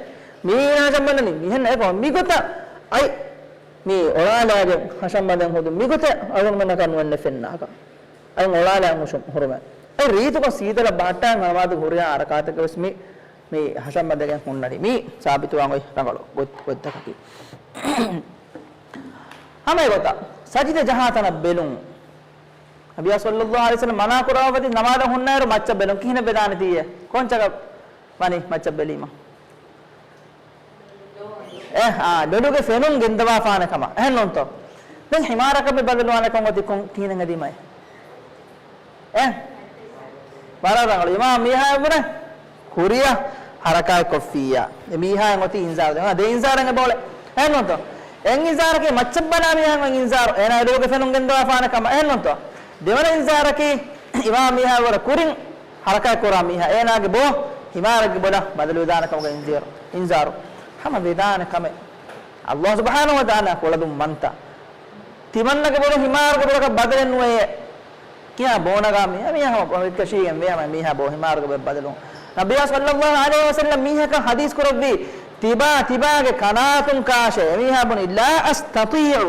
މީނާ ހަށަން ބަންނަނީ މިހެންނެއް. އެކަމަ މިގޮތަށް އަތް މި އޮޅާލާގެން ހަށަން ބަންދެން ހުދު މިގޮތެއް އަޅުގަނޑުމެންނަކަށް ނުވެންނެ ފެންނާކަށް. އަތް އޮޅާލާ ހުށު ހުރުމެއް. އެ ރީތިކޮށް ސީތަލަށް ބަހައްޓާ ނަމާދު ހުރިހާ ހަރަކާތެއްގަ ވެސް މި މި ހަށަން ބަންދެގެން ހުންނަނީ. މީ ސާބިތުވާން އޮތް ރަނގަޅު ގޮތް-، ގޮތްތަކަކީ. ހަމަ އެގޮތަށް ސަޖިދަ ޖަހާ ތަނަށް ބެލުން. ނަބިއްޔާ ޞައްލަﷲު ޢަލައިހި ވަސައްލަމަ މަނާ ކުރައްވާފަ އޮތީ ނަމާދަށް ހުންނައިރު މައްޗަށް ބެލުން. ކިހިނެއް ވެދާނެތީއޭ؟ ކޮންޗަކަށް ވަނީ މައްޗަށް ބެލީމަ؟ އެ، އާ، ލޮލުގެ ފެނުން ގެންދަވާފާނެ ކަމަށް. އެހެން ނޫންތޯ؟ ދެން ހިމާރަކަށް މި ބަދަލުވާނެ ކަން އޮތީ ކޮން ކިހިނެއް ހެދީމައޭ؟ އެ؟ ވަރަށް ރަނގަޅު. އިމާމް މީހާ އެބުނެ ކުރިއަށް ހަރަކާތް ކޮށްފިއްޔާ. އެ މީހާއަށް އޮތީ އިންޒާރު. ދެން ދެ އިންޒާރެއް އެބައުޅޭ. އެހެން ނޫންތޯ؟ އެއް އިންޒާރަކީ މައްޗަށް ބަލާ މީހާއަށް އޮތް އިންޒާރު. އޭނާ ލޮލުގެ ފެނުން ގެންދަވާފާނެ ކަމަށް. އެހެން ނޫންތޯ؟ ދެވަނަ އިންޒާރަކީ އިމާމް މީހާ ވަރަށް ކުރިން ހަރަކާތް ކުރާ މީހާ. އޭނާގެ ބޯ ހިމާރެއްގެ ބޮލަށް ބަދަލުވެދާނެ ކަމުގެ އިންޒާރު. އިންޒާރު. ހަމަ ވެދާނެ ކަމެއް. ﷲ ސުބްޙާނަހޫ ވަތަޢާލާ ކުޅަދުން މަންތަ. ތިމަންނަގެ ބޮޑު ހިމާރުގެ ބޮޑަކަށް ބަދަލެއް ނުވެޔޭ. ކިޔާ ބޯނަގާ މީހާ މީހާ ހަމަ ކަށީގެން ވޭ ހަމަ މީހާ ބޯ ހިމާރުގެ ބޮޑަށް ބަދަލުން. ނަބިއްޔާ ޞައްލައްލާހު ޢަލައިހި ވަސައްލަމް މީހަކަށް ޙަދީޘް ކުރެއްވީ، ތިބާ ތިބާގެ ކަނާތުން ކާށޭ. އެމީހާ ބުނި، لا أستطيع.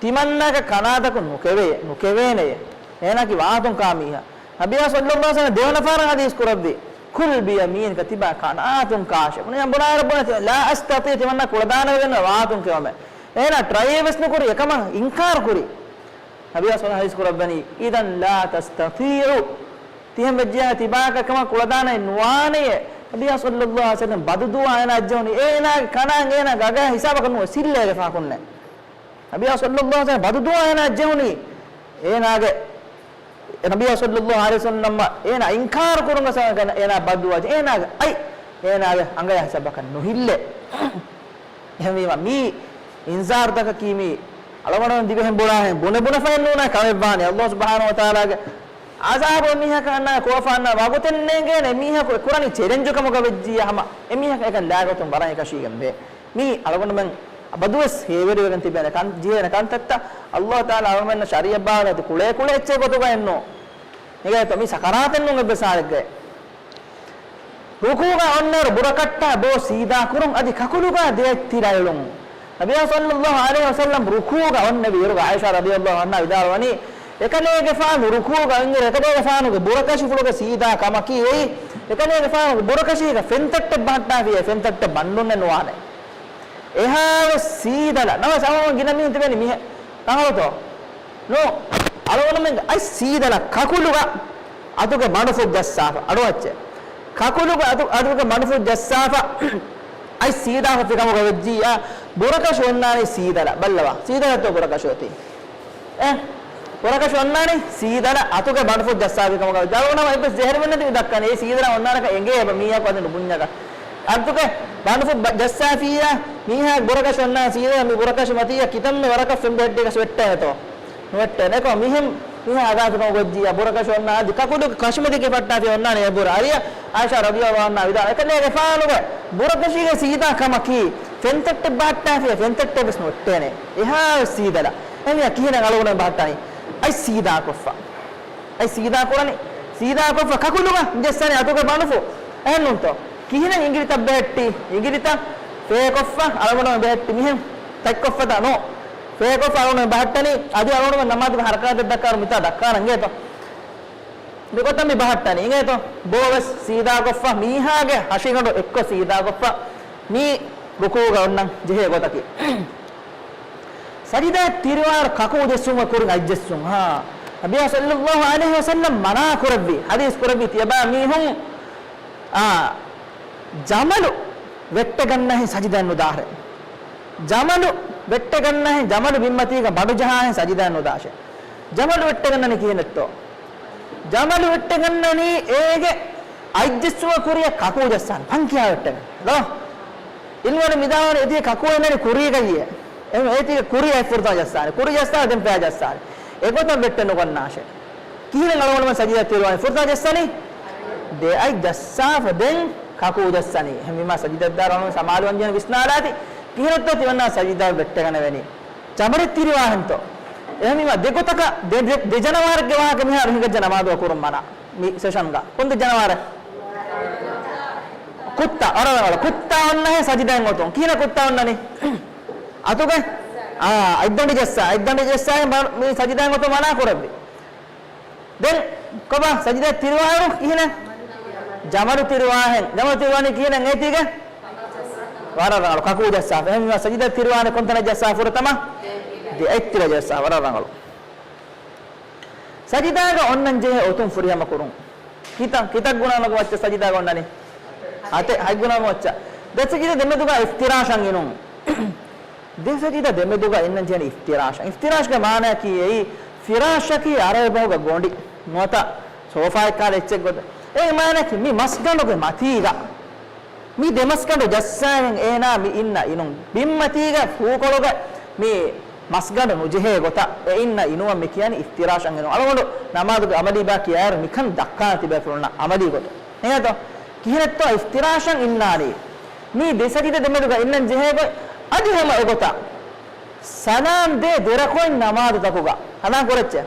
ތިމަންނާގެ ކަނާތަކުން ނުކެވޭ، ނުކެވޭނެޔޭ. އޭނާ ކީ ވާހަކަތަކުން ކާ މީހާ. ނަބިއްޔާ ޞައްލައްލާހު ޢަލައިހި ވަސައްލަމް ދެވަނަ ފަހަރަށް ޙަދީޘް ކުރެއްވި، كل بيمينك، ތިބާ ކަނާތުން ކާށޭ. ބުނި، ބުނާއިރު ބުނެ، لا أستطيع، ތިމަންނާ ކުޅަދާނަވެގެން ވާހަކަތަކުން ކެވަމޭ. އޭނާ ޓްރައިވެސް ނުކުރި، އެކަމަށް އިންކާރު ކުރި. ނަބިއްޔާ ޞައްލައްލާހު ޢަލައިހި ވަސައްލަމް ޙަދީޘް ކުރައްވަނީ، إذا لا تستطيع. ތިހެން ވެއްޖެޔާ ތިބާކަށް އެކަމަށް ކުޅަދާނައެއް ނުވާނެޔޭ. ނަބިއްޔާ ޞައްލައްލާހު ޢަލައިހި ވަސައްލަމް ބަދުދުޢާ އޭނާ ޖެހުނީ. އޭނާގެ ކަނާން އޭނާ ގަގަ ހިސާބަކަށް ނުވެ ސިއްލޭގެ ފާކުންނެ. ނަބިއްޔާ ޞައްލައްލާހު ޢަލައިހި ވަސައްލަމް ބަދުދުޢާ އޭނާ ޖެހުނީ. އޭނާގެ، ނަބިއްޔާ ޞައްލައްލާހު ޢަލައިހި ވަސައްލަމް އޭނާ އިންކާރު ކުރުމުގެ ސަބަބުން އޭނާ ބައްދުޢާ ޖެ، އޭނާގެ އަތް، އޭނާގެ އަނގަޔާ ހިސާބަކަށް ނުހިއްލޭ. އެހެންވީމަ، މީ އިންޒާރުތަކަކީ މީ އަޅުގަނޑުމެން ދިވެހިން ބުނާހެން ބުނެ ބުނެފައެއް ނޫނާ ކަމެއް ވާނެ. ﷲ ސުބްޙާނަހޫ ވަތަޢާލާގެ ޢަޒާބު މީހަކަށް އަންނާ ކޯފާ އަންނާ ވަގުތެއް ނޭނގޭނެ. މީހަކު އެ ކުރަނީ ޗެލެންޖު ކަމުގަ ވެއްޖިއްޔާ ހަމަ އެ މީހަކަށް އެކަން ލާގޮތުން ވަރަށް އެކަށީގެން ވޭ. މީ އަޅުގަނޑުމެން އަބަދުވެސް ހޭވެރިވެގެން ތިބޭނެ ކަން، ޖެހޭނެ ކަންތައްތައް. ﷲ ތަޢާލާ އަޅުގަނޑުމެންނަށް ޝަރީޢަތް ބާވައިދި ކުޅޭ ކުޅޭ އެއްޗެއް ގޮތުގައެއްނު. އެނގޭތޯ؟ މީ ސަކަރާތެއްނޫން އެއްވެސް ހާލެއްގައި. ރުކޫގަ އޮންނައިރު ބުރަކަށްޓާ ބޯ ސީދާ ކުރުން، އަދި ކަކުލުގަ ދެއަތް ތިރައެޅުން. ނަބިއްޔާ ޞައްލައްލާހު ޢަލައިހި ވަސައްލަމް ރުކޫގަ އޮންނެވި އިރުގަ ޢާއިޝާ ރަޟިޔައްލާހު ޢަންހާ ވިދާޅުވަނީ، އެކަލޭގެފާނު ރުކޫގަ އޮންއިރު އެކަލޭގެފާނުގެ ބުރަކަށިފުޅުގެ ސީދާ ކަމަކީ އެއީ، އެކަލޭގެފާނުގެ ބުރަކަށީގަ ފެންތައްޓެއް ބަހައްޓާފިޔޭ، ފެންތައްޓެއް ބަންޑުންނެއް ނުވާނެ. އެހާވެސް ސީދަލަ، ނަމަވެސް އަވަމުން ގިނަ މީހުން ތިބެނީ މިހެން. ރަނގަޅުތޯ؟ ނޫ، އަޅުގަނޑުމެންގެ އަތް ސީދަލަ ކަކުލުގަ އަތުގެ މަޑުފުށް ޖައްސާފަ. އަޑުއައްޗެއް. ކަކުލުގަ އަތު، އަތުގެ މަޑުފުށް ޖައްސާފަ. އަތް ސީދާފަ ފިކަމުގަ ވެއްޖިއްޔާ، ބުރަކަށި އޮންނާނީ ސީދަލަ. ބައްލަވާ. ސީދަލަތޯ ބުރަކަށި އޮތީ؟ އެ، ބުރަކަށި އޮންނާނީ ސީދަލަ އަތުގެ މަޑުފުށް ޖައްސާފި ކަމުގަ ވެއްޖި. އަޅުގަނޑު އެއްވެސް ޖެހެރިމެއްނެތި މި ދައްކަނީ. އެ ސީދަލަ އޮންނާނެކަން އެނގޭ އެބަ މީހަކު އަދި ނުބުންޏަކަށް. އަތުގެ މަޑުފުށް ބަ، ޖައްސާފިއްޔާ، މީހާ ބުރަކަށި އޮންނާނީ ސީދަލަ މި ބުރަކަށި މަތިއްޔާ ކިތަންމެ ވަރަކަށް ފެންބެހެއްޓިގަސް ވެއްޓޭނެތޯ؟ ނުވެއްޓޭނެ. އެކަމަ މިހެން މީހާ އަދާފިކަމަށް ގޮއްޖިއްޔާ ބުރަކަށި އޮންނާ އަދި ކަކުލުގެ ކަށިމަތީގެ ފައްޓާފި އޮންނާނެ އެ ބުރަ. އަރިޔަށް ޢާއިޝާ ރަޟިޔައްލާހު ޢަންހާ ވިދާޅު، އެކަލޭގެފާނުގެ ބުރަކަށީގެ ސީދާ ކަމަކީ، ފެންތައްޓެއް ބަހައްޓާފިޔާ ފެންތައްޓެއް ވެސް ނުވެއްޓޭނެ. އެހާވެސް ސީދަލަ. އެހެންވިޔާ ކިހިނެއް އަޅުގަނޑުމެން ބަހައްޓަނީ؟ އަތް ސީދާކޮށްފަ. އަތް ސީދާކުރަނީ. ސީދާކޮށްފަ ކަކުލުގަ ޖައްސާނީ އަތުގެ މަޑުފުށް. އެހެންނޫންތޯ؟ ކިހިނެއް އިނގިލިތައް ބެހެއްޓީ؟ އިނގިލިތައް ފޭކޮށްފަ އަޅުގަނޑުމެން ބެހެއްޓި މިހެން. ތަތްކޮށްފަތާ ނޯ. ފޭކޮށްފަ އަޅުގަނޑުމެން ބަހައްޓަނީ. އަދި އަޅުގަނޑުމެން ނަމާދުގެ ޙަރަކާތެއް ދައްކާއިރު މިތާ ދައްކާނަން އިނގޭތޯ؟ މިގޮތަށް މި ބަހައްޓަނީ އިނގޭތޯ؟ ބޯވެސް ސީދާކޮށްފަ، މީހާގެ ހަށިގަނޑު އެއްކޮށް ސީދާކޮށްފަ، މީ ރުކޫގަ އޮންނަން ޖެހޭ ގޮތަކީ. ސަޖިދާ ތިރިވާން ކަކޫ ޖެއްސުމަށް ކުރިން އަތްޖެއްސުން. ހާ. ނަބިއްޔާ ޞައްލައްލާހު ޢަލައިހި ވަސައްލަމް މަނާ ކުރެއްވި، ޙަދީޘް ކުރެއްވި ތިޔަބާ މީހުން، އާ، ޖަމަލު ވެއްޓެގަންނަހެން ސަޖިދައެއް ނުދާށޭ. ޖަމަލު ވެއްޓެގަންނަހެން، ޖަމަލު ބިންމަތީގަ ބަނޑު ޖަހާހެން ސަޖިދައެއް ނުދާށޭ. ޖަމަލު ވެއްޓެގަންނަނީ ކިހިނެއްތޯ؟ ޖަމަލު ވެއްޓެގަންނަނީ އޭގެ އަތްޖެއްސުމަށް ކުރިއަށް ކަކޫ ޖައްސާން ފަންކިޔާ ވެއްޓެގަން. ދޯ؟ އިލްމުވެރިން މިދާވަނީ އޭތީގަ ކަކޫ އެންނަނީ ކުރީގައްޔޭ. އެހެން އޭތީގަ ކުރިއަށް ފުރަތަމަ ޖައްސާނެ. ކުރި ޖައްސާ ދެން ފަޔާ ޖައްސާނެ. އެގޮތަށް ވެއްޓެއް ނުގަންނާށޭ. ކިހިނެއް އަޅުގަނޑުމެން ސަޖިދަ ތިރިވާނީ؟ ފުރަތަމަ ޖައްސަނީ؟ ދެ އަތް ޖައްސާފަ ދެން ކަކޫ ޖައްސަނީ. އެހެންވީމާ ސަޖިދައަށްދާއިރު އަޅުގަނޑު ސަމާލުވަންޖެހޭނެ ވިސްނާލާތި. ކިހިނެއްތޯ ތިމަންނާ ސަޖިދަ ވެއްޓެގަނެވެނީ؟ ޖަމަލެއް ތިރިވާހެންތޯ؟ އެހެންވީމާ ދެ ގޮތަކަށް ދެ، ދެ، ދެ ޖަނަވާރެއްގެ ވާހަކަ މިހާރު ހިނގައްޖެ ނަމާދުގަ ކުރުން މަނާ. މި ސެޝަންގަ. ކޮން ދެ ޖަނަވާރެއް؟ ކުއްތާ، ވަރަށް ރަނގަޅު. ކުއްތާ އޮންނަހެން ސަޖިދައިން އޮތުން. ކިހިނެއް ކުއްތާ އޮންނަނީ؟ އަތުގެ، އާ، އަތްދަނޑި ޖައްސާ، އަތްދަނޑި ޖައްސާ މި، މި ސަޖިދައިން އޮތުން މަނާ ކުރެއްވި. ދެން ކޮބާ ސަޖިދަ ތިރިވާއިރު ކިހިނެއް؟ ޖަމަލު ތިރިވާހެން. ޖަމަލު ތިރިވާނީ ކިހިނެއް އޭތީގެ؟ ވަރަށް ރަނގަޅު. ކަކޫ ޖައްސާފަ. އެހެންވީމާ ސަޖިދަ ތިރިވާނީ ކޮންތަނެއް ޖައްސާ ފުރަތަމަ؟ ދެ އަތް ތިރަ ޖައްސާ. ވަރަށް ރަނގަޅު. ސަޖިދާގަ އޮންނަން ޖެހޭ އޮތުން ފުރިހަމަ ކުރުން. ކިތައް، ކިތައް ގުނަވަން މައްޗަށް ސަޖިދާގަ އޮންނަނީ؟ އަތެއް. ހަތް ގުނަވަން މައްޗަށް. ދެ ސަޖިދަ ދެމެދުގަ އިފްތިރާޝަށް އިނުން. ދެ ސަޖިދަ ދެމެދުގަ އިންނަން ޖެހެނީ އިފްތިރާޝަށް. އިފްތިރާޝްގެ މާނައަކީ އެއީ، ފިރާޝަކީ ޢަރަބި ބަހުގަ ގޮނޑި ނުވަތަ ސޯފާއެއް ކަހަލަ އެއްޗެއް ގޮތަށް. އޭގެ މާނައަކީ މި މަސްގަނޑުގެ މަތީގަ މި ދެ މަސްގަނޑު ޖައްސާގެން އޭނާ މި އިންނަ އިނުން. ބިންމަތީގަ ފޫކޮޅުގަ މި މަސްގަނޑު ނުޖެހޭ ގޮތަށް އެ އިންނަ އިނުމަށް މި ކިޔަނީ އިފްތިރާޝަށް އިނުން. އަޅުގަނޑު ނަމާދުގެ ޢަމަލީ ބަޔަކީ އައިރު މިކަން ދައްކާ ތިބޭފުޅުންނަށް ޢަމަލީ ގޮތުން. އެހެންތޯ؟ ކިހިނެއްތޯ އިފްތިރާޝަށް އިންނާނީ؟ މީ ދެ ސަޖިދަ ދެމެދުގަ އިންނަން ޖެހޭ ގޮތް އަދި ހަމަ އެގޮތަށް ސަލާން ދޭ ދެރަކުޢަތް ނަމާދުތަކުގަ. ހަނދާން ކުރައްޗޭ.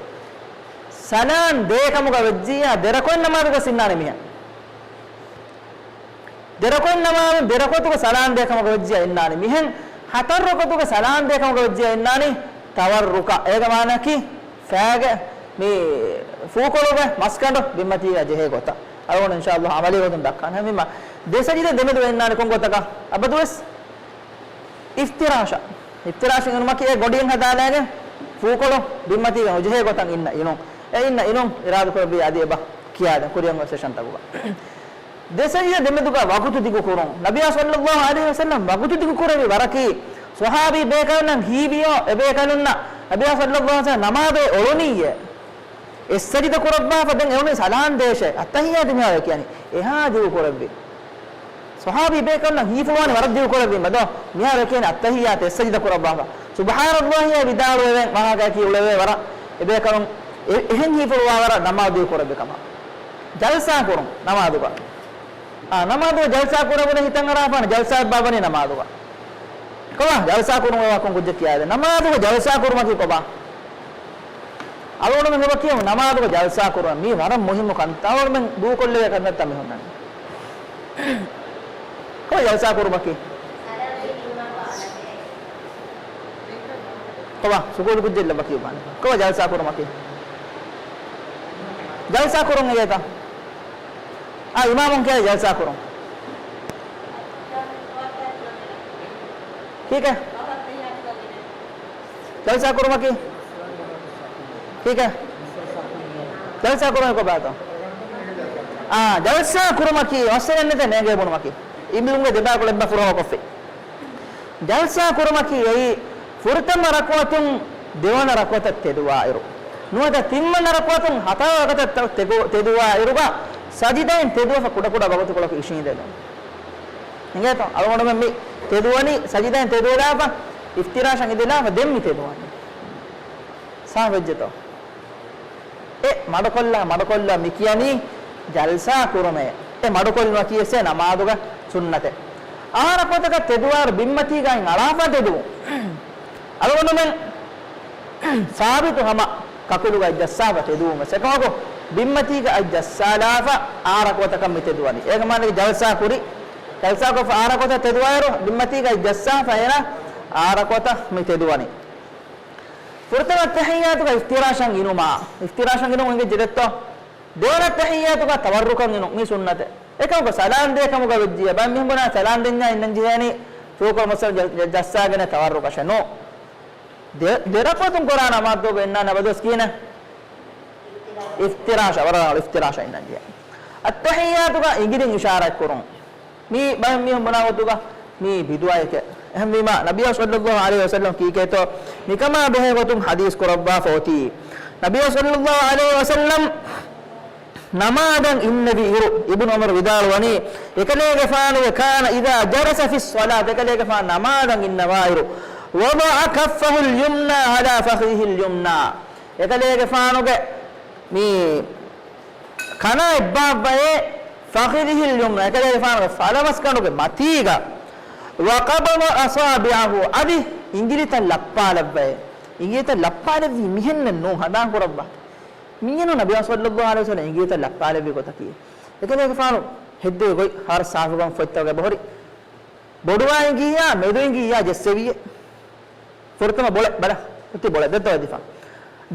ސަލާން ދޭ ކަމުގަ ވެއްޖިއްޔާ ދެރަކުޢަތް ނަމާދުގަ އިންނާނެ މިހެން. ދެރަކުޢަތް ނަމާދު ދެރަކުޢަތުގަ ސަލާން ދޭ ކަމުގަ ވެއްޖިއްޔާ އިންނާނެ މިހެން. ހަތަރު ރަކުޢަތުގަ ސަލާން ދޭ ކަމުގަ ވެއްޖިއްޔާ އިންނާނީ ތަވައްރުކަށް. އޭގެ މާނައަކީ ފައިގެ މި ފޫކޮޅުގެ މަސްގަނޑު ބިންމަތީގަ ޖެހޭ ގޮތަށް. އަޅުގަނޑު އިންޝާﷲ ޢަމަލީ ގޮތުން ދައްކާނެ. އެހެންވީމަ، ދެ ސަޖިދަ ދެމެދުގަ އިންނާނެ ކޮން ގޮތަކަށް؟ އަބަދުވެސް އިފްތިރާޝަށް. އިފްތިރާޝަށް އިނުމަކީ އެ ގޮނޑިއެއް ހަދާލައިގެން ފޫކޮޅު ބިންމަތީގަ ނުޖެހޭ ގޮތަށް އިންނަ އިނުން. އެ އިންނަ އިނުން އިރާދަކުރެއްވީ އަދި އެބަ ކިޔާދެން ކުރިއަށް އޮތް ސެޝަންތަކުގަ. ދެ ސަޖިދަ ދެމެދުގަ ވަގުތު ދިގު ކުރުން. ނަބިއްޔާ ޞައްލައްލާހު ޢަލައިހި ވަސައްލަމް ވަގުތު ދިގު ކުރެއްވި ވަރަކީ، ޞަޙާބީ ބޭކަލުންނަށް ހީވިޔޯ، އެބޭކަލުންނަށް ނަބިއްޔާ ޞައްލައްލާހު ޢަލައިހި ވަސައްލަމް ނަމާދު އެ އޮޅުނިއްޔޭ. އެއް ސަޖިދަ ކުރައްވާފަ ދެން އެ އޮޅުނީ ސަލާން ދޭށޭ. އައްތަޙިއްޔާތު މިހާރު ކިޔަނީ. އެހާ ދިގު ކުރެއްވި. ޞަޙާބީ ބޭކަލުންނަށް ހީފުޅުވާނެ ވަރަށް ދިގު ކުރެއްވީމަ ދޯ. މިހާރު ކިޔަނީ އައްތަޙިއްޔާތު އެއް ސަޖިދަ ކުރައްވާފަ. ސުބްޙާނައްލާހިއޭ ވިދާޅުވެވެން ވާހަކައަކީ އުޅެވޭ ވަރަށް އެބޭކަލުން އެ-، އެހެން ހީފުޅުވާ ވަރަށް ނަމާދު ދިގު ކުރެއްވި ކަމަށް. ޖަލްސާ ކުރުން ނަމާދުގަ. އާ، ނަމާދުގަ ޖަލްސާ ކުރެވުނީ ހިތަށް އަރާފާނެ ޖަލްސާއެއް ބާއްވަނީ ނަމާދުގަ. ކޮބާ ޖަލްސާ ކުރުމުގެ ވާހަކަ ކުއްޖެއް ކިޔާދޭ. ނަމާދުގަ ޖަލްސާ ކުރުމަކީ ކޮބާ؟ އަޅުގަނޑުމެން އެބަ ކިޔަމު ނަމާދުގަ ޖަލްސާ ކުރުމަށް. މީ ވަރަށް މުހިއްމު ކަންތައް. އަޅުގަނޑުމެން ދޫކޮށްލެވޭ ކަންތައްތައް މި ހުންނަނީ. ކޮބާ ޖަލްސާ ކުރުމަކީ؟ ކޮބާ ސުކޫލު ކުއްޖެއް ލައްވަ ކިޔުމާނެ. ކޮބާ ޖަލްސާ ކުރުމަކީ؟ ޖަލްސާ ކުރުން އެއްޔޭތަ؟ އާ، އިމާމުން ކިޔާ ޖަލްސާ ކުރުން. ކީކޭ؟ ޖަލްސާ ކުރުމަކީ؟ ކީކޭ؟ ޖަލްސާ ކުރުމަކީ ކޮބާތޯ؟ އާ، ޖަލްސާ ކުރުމަކީ މައްސަލައެއް ނެތޭ ނޭނގޭ ބުނުމަކީ. އިބްނުގެ ދެބައިކުޅަ އެއްބަ ފުރަހަ ކޮށްފި. ޖަލްސާ ކުރުމަކީ އެއީ ފުރަތަމަ ރަކުޢަތުން ދެވަނަ ރަކުޢަތަށް ތެދުވާއިރު. ނުވަތަ ތިންވަނަ ރަކުޢަތުން ހަތަރު ރަކުޢަތަށް ތެދު-، ތެދުވާއިރުގަ ސަޖިދައިން ތެދުވެފަ ކުޑަކުޑަ ވަގުތުކޮޅަކަށް އިށީނދެލުން. އިނގޭތޯ؟ އަޅުގަނޑުމެން މި ތެދުވަނީ ސަޖިދައިން ތެދުވެލާފަ، އިފްތިރާޝަށް އިނދެލާފަ، ދެން މި ތެދުވަނީ. ސާފުވެއްޖެތޯ؟ އެ މަޑުކޮށްލާ، މަޑުކޮށްލާ މި ކިޔަނީ ޖަލްސާ ކުރުމޭ. އެ މަޑުކޮށްލުމަކީ އެއްސެ ނަމާދުގަ ސުންނަތެއް. އާ ރަކުޢަތަކަށް ތެދުވާއިރު ބިންމަތީގައި އަޅާފަ ތެދުވުން. އަޅުގަނޑުމެން ސާބިތު ހަމަ ކަކުލުގައި ޖައްސާފަ ތެދުވުމެއް އެކަމަކު، ބިންމަތީގައި ޖައްސާލާފަ އާ ރަކުޢަތަކަށް މި ތެދުވަނީ. އޭގެ މާނައަކީ ޖަލްސާ ކުރި، ޖަލްސާކޮށްފަ އާ ރަކުޢަތަށް ތެދުވާއިރު ބިންމަތީގައި ޖައްސާފަ އޭނާ އާ ރަކުޢަތަށް މި ތެދުވަނީ. ފުރަތަމަ އައްތަޙިއްޔާތުގަ އިފްތިރާޝަށް އިނުމާ، އިފްތިރާޝަށް އިނުން އިނގިއްޖެ ދެއްތޯ؟ ދެވަނަ އައްތަޙިއްޔާތުގަ ތަވައްރުކަށް އިނުން މީ ސުންނަތެއް. އެކަމަކު ސަލާން ދޭ ކަމުގަ ވެއްޖިއްޔާ، ބައެއް މީހުން ބުނާ ސަލާން ދެންޏާ އިންނަން ޖެހޭނީ ފޫކޮޅު މައްސަލަ ޖަ-، ޖަ-، ޖައްސާގެން ތަވައްރުކަށެއް ނޫން. ދެ-، ދެ ރަކުޢަތުން ކުރާ ނަމާދުގަ އިންނާނެ އަބަދުވެސް ކިހިނެއް؟ އިފްތިރާޝަށް، ވަރަށް ރަނގަޅު އިފްތިރާޝަށް އިންނަން ޖެހޭ. އައްތަޙިއްޔާތުގަ އިނގިލިން އިޝާރާތް ކުރުން. މީ ބައެއް މީހުން ބުނާ ގޮތުގަ މީ ބިދުޢައެކޭ. އެހެންވީމާ، ނަބިއްޔާ ޞައްލައްލާހު ޢަލައިހި ވަސައްލަމް ކީކޭތޯ މިކަމާ ބެހޭ ގޮތުން ޙަދީޘް ކުރައްވާފަ އޮތީ. ނަބިއްޔާ ޞައްލައްލާހު ޢަލައިހި ވަސައްލަމް ނަމާދަށް އިންނެވި އިރު، އިބްނު ޢުމަރު ވިދާޅުވަނީ، އެކަލޭގެފާނުގެ كان إذا جلس في الصلاة، އެކަލޭގެފާނު ނަމާދަށް އިންނަވާއިރު، وضع كفه اليمنى على فخذه اليمنى، އެކަލޭގެފާނުގެ މި ކަނާ އެއްބާއްވައޭ، فخذه اليمنى، އެކަލޭގެފާނުގެ ފަލަމަސްގަނޑުގެ މަތީގަ، وقبض أصابعه، އަދި އިނގިލިތައް ލައްޕާލައްވައޭ. އިނގިލިތައް ލައްޕާލެއްވީ މިހެންނެއް ނޫން، ހަނދާން ކުރައްވާ. މިއިނު ނަބިއްޔާ ޞައްލައްލާހު ޢަލައިހި ވަސައްލަމް އިނގިލިތައް ލައްޕާލެއްވި ގޮތަކީ، އެކަލޭގެފާނު ހެއްދެވި ގޮތް ހާރ ސާފުގަން ފޮތްތަކުގެ ބޮހުރި ބޮޑުވާ އިނގިއްޔާ، މެދު އިނގިއްޔާ ޖެއްސެވިއޭ. ފުރަތަމަ ބޮޅެ، ބަލަ، އޮތީ ބޮޅެ، ދެއްތޯ ދިފާ.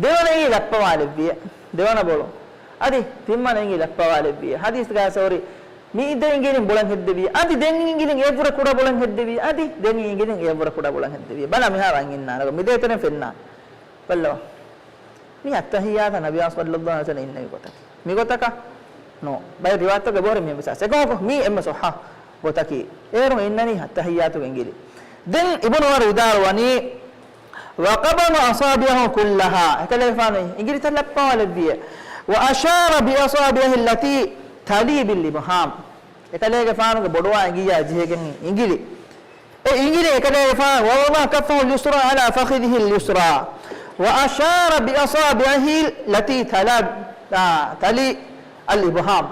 ދެވަނަ އިނގި ލައްޕަވާލެއްވިއޭ، ދެވަނަ ބޮޅު. އަދި ތިންވަނަ އިނގި ލައްޕަވާލެއްވިއޭ. ޙަދީޘްގައި އައިސް ހުރި މި ދެ އިނގިލިން ބޮޅަށް ހެއްދެވިއޭ. އަދި ދެން އިނގިލިން އެއަށްވުރެ ކުޑަ ބޮޅަށް ހެއްދެވިއޭ. އަދި ދެން އިނގިލިން އެއަށްވުރެ ކުޑަ ބޮޅަށް ހެއްދެވިއޭ. ބަލަ މިހާރު އަން އިންނާނެ. މި ދޭތެރެން ފެންނާނެ. ބައްލަވާ. މި އައްތަޙިއްޔާތަށް ނަބިއްޔާ ޞައްލައްލާހު ޢަލައިހި ވަސައްލަމް އިންނެވި ގޮތަކީ. މި ގޮތަކަށް ނޫން. ބައެއް ރިވާޔަތްތަކުގަ އެބަހުރި މިހެން ވެސް އައިސް. އެކަމަކު މީ އެންމެ ޞައްޙަ ގޮތަކީ. އޭރުން އިންނަނީ އައްތަޙިއްޔާތުގެ އިނގިލި. ދެން އިބްނު ޢުމަރު ވިދާޅުވަނީ، وقبض أصابعه كلها، އެކަލޭގެފާނު އިނގިލިތައް ލައްޕަވާލެއްވިއޭ. وأشار بأصابعه التي تلي بالإبهام، އެކަލޭގެފާނުގެ ބޮޑުވާ އިނގިއްޔާ ޖެހިގެން އިނގިލި. އެ އިނގިލި އެކަލޭގެފާނު، ووضع كفه اليسرى على فخذه اليسرى، وأشار بأصابعه التي تلا، آ، تلي الإبهام.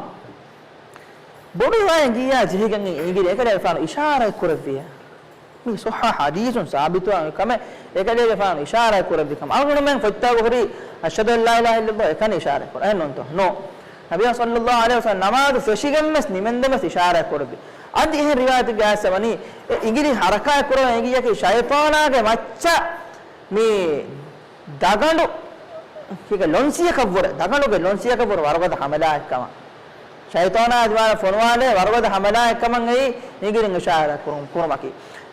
ބޮޑުވާ އެނގިއްޔާ ޖެހިގެން އިނގިލި އެކަލޭގެފާނު އިޝާރާތް ކުރެއްވިއޭ. މި ޞައްޙަ ޙަދީޘުން ސާބިތުވާ ކަމެއް އެކަލޭގެފާނު އިޝާރާތް ކުރެއްވި ކަމަށް. އަޅުގަނޑުމެން ފޮތްތަކުގަ ހުރި އަޝްހަދު އަން ލާ އިލާހަ އިއްލައްލާހު އެކަނި އިޝާރާތް ކުރާ. އެހެން ނޫންތޯ؟ ނޯ. ނަބިއްޔާ ޞައްލައްލާހު ޢަލައިހި ވަސައްލަމަ ނަމާދު ފެށިގެން ވެސް ނިމެންދެން ވެސް އިޝާރާތް ކުރެއްވި. އަދި އެހެން ރިވާޔަތެއްގަ އައިސް ވަނީ، އެ އިނގިލި ޙަރަކާތް ކުރަމުން އެނގިއްޔާ ޝައިޠާނާގެ މައްޗަށް މި ދަގަނޑު ކީކޭ ލޮންސިޔަކަށްވުރެ، ދަގަނޑުގެ ލޮންސިޔަކަށްވުރެ ވަރުގަދަ ޙަމަލާއެއްކަމަށް. ޝައިޠާނާ ދިމާލަށް ފޮނުވާލޭ ވަރުގަދަ ޙަމަލާއެއްކަމަށް އެއީ އިނގިލިން އިޝާރާތް ކުރު-، ކުރުމަކީ.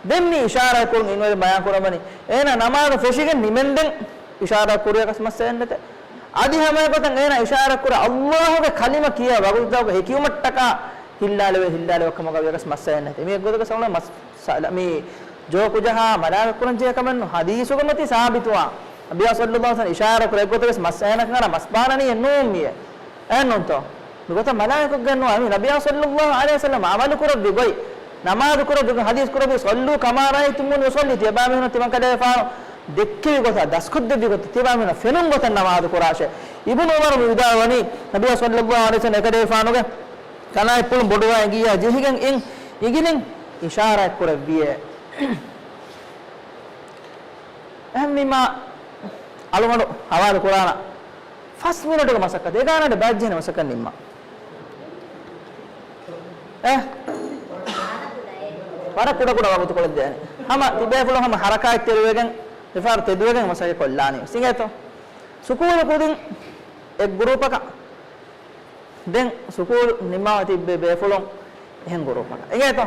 ދެން މި އިޝާރާތް ކުރުން އިންވެލި ބަޔާން ކުރަމަނީ، އޭނާ ނަމާދު ފެށިގެން ނިމެންދެން އިޝާރާތް ކުރިޔަކަސް މައްސަލައެއް ނެތޭ. އަދި ހަމައެގޮތަށް އޭނާ އިޝާރާތް ކުރާ އައްލާހުގެ ކަލިމަ ކިޔާ ވަގުތުތަކުގަ ހެކިވުމަށްޓަކާ ހިއްލާލެވޭ، ހިއްލާލެވޭ ކަމަކަށް ވިޔަކަސް މައްސަލައެއް ނެތޭ. މި އެއްގޮތަކަށް ސަލާމަތް މަސް-، ސަލާ-، މި ޖޯކު ޖަހާ މަލާމަތް ކުރަން ޖެހޭ ކަމެއް ނޫން. ޙަދީޘުގަ މަތި ސާބިތުވާ، ނަބިއްޔާ ޞައްލައްލާހު ޢަލައިހި ވަސައްލަމަ އިޝާރާ ކުރާ އެއްގޮތަކަށް މައްސަލައެއް ނޫން މިއެއް. އެހެން ނޫންތޯ؟ މިގޮތަށް މަލާއިކަތުގެ ނުވާ، މި ނަބިއްޔާ ޞައްލައްލާހު ޢަލައިހި ވަސައްލަމަ ޢަމަލު ކުރެއްވި ގޮތް، ނަމާދު ކުރެއްވި ގޮތް، ޙަދީޘް ކުރެއްވި، "صلوا كما رأيتموني أصلي" ތިޔަބާމީހުން ތިމަން ކަލޭފާނު ދެއްކެވި ގޮތަށް، ދަސްކޮށްދެއްވި ގޮތަށް، ތިޔަބާމީހުން ފެނުން ގޮތަށް ނަމާދު ކުރާށޭ. އިބްނު ޢުމަރު މި ވިދާޅުވަނީ، ނަބިއްޔާ ޞައްލައްލާހު ޢަލައިހި ވަސައްލަމަ އެކަލޭފާނުގެ ކަލާތްޕުޅުން ބޮޑުވާ އެނގިއްޔާ ޖެހިގެން އިން، އިނގިލިން އިޝާރާތް ކުރެއްވިއޭ. އެހެންވީމާ، އަޅުގަނޑު ހަވާލު ކުރާނަ ފަސް މިނެޓުގެ މަސައްކަތް، އެގާނަ ބައެއް ޖެހޭނެ މަސައްކަތް ނިންމާ. އެ؟ ވަރަށް ކުޑަކުޑަ ވަގުތުކޮޅެއް ދޭނެ. ހަމަ ތިބޭފުޅުން ހަމަ ޙަރަކާތްތެރިވެގެން، މިފަހަރު ތެދުވެގެން މަސައްކަތް ކޮށްލާނީ. އިނގޭތޯ؟ ސުކޫލު ކުދިން އެއް ގްރޫޕަކަށް ދެން ސުކޫލު ނިންމާފަ ތިއްބެވި ބޭފުޅުން އެހެން ގުރޫޕަކަށް. އިނގޭތޯ؟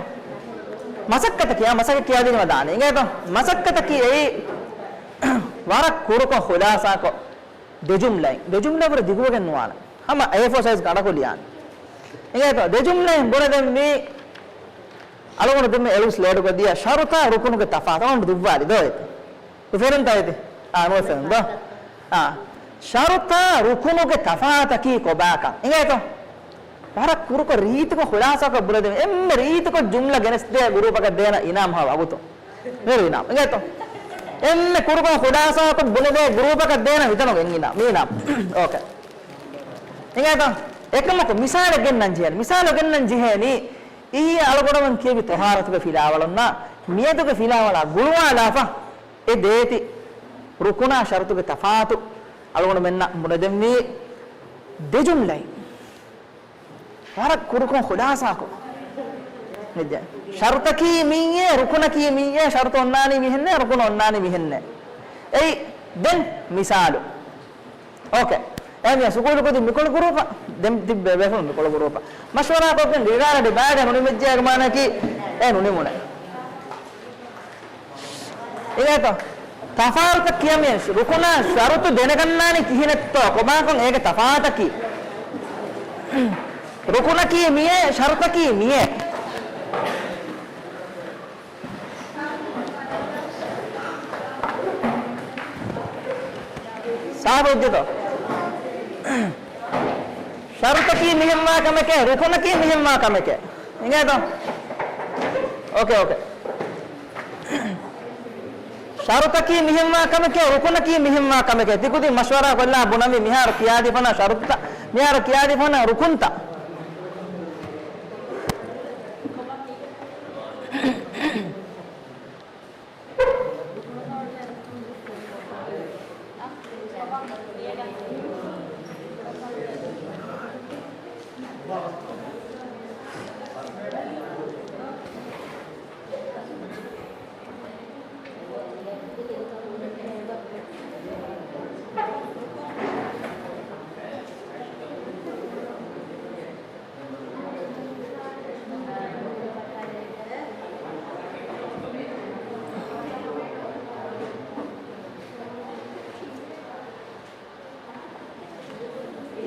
މަސައްކަތަކީ، އާ، މަސައްކަތް ކިޔާދިނުމަށް ދާނެ. އިނގޭތޯ؟ މަސައްކަތަކީ އެއީ ވަރަށް ކުރުކޮށް ޚުލާސާކޮށް ދެ ޖުމްލައިން، ދެ ޖުމްލަ ވުރެ ދިގުވެގެން ނުވާނެ. ހަމަ އޭ ފޯ ސައިޒް ގަނޑަކޮށް ލިޔާނެ. އިނގޭތޯ؟ ދެ ޖުމްލައިން ބުނެދެން މީ އަޅުގަނޑު ދެންމެ އެޅުސް ލޭޑުގަ ދިޔަ ޝަރުތާ ރުކުނުގެ ތަފާތު އަޅުގަނޑު ދުއްވާލި ދޯ އެތި. ނުފެނުންތަ އެތި؟ އާ، ނުފެނުން ދޯ. އާ. ޝަރުތާ ރުކުނުގެ ތަފާތަކީ ކޮބާކަން އިނގޭތޯ؟ ވަރަށް ކުރުކޮށް ރީތިކޮށް ޚުލާސާކޮށް ބުނެދެން. އެންމެ ރީތިކޮށް ޖުމްލަ ގެނެސްދޭ ގުރޫޕަކަށް ދޭނަ އިނާމް ހަ ވަގުތު. މިރު އިނާމް. އިނގޭތޯ؟ އެންމެ ކުރުކޮށް ޚުލާސާކޮށް ބުނެދޭ ގުރޫޕަކަށް ދޭނަ މިތަނުގެ އިނާމް. މި އިނާމް. އޯކޭ. އިނގޭތޯ؟ އެކަމަކު މިސާލެއް ގެންނަން ޖެހޭނެ. މިސާލު ގެންނަން ޖެހޭނީ، އިއްޔެ އަޅުގަނޑުމެން ކިޔެވި ޠަހާރަތުގެ ފިލާވަޅުންނާ މިއަދުގެ ފިލާވަޅާ ގުޅުވާލާފަ، އެ ދޭތި ރުކުނާ ޝަރުތުގެ ތަފާތު އަޅުގަނޑުމެންނަށް ބުނެދެންވީ ދެ ޖުމްލައިން. ވަރަށް ކުރުކޮށް ޚުލާސާކޮށް. ޝަރުތަކީ މިއްޔޭ، ރުކުނަކީ މިއްޔޭ، ޝަރުތު އޮންނާނީ މިހެންނޭ، ރުކުނު އޮންނާނީ މިހެންނޭ. އެއީ ދެން މިސާލު. އޯކޭ. އެހެންވިޔަސް ސުކޫލު ކުދިން މިކޮޅު ގުރޫޕަށް، ދެން ތިއްބެވި ބޭފުޅުން މިކޮޅު ގުރޫޕަށް މަޝްވަރާކޮށްގެން އެގާރަ ޑި ބާގެ ނުނިމިއްޖެ އޭގެ މާނައަކީ އެ ނުނިމުނެ. އިނގޭތޯ؟ ތަފާތުތައް ކިޔަމިޔަން ރުކުނާ ޝަރުތު ދެނެގަންނާނީ ކިހިނެއްތޯ؟ ކޮބާކޮން އޭގެ ތަފާތަކީ؟ ރުކުނަކީ މިއޭ، ޝަރުތަކީ މިއޭ. ސާފު ވެއްޖެތޯ؟ ޝަރުތަކީ މިހެންވާ ކަމެކޭ، ރުކުނަކީ މިހެންވާ ކަމެކޭ. އިނގޭތޯ؟ އޯކޭ، އޯކޭ. ޝަރުތަކީ މިހެންވާ ކަމެކޭ، ރުކުނަކީ މިހެންވާ ކަމެކޭ. ތިކުދިން މަޝްވަރާ ކޮށްލާ ބުނަމި މިހާރު ކިޔާދީފަނާ ޝަރުތުތައް، މިހާރު ކިޔާދީފަނާ ރުކުންތައް.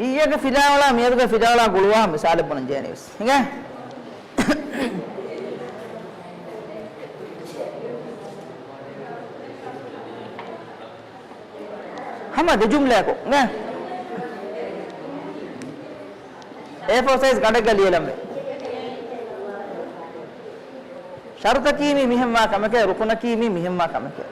އިއްޔެގެ ފިލާވަޅާ މިއަދުގެ ފިލާވަޅާ ގުޅުވާ މިސާލެއް ބުނަން ޖެހޭނީވެސް. އިނގޭ؟ ހަމަ ދެ ޖުމްލައަކު. އިނގޭ؟ އޭ ފޯ ސައިޒް ގަނޑެއްގަ ލިޔެލަންވީ. ޝަރުތަކީ މީ މިހެންވާ ކަމެކޭ، ރުކުނަކީ މީ މިހެންވާ ކަމެކޭ.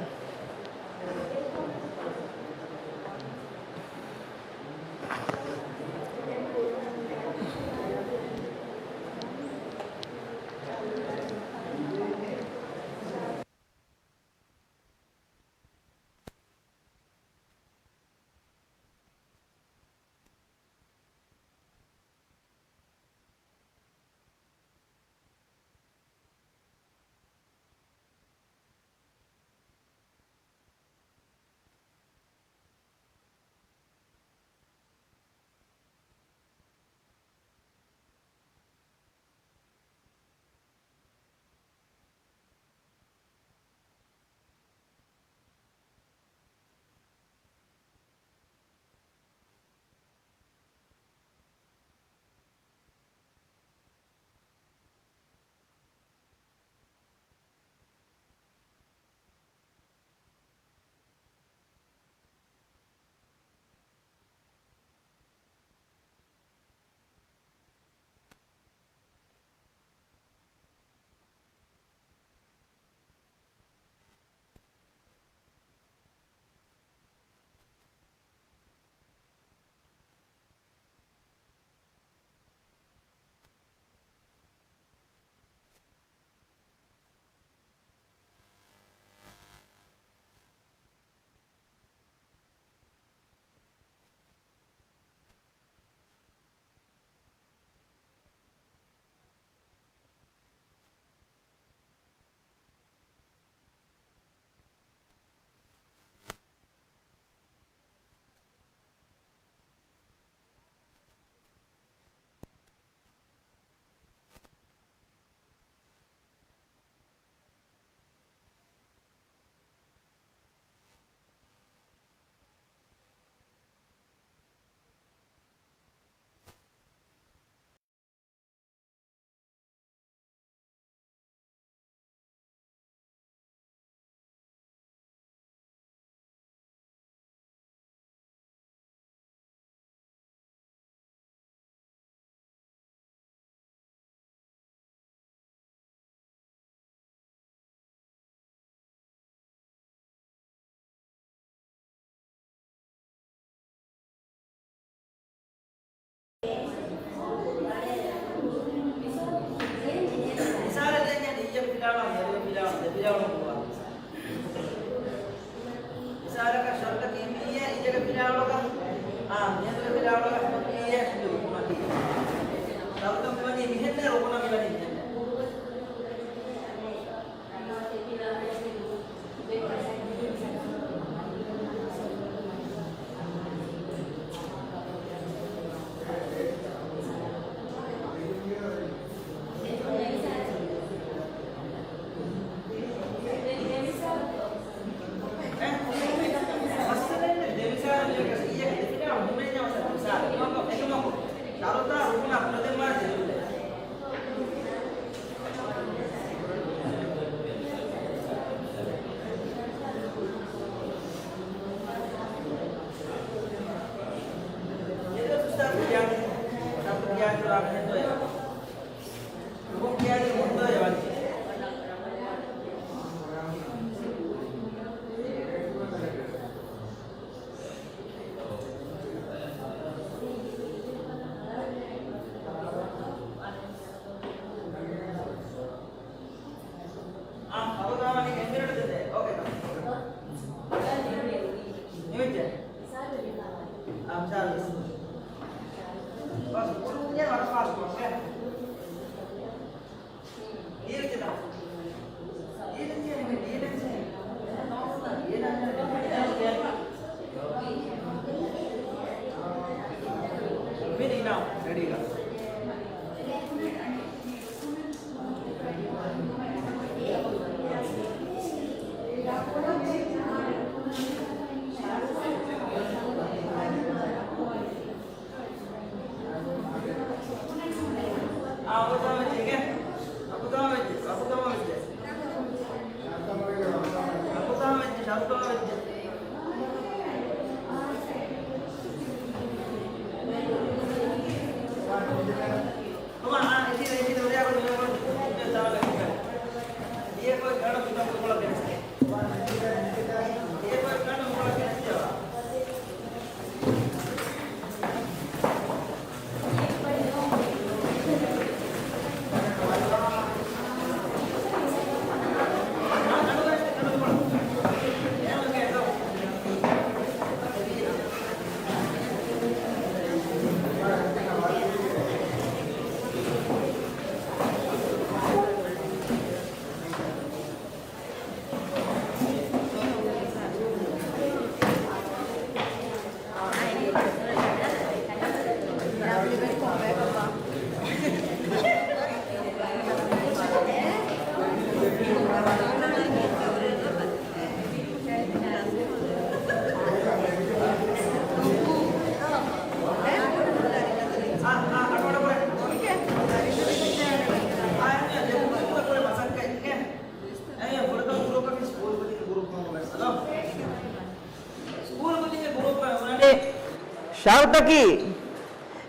ދެފިލާވަޅު ކުރާ. މިސާލަކަށް ޝަރުތަކީ މިއީ އިނގޭ ފިލާވަޅުގަ، އާ، މިއަދުގެ ފިލާވަޅުގަ މިއީ ރުކުނަކީ. ޝަރުތަ މިވަނީ މިހެންނޭ، ރުކުނަށް މިވަނީ މިހެންނޭ. ޝަރުތަކީ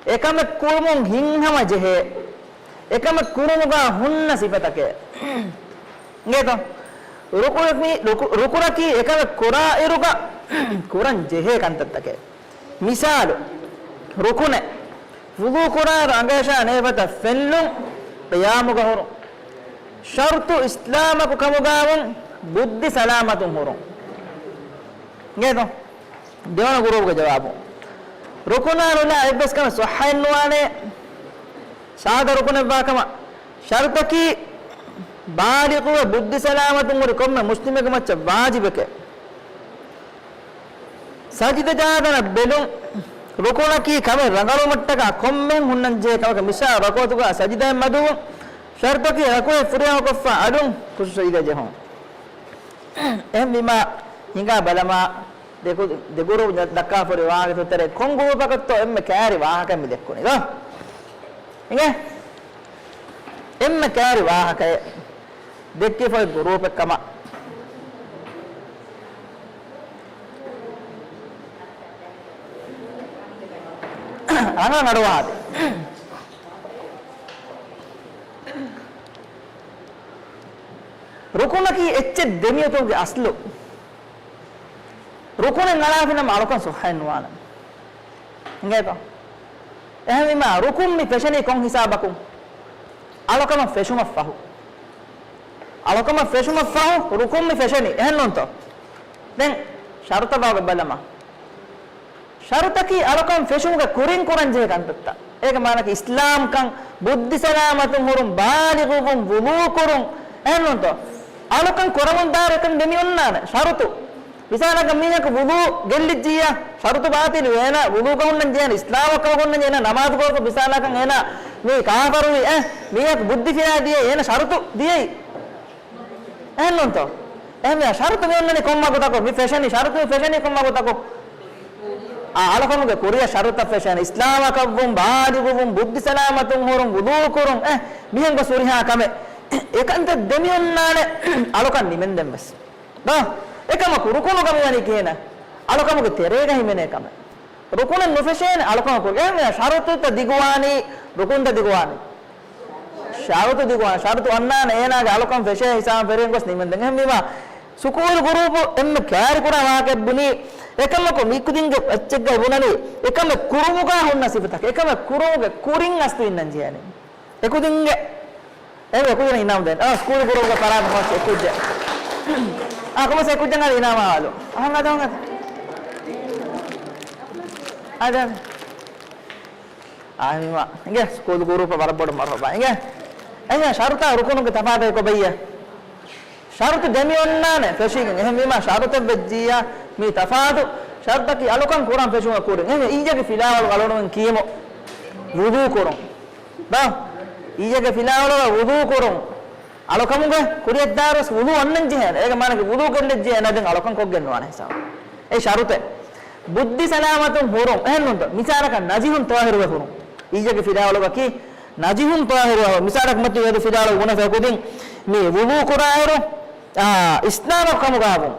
އެކަމެއް ކުރުމުން ހިތްހަމަ ޖެހޭ، އެކަމެއް ކުރުމުގަ ހުންނަ ސިފަތަކެއް. އިނގޭތޯ؟ ރުކުނަކީ، ރުކު-، ރުކުނަކީ އެކަމެއް ކުރާ އިރުގަ ކުރަން ޖެހޭ ކަންތައްތަކެއް. މިސާލު، ރުކުނެއް، ވުޟޫ ކުރާއިރު އަނގައަށާ ނޭފަތަށް ފެންލުން، ޤިޔާމުގަ ހުރުން. ޝަރުޠު އިސްލާމަކު ކަމުގައިވުން، ބުއްދި ސަލާމަތުން ހުރުން. އިނގޭތޯ؟ ދެވަނަ ގުރޫޕްގެ ޖަވާބު. ރުކުނާ ނުލާ އެއްވެސް ކަމެއް ޞައްޙައެއް ނުވާނެ. ސާދަ ރުކުނެއްވާ ކަމަށް. ޝަރުތަކީ ބާލިޣުވެ ބުއްދި ސަލާމަތުން ހުރި ކޮންމެ މުސްލިމެއްގެ މައްޗަށް ވާޖިބެކޭ. ސަޖިދަ ޖާތަނަށް ބެލުން. ރުކުނަކީ ކަމެއް ރަނގަޅުވުމަށްޓަކާ ކޮންމެހެން ހުންނަންޖެހޭ ކަމަކަށް، މިސާލަކަށް ރަކުޢަތުގަ ސަޖިދައެއް މަދުވުން. ޝަރުތަކީ ރަކުޢަތް ފުރިހަމަކޮށްފަ އަލުން ޚުޝޫޢަށް ސަޖިދަ ޖެހުން. އެހެންވީމާ، ހިނގާ ބަލަމާ، ދެ ގު-، ދެ ގުރޫޕް ދަ-، ދައްކާފަ ހުރި ވާހަކަތައް ތެރޭ ކޮން ގުރޫޕަކަށްތޯ އެންމެ ކައިރި ވާހަކައެއް މި ދެއްކުނީ ދޯ؟ އިނގޭ؟ އެންމެ ކައިރި ވާހަކައެއް ދެއްކިފަ އޮތް ގުރޫޕެއް ކަމަށް ރަނގަޅަށް އަޑުއަހާދޭ. ރުކުނަކީ އެއްޗެއް ދެމިއޮތުމުގެ އަސްލު. ރުކުނެއް އަޅާފިނަމަ އަޅުކަން ޞައްޙައެއް ނުވާނެ. އިނގޭތޯ؟ އެހެންވީމާ، ރުކުން މި ފެށެނީ ކޮން ހިސާބަކުން؟ އަޅުކަމަށް ފެށުމަށްފަހު. އަޅުކަމަށް ފެށުމަށްފަހު ރުކުން މި ފެށެނީ. އެހެންނޫންތޯ؟ ދެން ޝަރުތަށް ބާވަގެ ބަލަމާ. ޝަރުތަކީ އަޅުކަން ފެށުމުގެ ކުރިން ކުރަންޖެހޭ ކަންތައްތައް. އޭގެ މާނައަކީ އިސްލާމްކަން، ބުއްދި ސަލާމަތުން ހުރުން، ބާލިޣުވުން، ވުޟޫ ކުރުން. އެހެންނޫންތޯ؟ އަޅުކަން ކުރަމުންދާއިރު އެކަން ދެމި އޮންނާނެ ޝަރުތު. މިސާލަކަށް މީހަކު ވުޟޫ ގެއްލިއްޖިއްޔާ، ޝަރުތު ބާތިލު. އޭނާ ވުޟޫކަށް ހުންނަން ޖެހޭނެ، އިސްލާމަށް ކަމަކަށް ހުންނަން ޖެހޭނެ، ނަމާދު ކުރައްވާ މިސާލަކަށް އޭނާ މީ ކާފަރުވި، އެ، މީހަކު ބުއްދި ފިނާދިޔައީ، އޭނަ ޝަރުތު ދިޔައީ. އެހެންނޫންތޯ؟ އެހެންވެ، ޝަރުތު މި އޮންނަނީ ކޮން ވަގުތަކު؟ މި ފެށެނީ ޝަރުތު މި ފެށެނީ ކޮން ވަގުތަކު؟ އާ، އަޅުކަމުގެ ކުރިއަށް ޝަރުތަށް ފެށޭނެ. އިސްލާމަކަށްވުން، ބާލިޣުވުން، ބުއްދި ސަލާމަތުން ހުރުން، ވުޟޫ ކުރުން، އެ، މިހެން ގޮސް ހުރިހާ ކަމެއް. އެކަންތައް ދެމި އޮންނާނެ އަޅުކަން ނިމެންދެން ވެސް. ދޯ؟ އެކަމަކު ރުކުނުގަ މިވަނީ ކިހިނެއް؟ އަޅުކަމުގެ ތެރޭގަ ހިމެނޭ ކަމެއް. ރުކުނެއް ނުފެށޭނެ އަޅުކަމަކު. އެހެންވެ، ޝަރުތުތައް ދިގުވާނީ، ރުކުންތައް ދިގުވާނީ. ޝަރުތު ދިގުވާނެ. ޝަރުތު އޮންނާނެ އޭނާގެ އަޅުކަން ފެށޭ ހިސާބަށް ފެށިގެން ގޮސް ނިމެންދެން. އެހެންވީމާ، ސުކޫލު ގުރޫޕު އެންމެ ކައިރިކުރާ ވާހަކައެއް ބުނީ، އެކަމަކު މި ކުދިންގެ އެއްޗެއްގައި ބުނަނީ، އެކަމެއް ކުރުމުގަ ހުންނަ ސިފަތަކެއް، އެކަމެއް ކުރުމުގެ ކުރިން އަސްލު އިންނަން ޖެހޭނެ. އެކުދިންގެ، އެ، އެކުދިން އިނާމު ދޭން. އާ، ސްކޫލު ކުރުމުގެ ފަރާތުން ފަސް އެކުއްޖެއް. އާ، ކޮމަސް އެކުއްޖަން އަދި އިނާމާ އަލު. އަހަން އަދަ އަހަން އަދަ. އަދަ އަދަ. އާ، މި މާ. އިނގޭ، ސްކޫލު ގުރޫޕަށް ވަރަށް ބޮޑަށް މަރުޙަބާ. އިނގޭ. އެހެން ޝަރުތާ ރުކުނުގެ ތަފާތު ކޮބައްޔޭ؟ ޝަރުތު ދެމި އޮންނާނެ ފެށިގެން. އެހެންވީމާ، ޝަރުތެއް ވެއްޖިއްޔާ މީ ތަފާތު. ޝަރުތަކީ އަޅުކަން ކުރަން ފެށުމަށް ކުރިން. އެހެންވެ، އިއްޔެގެ ފިލާވަޅު އަޅުގަނޑުމެން ކިޔަމު. ވުޟޫ ކުރުން. ދޯ؟ އިއްޔެގެ ފިލާވަޅުގަ ވުޟޫ ކުރުން. އަޅުކަމުގެ ކުރިއަށްދާއިރުވެސް ވުޟޫ އޮންނަން ޖެހޭނެ. އޭގެ މާނައަކީ ވުޟޫ ކެއްލެއްޖެ އެނަދެން އަޅުކަން ކޮށްގެން ނުވާނެ ހިސާބު. އެ ޝަރުތެއް. ބުއްދި ސަލާމަތުން ހުރުން. އެހެންނޫންތޯ؟ މިސާލަކަށް ނަޖިހުން ޠާހިރުވެ ހުރުން. އިއްޔެގެ ފިލާވަޅުގަކީ ނަޖިހުން ޠާހިރުވެ ހުރުން. މިސާލަކަށް މަތި އެދު ފިލާވަޅު ބުނެފަ ކުދިން މި ވުޟޫ ކުރާއިރު، އާ، އިސްލާމަށް ކަމުގަ ވުން.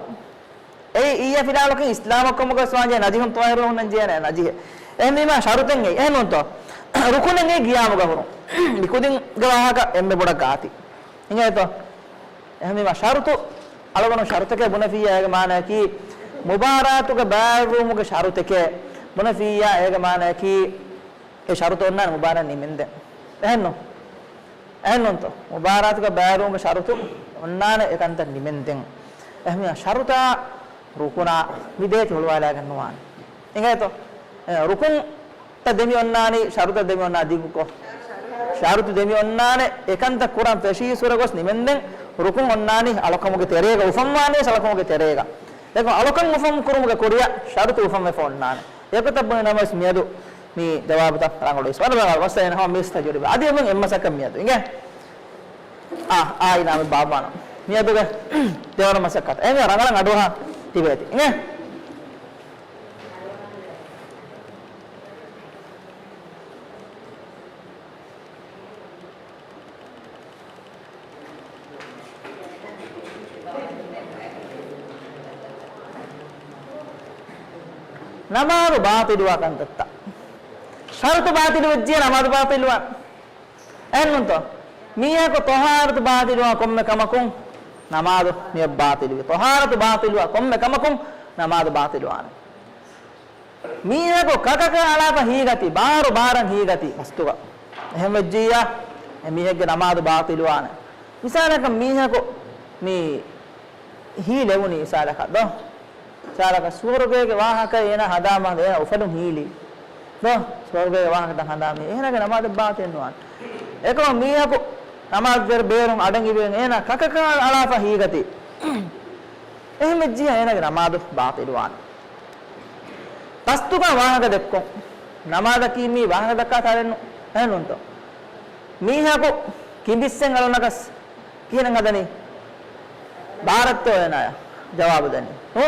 އެއީ އިއްޔެ ފިލާވަޅުގަ އިސްލާމަށް ކަމުގަ ވާންޖެހޭ ނަޖިހުން ޠާހިރުވެ ހުންނަން ޖެހޭނެ ނަޖިހެއް. އެހެންވީމާ ޝަރުތެއް އެއީ. އެހެންނޫންތޯ؟ ރުކުނެއް އެއީ ގިޔާމުގަ ހުރުން. މި ކުދިންގެ ވާހަކަ އެންމެ ބޮޑަށް ގާތި. އިނގޭތޯ؟ އެހެންވީމާ ޝަރުތު، އަޅުގަނޑު ޝަރުތަކޭ ބުނެފިއްޔާ އޭގެ މާނައަކީ، މުބާރާތުގެ ބައިވެރިވުމުގެ ޝަރުތެކޭ ބުނެފިއްޔާ އޭގެ މާނައަކީ، އެ ޝަރުތު އޮންނާނެ މުބާރާތް ނިމެންދެން. އެހެންނު؟ އެހެންނޫންތޯ؟ މުބާރާތުގެ ބައިވެރިވުމުގެ ޝަރުތު އޮންނާނެ އެކަންތައް ނިމެންދެން. އެހެންވީމާ ޝަރުތާ ރުކުނާ މި ދޭތި ހުޅުވާލާގެން ނުވާނެ. އިނގޭތޯ؟ އެ، ރުކުން ތައް ދެމި އޮންނާނީ، ޝަރުތައް ދެމި އޮންނާ ދިގުކޮށް. ޝަރުތު ދެމި އޮންނާނެ، އެކަންތައް ކުރަން ފެށީ ސުރަ ގޮސް ނިމެންދެން، ރުކުން އޮންނާނީ އަޅުކަމުގެ ތެރޭގަ، އުފަންވާނީ އަޅުކަމުގެ ތެރޭގަ. ދެކޮ އަޅުކަން އުފަން ކުރުމުގެ ކުރިއަށް ޝަރުތު އުފަންވެފަ އޮންނާނެ. އެކަންތައް ބުނި ނަމަވެސް މިއަދު މި ޖަވާބުތައް ރަނގަޅު އިސް. ވަރަށް ރަނގަޅު މައްސަލަ ހަމަ މިސްތަ ޖުރިބަ. އަދި އެމެން އެއްމަސައްކަތް މިއަދު. އިނގޭ؟ އާ، އާ، އިނާމެއް ބާއްވާނަން. މިއަދުގެ ދެވަނަ މަސައްކަތަށް. އެމެ ރަނގަޅަށް އަޑުއަހާ ތިބޭތި. އިނގޭ؟ ނަމާދު ބާޠިލުވާ ކަންތައްތައް. ޝަރުޠު ބާޠިލުވެއްޖެ ނަމާދު ބާޠިލުވާނެ. އެހެންނޫންތޯ؟ މީހަކު ޠަހާރަތު ބާޠިލުވާ ކޮންމެ ކަމަކުން ނަމާދު މިއަށް ބާޠިލުވި. ޠަހާރަތު ބާޠިލުވާ ކޮންމެ ކަމަކުން ނަމާދު ބާޠިލުވާނެ. މީހަކު ކަކަކަށް އަޅާފަ ހީގަތީ، ބާރު ބާރަށް ހީގަތީ މަސްތުގަ. އެހެން ވެއްޖިއްޔާ، އެ މީހެއްގެ ނަމާދު ބާޠިލުވާނެ. މިސާލަކަށް މީހަކު މި ހީލެވުނީ މިސާލަކަށް ދޯ. މިސާލަކަށް ސުވަރުގޭގެ ވާހަކަ އޭނާ ހަނދާން އޭނާ އުފަލުން ހީލީ. ދޯ، ސުވަރުގޭގެ ވާހަކަ ދަން ހަނދާން އޭނާގެ ނަމާދެއް ބާޠިލް ނުވާނެ. އެކަމަ މީހަކު ނަމާދު ދޭ ބޭރުން އަޑެއް އިވިގެން އޭނާ ކަކަކަށް އަޅާފަ ހީގަތީ. އެހެން ވެއްޖިއްޔާ އޭނާގެ ނަމާދު ބާޠިލުވާނެ. ބަސްތުގަ ވާހަކަ ދެއްކުން. ނަމާދަކީ މީ ވާހަކަ ދައްކާ ތާލެއްނު. އެހެންނޫންތޯ؟ މީހަކު ކިނބިއްސެއް އަޅުނަކަސް ކިހިނެއް ހަދަނީ؟ ބާރަށްތޯ އޭނާޔަށް ޖަވާބު ދެނީ؟ ހޫ؟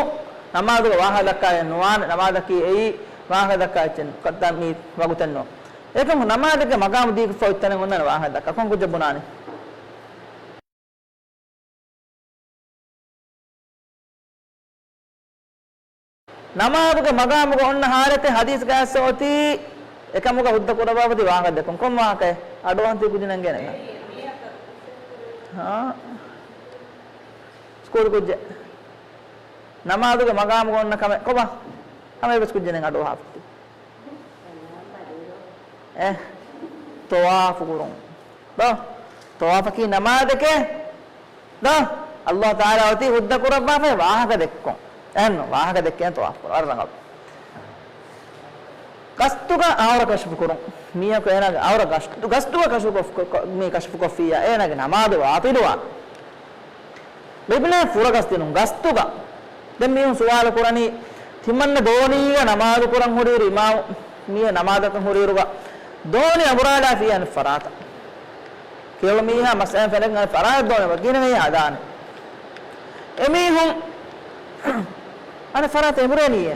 ނަމާދުގަ ވާހަކަ ދައްކާ އެއް ނުވާނެ. ނަމާދަކީ އެއީ ވާހަކަ ދައްކާ އެއްޗެއް ނޫން. ކައްތާ މީ ވަގުތެއް ނޫން. އެކަމު ނަމާދެއްގެ މަގާމު ދީފަ އޮތް ތަނެއް އޮންނާނެ ވާހަކަ ދައްކާ. ކޮން ކުއްޖެއް ބުނާނީ؟ ނަމާދުގެ މަގާމުގަ އޮންނަ ހާލަތެއް ޙަދީޘްގައި އޮތީ އެކަމުގަ ހުއްދަ ކުރައްވާފަ އޮތީ ވާހަކަ ދެއްކުން. ކޮން ވާހަކައެއް؟ އަޑުއަހަން ތި ކުދިން އަނގޭނެ. ހާ؟ ސްކޫލް ކުއްޖެއް. ނަމާދުގެ މަގާމުގަ އޮންނަ ކަމެއް ކޮބާ؟ ހަމަ އެއްވެސް ކުއްޖެއް ނެތް އަޑުއަހާފަ އޮތީ. އެ، ޠަވާފު ކުރުން. ދޯ؟ ޠަވާފަކީ ނަމާދެކޭ. ދޯ، ﷲ ތަޢާލާ އޮތީ ހުއްދަ ކުރައްވާފައި ވާހަކަ ދެއްކުން. އެހެން ވާހަކަ ދެއްކޭނެ ޠަވާފު ކުރުން. ވަރަށް ރަނގަޅު. ގަސްތުގަ ޢައުރަ ކަޝްފު ކުރުން. މީހަކު އޭނާގެ ޢައުރަ ގަސް-، ގަސްތުގަ ކަޝްފު ކޮށް-، ކޮ-، ކޮ-، މީ ކަޝްފު ކޮށްފިއްޔާ، އޭނާގެ ނަމާދު ބާޠިލުވާނެ. ޤިބްލާއަށް ފުރަގަސް ދިނުން ގަސްތުގަ. ދެން މީހުން ސުވާލު ކުރަނީ، ތިމަންނަ ދޯނީގަ ނަމާދު ކުރަން ހުރިއިރު އިމާމު މީހެއް ނަމާދަކަށް ހުރިއިރުގަ ދޯނި އަނބުރާލާފިއްޔާ އަނެއް ފަރާތަށް. ކިޔަވަ މީހާ މައްސަލައިން ފެނެއް އަނެއް ފަރާތަށް ދޯނި ކިހިނެއް ހަދާނެ. އެމީހުން އަނެއް ފަރާތަށް އެނބުރޭނީއޭ.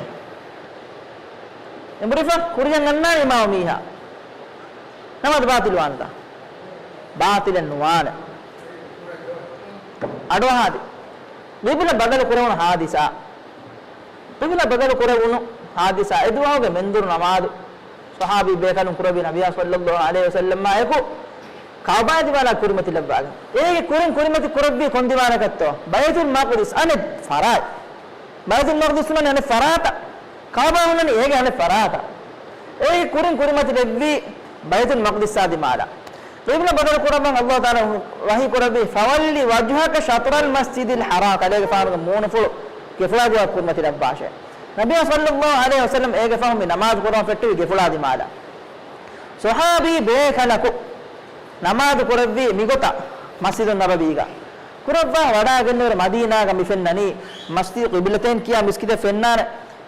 އެނބުރިފަ ކުރިޔަށް އަންނާނެ އިމާމު މީހާ. ނަމާދު ބާޠިލުވާނެތަ؟ ބާޠިލެއް ނުވާނެ. އަޑުއަހާލި. ޤިބްލަ ބަދަލު ކުރެވުނު ހާދިސާ. ޤިބްލަ ބަދަލު ކުރެވުނު ހާދިސާ. އެ ދުވަހުގެ މެންދުރު ނަމާދު ޞަޙާބީ ބޭކަލުން ކުރެއްވި ނަބިއްޔާ ޞައްލައްލާހު ޢަލައިހި ވަސައްލަމާއެކު ކަޢުބާ ދިމާލާ ކުރިމަތިލައްވާގެން. އޭގެ ކުރިން ކުރިމަތި ކުރެއްވީ ކޮން ދިމާލަކަށްތޯ؟ ބައިތުލް މަޤްދިސް އަނެއް ފަރާތް. ބައިތުލް މަޤްދިސް ވަނީ އަނެއް ފަރާތަށް. ކަޢުބާ ހުންނަނީ އޭގެ އަނެއް ފަރާތަށް. އޭގެ ކުރިން ކުރިމަތިލެއްވީ ބައިތުލް މަޤްދިސާ ދިމާލަށް. ޤިބްލަ ބަދަލު ކުރައްވަން ﷲ ތަޢާލާ ވަޙީ ކުރެއްވީ، "فول وجهك شطر المسجد الحرام." ކަލޭގެފާނުގެ މޫނުފުޅު ގެފުޅާ ދިމާ ކުރިމަތިލައްވާށޭ. ނަބިއްޔާ ޞައްލައްލާހު ޢަލައިހި ވަސައްލަމް އޭގެ ފަހު މި ނަމާދު ކުރަން ފެއްޓެވި ގެފުޅާ ދިމާލަށް. ޞަޙާބީ ބޭކަލަކު ނަމާދު ކުރެއްވީ މިގޮތަށް މަސްޖިދުއް ނަބަވީގަ. ކުރައްވާ ވަޑާގެންނެވިރު މަދީނާގަ މި ފެންނަނީ މަސްޖިދު ޤިބްލަތައިން ކިޔާ މިސްކިތެއް ފެންނާނެ.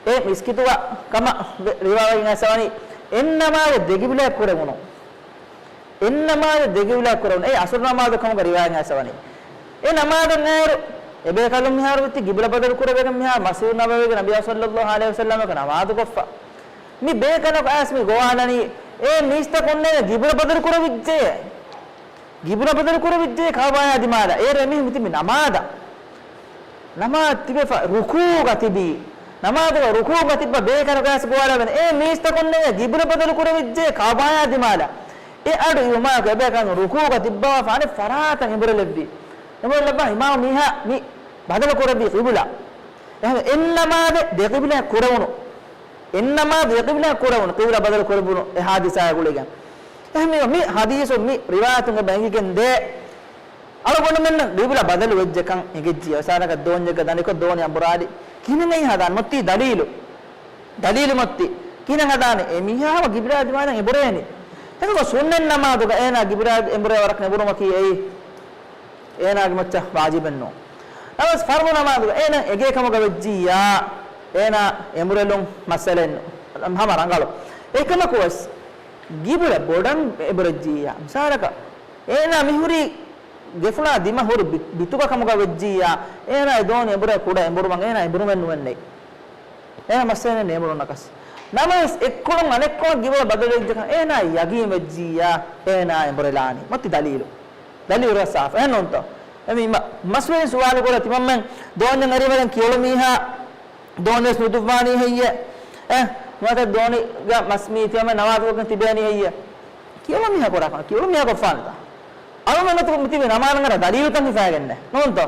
އެ މިސްކިތުގަ ކަމަށް ވެ-، ރިވާވެގެން އައިސްފަވަނީ އެއްނަމާދެއް ދެ ޤިބްލައަށް ކުރެވުނު. އެއްނަމާދެއް ދެ ޤިބްލައަށް ކުރެވުނު. އެއީ އަޞްރު ނަމާދު ކަމުގަ ރިވާޔަތް އައިސްފަވަނީ. އެ ނަމާދަށް އައިރު އެބޭކަލުން މިހާރު ވިއްތި ޤިބްލަ ބަދަލު ކުރެވިގެން މިހާރު މަސްޖިދުއް ނަބަވީގަ ނަބިއްޔާ ޞައްލައްލާހު ޢަލައިހި ވަސައްލަމަކަށް ނަމާދު ކޮށްފަ. މި ބޭކަލަކު އައިސް މި ގޮވާލަނީ، އޭ މީސްތަކުންނޭ ޤިބްލަ ބަދަލު ކުރެވިއްޖެ. ޤިބްލަ ބަދަލު ކުރެވިއްޖެ ކަޢުބާޔާ ދިމާލަށް. އޭރު އެމީހުން މިތިބީ ނަމާދަށް. ނަމާދު ތިބެފަ ރުކޫޢުގަ ތިބީ. ނަމާދުގަ ރުކޫޢުގަ ތިއްބަ ބޭކަލަކު އައިސް ގޮވާލަވަނީ، އޭ މީސްތަކުންނޭ ޤިބްލަ ބަދަލު ކުރެވިއްޖެ ކަޢުބާޔާ ދިމާލަށް. އެ އަޑު އިވުމާއެކު އެބޭކަލުން ރުކޫޢުގަ ތިއްބަވާފަ އަނެއް ފަރާތަށް އެނބުރެލެއްވީ. އެނބުރެލައްވާ އިމާމު މީހާ މި ބަދަލު ކުރެއްވީ ޤިބުލާ. އެހެން އެއްނަމާދެއް ދެ ޤިބުލާއަށް ކުރެވުނު. އެއްނަމާދު ދެ ޤިބުލާއަށް ކުރެވުނު، ޤިބުލާ ބަދަލު ކުރެވުނު އެ ޙާދިސާއާ ގުޅިގެން. އެހެންވީމަ މި ޙަދީޘުން މި ރިވާޔަތުން އެބަ އެނގިގެން ދޭ، އަޅުގަނޑުމެންނަށް ޤިބުލާ ބަދަލު ވެއްޖެކަން އެނގިއްޖިއްޔާ. މިސާލަކަށް ދޯންޏެއްގަ ދަނިކޮށް ދޯނި އަނބުރާލި. ކިހިނެއް ހަދާން މޮއްތީ ދަލީލު؟ ދަލީލު މޮއްތި؟ ކިހިނެއް ހަދާނެ؟ އެ މީހާ ހަމަ ޤިބުލާ ދިމާލަށް އެނބުރޭނީ. އެކަމަކު ސުންނަތް ނަމާދުގަ އޭނާ ޤިބުލާ އެނބުރޭ ވަރަކަށް އެނބުރުމަކީ އެއީ އޭނާގެ މައްޗަށް ވާޖިބެއް ނޫން. ނަމަވެސް ފަރުޟު ނަމާދުގަ އޭނާ އެނގޭ ކަމުގަ ވެއްޖިއްޔާ، އޭނާ އެނބުރެލުން މައްސަލައެއް ނޫން. ހަމަ ރަނގަޅު. އެކަމަކުވެސް ޤިބުލަ ބޮޑަށް އެނބުރެއްޖިއްޔާ، މިސާލަކަށް އޭނާ މިހުރީ ގެފުޅާ ދިމަ ހުރި ބި-، ބިތުގަ ކަމުގަ ވެއްޖިއްޔާ، އޭނާ އެ ދޯނި އެނބުރޭ ކުޑަ އެނބުރުމަށް އޭނާ އެނބުރުމެއް ނުވެންނެވި. އޭނާ މައްސަލައެއް ނެތް އެނބުރުންނަކަސް. ނަމަވެސް އެއްކޮޅުން އަނެއްކޮޅަށް ޤިބުލަ ބަދަލުވެއްޖެކަން އޭނާ ޔަޤީން ވެއްޖިއްޔާ، އޭނާ އެނބުރެލާނީ. މޮއްތި ދަލީލު؟ ދަލީލު ރަސް ސާފު. އެހެން ނޫންތޯ؟ އެ މި މަ-، މަސްވެރިން ސުވާލު ކުރޭ ތިމަންމެން ދޯންޏަށް އަރިވަރެން ކިޔޮޅު މީހާ ދޯންޏަށް ނުދުއްވާނީ ހެއްޔޭ؟ އެ، ނުވަތަ ދޯނިގަ މަސް މީ ތިމަންމެން ނަމާދުކޮށްގެން ތިބޭނީ ހެއްޔޭ؟ ކިޔޮޅު މީހާ ކުރާ ކަމެއް. ކިޔޮޅު މީހާ ކޮށްފާނެތާ؟ އަޅުގަނޑު މިތިބި ނަމާދަށް އަރާ ދަލީލުތައް ހިފާގެންނެއް ނޫންތޯ؟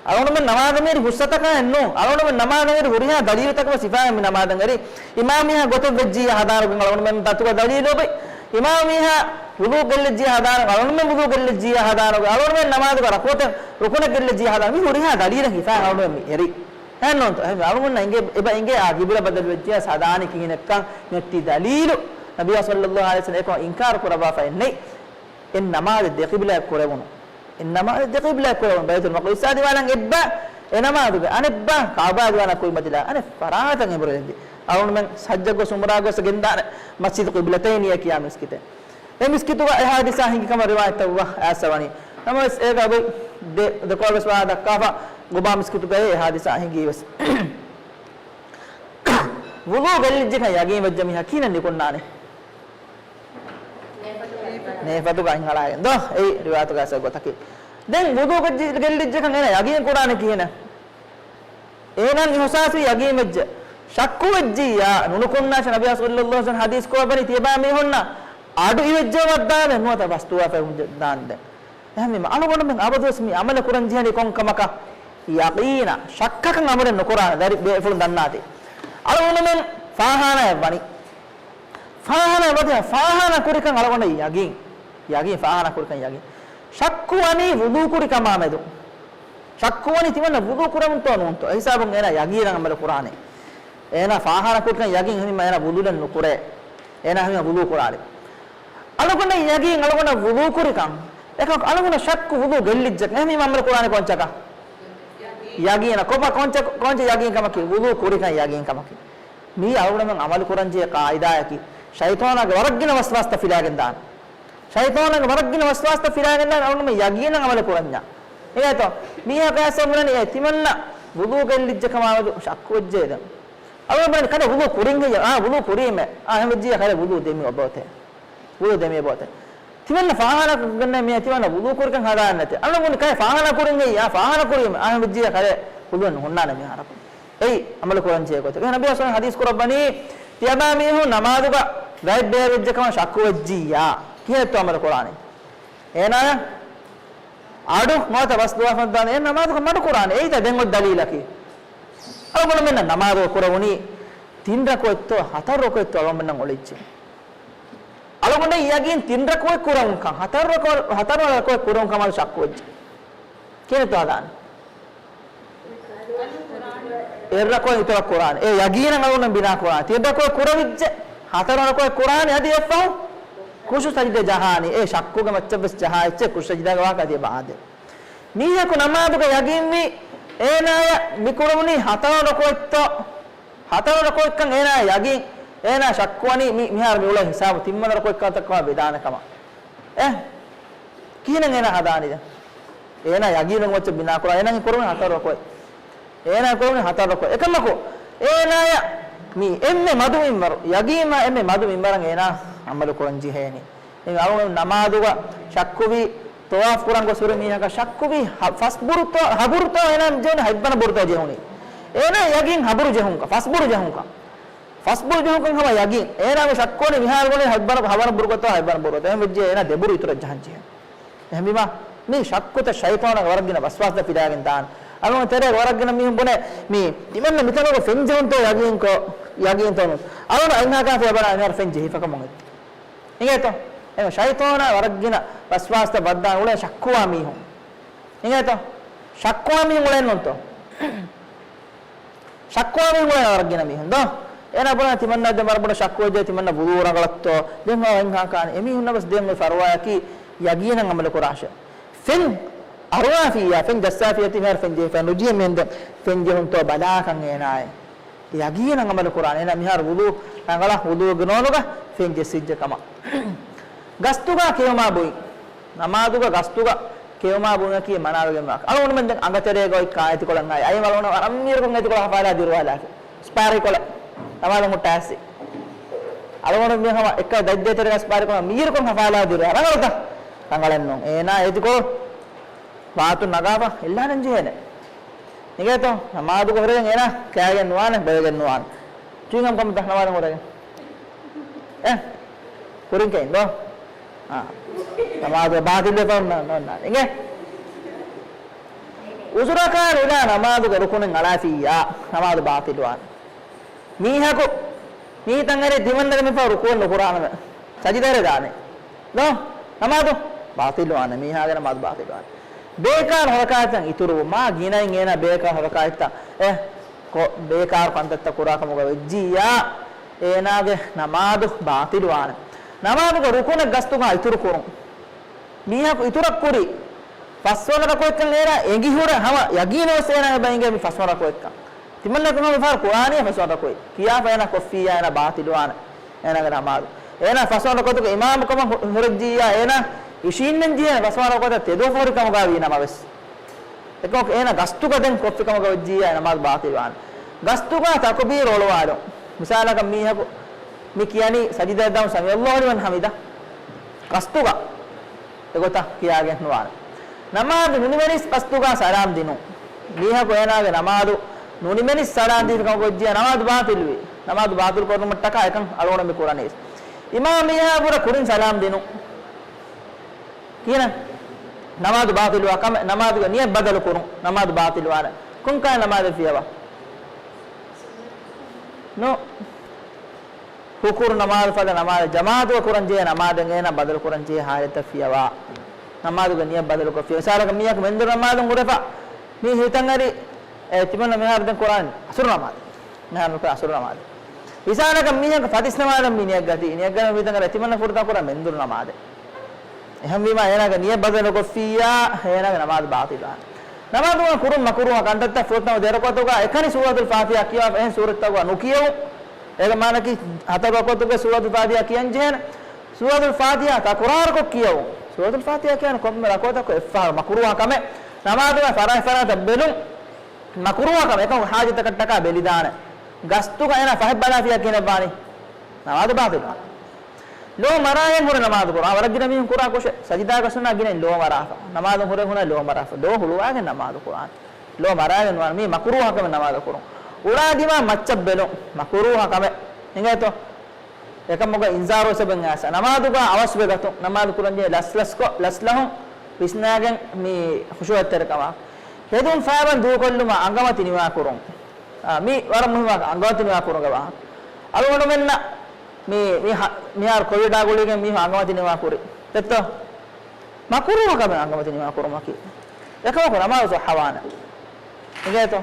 އަޅުގަނޑުމެން ނަމާދަށް މިއަރީ ހުސްއަތަކާ އެއްނޫން. އަޅުގަނޑުމެން ނަމާދަށް މިއަރީ ހުރިހާ ދަލީލުތަކަށް ވެސް ހިފާގެން މި ނަމާދަށް އެރީ. އިމާމު މީހާ ގޮތެއް ވެއްޖިއްޔާ ހަދާނަގޮތް އަޅުގަނޑުމެން ދަތުގަ ދަލީލު އޮތް. އިމާމު މީހާ ވުޟޫ ގެއްލިއްޖިއްޔާ ހަދާނަގޮތް އަޅުގަނޑުމެން ވުޟޫ ގެއްލިއްޖިއްޔާ ހަދާނަގޮތް. އަޅުގަނޑުމެން ނަމާދުގަ ރަކުޢަތެއް ރުކުނެއް ގެއްލިއްޖިއްޔާ ހަދާނަ. މި ހުރިހާ ދަލީލެއް ހިފާގެން އަޅުގަނޑުމެން މި އެރީ. އެހެން ނޫންތޯ؟ އެހެން އަޅުގަނޑަށް އެނގޭ، އެބަ އެނގޭ އާ ޤިބުލަ ބަދަލު ވެއްޖިއްޔާ ހަދާނީ ކިހިނެއްކަން މިއޮތީ ދަލީލު. ނަބިއްޔާ ޞައްލައްލާހު ޢަލައިހި ވަސައްލަމް އެކަމަށް އިންކާރު ކުރައްވާފައެއް ނެތް. އެއް ނަމާދެއް ދެ ޤިބުލައަށް ކުރެވުނު. އެއް ނަމާދެއް ދެ ޤިބުލައަށް ކުރެވުނު. ބައިތުލް މަޤްދިސާ ދިމާލަށް އެއްބަ، އެ ނަމާދުގެ އަނެއްބަ ކަޢުބާ ދިމާލަށް ކުރިމަތިލާ އަނެއް ފަރާތަށް އެނބުރެއްޖެ. އަޅުގަނޑުމެން ޙައްޖަށް ގޮސް ޢުމްރާ ގޮސް ގެންދާނެ މަސްޖިދު ޤިބްލަތައިން ކިޔާ މިސްކިތެއް. އެ މިސްކިތުގަ އެ ޙާދިސާ ހިނގި ކަމަށް ރިވާޔަތްތައް އައިސްފަވަނީ. ނަމަވެސް އޭގަ އަބައި ދެ، ދެކޮޅަށް ވެސް ވާހަކަ ދައްކާފަ، ޤުބާ މިސްކިތުގައި އެ ޙާދިސާ ހިނގީ ވެސް. ވުޟޫ ގެއްލިއްޖެކަން ޔަޤީން ވެއްޖެ މީހާ ކިހިނެއް ނިކުންނާނެ؟ ނޭފަތުގަ އަތް އަޅާގެން ދޯ؟ އެއީ ރިވާޔަތުގައި އައިސްފައި ގޮތަކީ. ދެން ވުޟޫ ގެއްލި-، ގެއްލިއްޖެކަން އޭނާ ޔަޤީން ކުރާނެ ކިހިނެއް؟ އޭނާ އިޙްސާސްވީ ޔަޤީން ވެއްޖެ. ޝައްކު ވެއްޖިއްޔާ، ނުނުކުންނާށޭ. ނަބިއްޔާ ޞައްލައްލާހު ޢަލައިހި ވަސައްލަމް ޙަދީޘް ކުރައްވަނީ ތިޔަބައިމީހުންނަށް އަޑު އިވެއްޖެއްޔާ ވައްދާނެ ނުވަތަ ވަސްތުވާފައި ހުންނާނެ. އެހެންވީމަ އަޅުގަނޑުމެން އަބަދުވެސް މި ޢަމަލު ކުރަން ޖެހެނީ ކޮން ކަމަކަށް؟ ޔަޤީނަށް. ޝައްކަކަށް ޢަމަލެއް ނުކުރާނެ. ދަރި ބޭފުޅުން ދަންނާތީ. އަޅުގަނޑުމެން ފާޚާނާއަށް ވަނީ. ފާޚާނާ ވަދެ، ފާޚާނާ ކުރިކަން އަޅުގަނޑަށް ޔަޤީން. ޔަޤީން ފާޚާނާ ކުރިކަން ޔަޤީން. ޝައްކު ވަނީ ވުޟޫ ކުރި ކަމާ މެދު. ޝައްކުވަނީ ތިމަންނަ ވުޟޫ ކުރަމުންތޯ ނޫންތޯ؟ އެހިސާބުން އޭނާ ޔަގީނަށް ޢަމަލު ކުރާނެ. އޭނާ ފާހާނަ ކުރިކަން ޔަގީން އެހެންވީމަ އޭނާ ވުޟޫ ނުކުރޭ. އޭނާ އެހެންވީމަ ވުޟޫ ކުރާނެ. އަޅުގަނޑަށް ޔަގީން އަޅުގަނޑަށް ވުޟޫ ކުރިކަން. އެކަމަކު އަޅުގަނޑަށް ޝައްކު ވުޟޫ ގެއްލިއްޖެކަން. އެހެންވީމަ ޢަމަލު ކުރާނެ ކޮންޗަކަށް؟ ޔަގީނަށް. ކޮބާ ކޮންޗަ-، ކޮންޗެއް ޔަގީން ކަމަކީ؟ ވުޟޫ ކުރިކަން ޔަގީން ކަމަކީ. މީ އަޅުގަނޑުމެން ޢަމަލު ކުރަންޖެހޭ ޤާޢިދާއަކީ، ޝައިޠާނާގެ ވަރަށްގިނަ ވަސްވާސްތައް ފިލާގެން ދާނެ. ޝައިޠާނާގެ ވަރަށްގިނަ ވަސްވާސްތައް ފިލާގެން ދާނެ، އަޅުގަނޑުމެން ޔަގީނަށް ޢަމަލު ކުރަންޏާ. އެނގޭތޯ؟ މީހަކު އައިސް ބުނަނީ އޭ ތިމަންނަ ވުޟޫ ގެއްލިއްޖެ ކަމާމެދު ޝައްކު ވެއްޖެ ދެން. އަޅުގަނޑު ބުނަނީ ކަލޭ ވުޟޫ ކުރިން ހެއްޔޭ؟ އާ، ވުޟޫ ކުރީމޭ. އާ، އެހެން ވެއްޖިއްޔާ ކަލޭ ވުޟޫ ދެމި އޮބޯތޭ. ވުޟޫ ދެމި އޮބޯތޭ. ތިމަންނަ ފާހާނަ ކުރަން މި ތިމަންނަ ވުޟޫ ކުރިކަން ހަދާނެތޭ. އަޅުގަނޑު ބުނަނީ ކަލޭ ފާހާނަ ކުރިން ހެއްޔޭ؟ އާ، ފާހާނަ ކުރީމޭ. އާ، އެހެން ވެއްޖިއްޔާ ކަލޭ ވުޟޫ ނުހުންނާނެ މިހާރަކު. އެއީ ޢަމަލު ކުރަން ޖެހޭ ގޮތަކީ. ނަބިއްޔާ ޙަދީޘް ކުރައްވަނީ، ތިޔަބާ މީހުން ނަމާދުގަ ގައިބް ބޭރުވެއްޖެ ކަމަށް ޝައްކު ވެއްޖިއްޔާ، ކިހިނެއްތޯ ޢަމަލު ކުރާނީ؟ އޭނާޔަށް އަޑު ނުވަތަ ބަސް ދުވާފަންދާނެ އޭނާ ނަމާދުގަ މަޑު ކުރާނެ. އެއީތަ ދެން އޮތް ދަލީލަކީ؟ އަޅުގަނޑުމެންނަށް ނަމާދު ކުރެވުނީ ތިން ރަކުޢަތްތޯ ހަތަރު ރަކުޢަތްތޯ އަޅުގަނޑުމެންނަށް އުޅިއްޖެ. އަޅުގަނޑަށް ޔަގީން ތިން ރަކުޢަތް ކުރެވުންކަން، ހަތަރު ރަކުޢަތް، ހަތަރު ރަކުޢަތް ކުރެވުންކަމާ ޝައްކު ވެއްޖެ. ކިހިނެއްތޯ ހަދާނީ؟ އެއް ރަކުޢަތް އިތުރަށް ކުރާނެ. އެ ޔަގީނަށް އަޅުގަނޑު ބިނާ ކުރާނެ. ތިން ރަކުޢަތް ކުރެވިއްޖެ. ހަތަރު ރަކުޢަތް ކުރާނެ. އަދި އެއަށްފަހު ޚުޝޫޢު ސަޖިދަ ޖަހާނީ. އެ ޝައްކުގެ މައްޗަށްވެސް ޖަހާ އެއްޗެއް ޚުޝޫޢު ސަޖިދާގެ ވާހަކަ ތިޔަބަ އާދޭ. މީހަކު ނަމާދުގަ ޔަގީންވީ، އޭނާޔަށް މި ކުރެވުނީ ހަތަރު ރަކުޢަތްތޯ؟ ހަތަރު ރަކުޢަތްކަން އޭނާ ޔަގީން، އޭނާ ޝައްކުވަނީ މި، މިހާރު މި އުޅޭ ހިސާބު ތިންވަނަ ރަކުޢަތްކަން ތައްކަމާ ވެދާނެ ކަމަށް. އެ ކިހިނެއް އޭނާ ހަދާނީ ދެން؟ އޭނާ ޔަގީނުގެ މައްޗަށް ބިނާކުރާ، އޭނާ ކުރެވުނީ ހަތަރު ރަކުޢަތް. އޭނާ ކުރެވުނީ ހަތަރު ރަކުޢަތް. އެކަމަކު، އޭނާޔަށް މި އެންމެ މަދު މިންވަރު، ޔަގީންވާ އެންމެ މަދު މިންވަރަށް އޭނާ ޢަމަލު ކުރަން ޖެހޭނީ. އެ އަޅުގަނޑު ނަމާދުގަ ޝައްކުވީ، ޠަވާފު ކުރަން ގޮސް ހުރި މީހަކަށް ޝައްކުވީ، ހަ-، ފަސް ބުރުތޯ، ހަ ބުރުތޯ އޭނާ ޖެހުނީ، ހަތްވަނަ ބުރުތޯ ޖެހުނީ. އޭނާ ޔަގީން ހަ ބުރު ޖެހުންކަން، ފަސް ބުރު ޖެހުންކަން. ފަސް ބުރު ޖެހުންކަން ހަމަ ޔަގީން. އޭނާގެ ޝައްކުވަނީ މިހާރު ގޮނޑި ހަތްވަނަ، ހަވަނަ ބުރު ގޮތޯ، ހަތްވަނަ ބުރު ގޮތޯ. އެހެން ވެއްޖެ އޭނާ ދެ ބުރު އިތުރަށް ޖަހަން ޖެހޭ. އެހެންވީމާ، މި ޝައްކުތައް ޝައިޠާނާގެ ވަރަށްގިނަ ވަސްވާސްތައް ފިލާގެން ދާން. އަޅުގަނޑު ތެރޭގަ ވަރަށްގިނަ މީހުން ބުނޭ، މި ތިމަންނަ މިތަނުގަ ފެން ޖެހުންތޯ ޔަގީންކޮ، ޔަގީންތޯ ނޫން. އަޅުގަނޑު އަތްހާކާ ފިޔަބަލާ އެމިހާރު ފެން ޖެހިފަކަމުން އެއް. އިނގޭތޯ؟ އެ ޝައިޠާނާ ވަރަށްގިނަ ވަސްވާސްތައް ވައްދާން އުޅޭ ޝައްކުވާ މީހުން. އިނގޭތޯ؟ ޝައްކުވާ މީހުން އުޅޭންނޫންތޯ؟ ޝައްކުވާ މީހުން އުޅޭ ވަރަށްގިނަ މީހުން ދޯ؟ އޭނާ ބުނާ ތިމަންނަ ދެން ވަރަށް ބޮޑަށް ޝައްކު ވެއްޖެ، ތިމަންނަ ވުޟޫ ރަނގަޅަށްތޯ؟ ދެން އަތްހާ ކާނެ. އެމީހުންނަށް ވެސް ދެން އޮތް ފަރުވާއަކީ ޔަގީނަށް ޢަމަލު ކުރާށޭ. ފެން އަރުވާފިއްޔާ، ފެން ޖައްސާފިއްޔާ ތިމާރު ފެން ޖެހިފަ ނުޖެހޭ މީހުން ދެން ފެން ޖެހުންތޯ ބަލާކަން އޭނާއޭ. ޔަގީނަށް ޢަމަލު ކުރާނެ. އޭނާ މިހާރު ވުޟޫ ރަނގަޅަށް ވުޟޫގެ ނޯނުގަ ފެން ޖެއްސިއްޖެ ކަމަށް. ގަސްތުގަ ކެއުމާ ބުއި. ނަމާދުގަ ގަސްތުގަ ކެއުމާ ބުއިއަކީ މަނާވެގެންވާ. އަޅުގަނޑުމެން ދެން އަނގަތެރޭގަ އޮތް ކާ އެތިކޮޅަށް އައި. އަޅުގަނޑު ވަރަށް މީރުކޮށް އެތިކޮޅަށް ހަފާލާ ދިރުވާލާފި. ސްޕާރިކޮޅަށް ނަމާދު ހުއްޓާ އައިސް. އަޅުގަނޑު މި ހަމަ އެއްކަ ދަތްދޭތެރޭގަ ސްޕާރިކޮޅަށް މީރުކޮށް ހަފާލާ ދިރުވާ. ރަނގަޅުތަ؟ ރަނގަޅެއްނޫން. އޭނާ އެތިކޮޅު ވާތުން ނަގާފަ އެއްލާނަން ޖެހޭނެ. އިނގޭތޯ؟ ނަމާދުގަ ހުރެގެން އޭނާ ކާގެން ނުވާނެ، ބޮއެގެން ނުވާނެ. ޗުއިންގަމް ކަމުތަ ނަމާދު ހުރެގެން؟ އެ؟ ކުރިން ކެއިން ދޯ؟ އާ. ނަމާދު ބާތިލްވެފަ ނޯންނާނެ. އިނގޭ؟ އުޒުރަކާ ނުލާ ނަމާދުގެ ރުކުނެއް އަޅާފިއްޔާ، ނަމާދު ބާތިލްވާނެ. މީހަކު މީތަން އެރި ތިމަންނަގެ މިފަހު ރުކޫޢެއް ނުކުރާނަމޭ. ސަޖިދައެރި ދާނެ. ދޯ؟ ނަމާދު ބާތިލްވާނެ. މީހާގެ ނަމާދު ބާތިލްވާނެ. ބޭކާރު ހަރަކާތްތައް އިތުރުވުން. މާ ގިނައިން އޭނާ ބޭކާރު ހަރަކާތްތައް، އެ، ކޮ-، ބޭކާރު ކަންތައްތައް ކުރާ ކަމުގަ ވެއްޖިއްޔާ، އޭނާގެ ނަމާދު ބާތިލްވާނެ. ނަމާދުގެ ރުކުނެއް ގަސްތުގަ އިތުރު ކުރުން. މީހަކު އިތުރަށް ކުރި ފަސްވަނަ ރަކުޢަތްކަން އޭނާ އެނގިހުރެ ހަމަ ޔަގީނުވެސް އޭނާ އެބަ އިނގޭ މި ފަސްވަނަ ރަކުޢަތްކަން. ތިމަންނަ ކޮންމެ ފަހަރު ކުރާނީ ފަސްވަނަ ރަކުޢަތް. ކިޔާފަ އޭނާ ކޮށްފިއްޔާ އޭނާ ބާތިލުވާނެ އޭނާގެ ނަމާދު. އޭނާ ފަސްވަނަ ރަކުޢަތުގެ އިމާމުކަމަށް ހު-، ހުރެއްޖިއްޔާ އޭނާ އިށީންނަން ޖެހޭނެ ފަސްވަނަ ރަކުޢަތަށް ތެދުވެފަ ހުރި ކަމުގަ ވީ ނަމަވެސް. އެކަމަކު އޭނާ ގަސްތުގަ ދެން ކޮށްފި ކަމުގަ ވެއްޖިއްޔާ ނަމާދު ބާތިލުވާނެ. ގަސްތުގަ ތަކުބީރު އޮޅުވާލުން. މިސާލަކަށް މީހަކު މި ކިޔަނީ ސަޖިދައަށް ދާން ސަމިޢަﷲ ލިމަން ޙަމިދަ. ގަސްތުގަ އެގޮތަށް ކިޔާގެން ނުވާނެ. ނަމާދު ނުނިމެނިސް ގަސްތުގަ ސަލާމް ދިނުން. މީހަކު އޭނާގެ ނަމާދު ނުނިމެނިސް ސަލާމް ދީފި ކަމަކު ވެއްޖިއްޔާ ނަމާދު ބާތިލްވީ. ނަމާދު ބާތިލް ކުރުމަށްޓަކާ އެކަން އަޅުގަނޑު މި ކުރަނީސް. އިމާމް މީހާ ބުރަ ކުރިން ސަލާމް ދިނުން. ކިހިނެއް؟ ނަމާދު ބާތިލުވާ ކަމެއް، ނަމާދުގެ ނިޔަތް ބަދަލު ކުރުން، ނަމާދު ބާތިލުވާނެ. ކޮންކަހަލަ ނަމާދެއް ފިޔަވާ؟ ނު. ހުކުރު ނަމާދު ފަދަ ނަމާދެއް، ޖަމާޢަތުގަ ކުރަން ޖެހޭ ނަމާދެއް އޭނާ ބަދަލު ކުރަން ޖެހޭ ހާލަތަށް ފިޔަވާ. ނަމާދުގެ ނިޔަތް ބަދަލުކޮށް ފިޔަވާ. މިސާލަކަށް މީހަކު މެންދުރު ނަމާދުން ހުރެފަ، މީ ހިތަށް އަރި، އެ، ތިމަންނަ މިހާރު ދެން ކުރާނީ އަސުރު ނަމާދު. މިހާރު ކުރާ އަސުރު ނަމާދު. މިސާލަކަށް މީހަކު ފަތިސް ނަމާދަށް މި ނިޔަތް ގަތީ، ނިޔަތް ގަންނަ މިތަން އަރި ތިމަންނަ ފުރަތަމަ ކުރާ މެންދުރު ނަމާދެއް. އެހެންވީމާ އޭނާގެ ނިޔަތް ބަދަލުކޮށްފިއްޔާ، އޭނާގެ ނަމާދު ބާޠިލާނެ. ނަމާދު ކުރުން މަކުރޫހަ ކަންތައްތައް ފުރަތަމަ ދެ ރަކުޢަތުގަ އެކަނި ސޫރަތުލް ފާތިޙާ ކިޔާފަ އެހެން ސޫރަތުތަކުގަ ނުކިޔެވުން. އޭގެ މާނައަކީ ހަތަރު ރަކުޢަތުގަ ސޫރަތުލް ފާތިޙާ ކިޔަން ޖެހޭނެ. ސޫރަތުލް ފާތިޙާ ތަކުރާރުކޮށް ކިޔެވުން. ސޫރަތުލް ފާތިޙާ ކިޔާނެ ކޮންމެ ރަކުޢަތަކު އެއްފަހަރު މަކުރޫހަ ކަމެއް. ނަމާދުގަ ފަރާތް ފަރާތަށް ބެލުން މަކުރޫހަ ކަމެއް. އެކަމު ހާޖަތަކަށްޓަކާ ބެލިދާނެ. ގަސްތުގަ އޭނާ ފަހެއް ބަލާފިޔާ ކިހިނެއްވާނީ؟ ނަމާދު ބާޠިލް. ލޯ މަރާގެން ހުރެ ނަމާދު ކުރާ. ވަރަށް ގިނަ މީހުން ކުރާ ކުށެއް. ސަޖިދާގަސް ހުންނަ ގިނައިން ލޯ މަރާފަ. ނަމާދު ހުރެ ހުންނަ ލޯ މަރާފަ. ލޯ ހުޅުވާގެން ނަމާދު ކުރާނެ. ލޯ މަރާގެން ނުވާނެ. މީ މަކުރޫހަ ކަމެއް ނަމާދު ކުރުން. އުޅާ ދިމާ މައްޗަށް ބެލުން މަކުރޫހަ ކަމެއް. އިނގޭތޯ؟ އެކަމުގަ އިންޒާރު ސަބަބެން އައިސް ނަމާދުގަ އަވަސްވެގަތުން، ނަމާދު ކުރަންޖެހޭ ލަސްލަސްކޮށް، ލަސްލަހުން ވިސްނާގެން މި ޚުޝޫޢަތްތެރިކަމާ. ހެދުން ފައިބަން ދޫކޮށްލުމަށް އަނގަމަތި ނިވާކުރުން. އާ، މީ ވަރަށް މުހިއްމު އަނގަމަތި ނިވާކުރުމުގެ ވާހަކަ. އަޅުގަނޑުމެންނަށް މި، މި ހަ-، މިހާރު ކޮވިޑާ ގުޅިގެން މީހުން އަނގަމަތި ނިވާކުރި. ދެއްތޯ؟ މަކުރޫހަ ކަމެއް އަނގަމަތި ނިވާކުރުމަކީ. އެކަމަކު ނަމާދު ޞައްޙަވާނެ. އިނގޭތޯ؟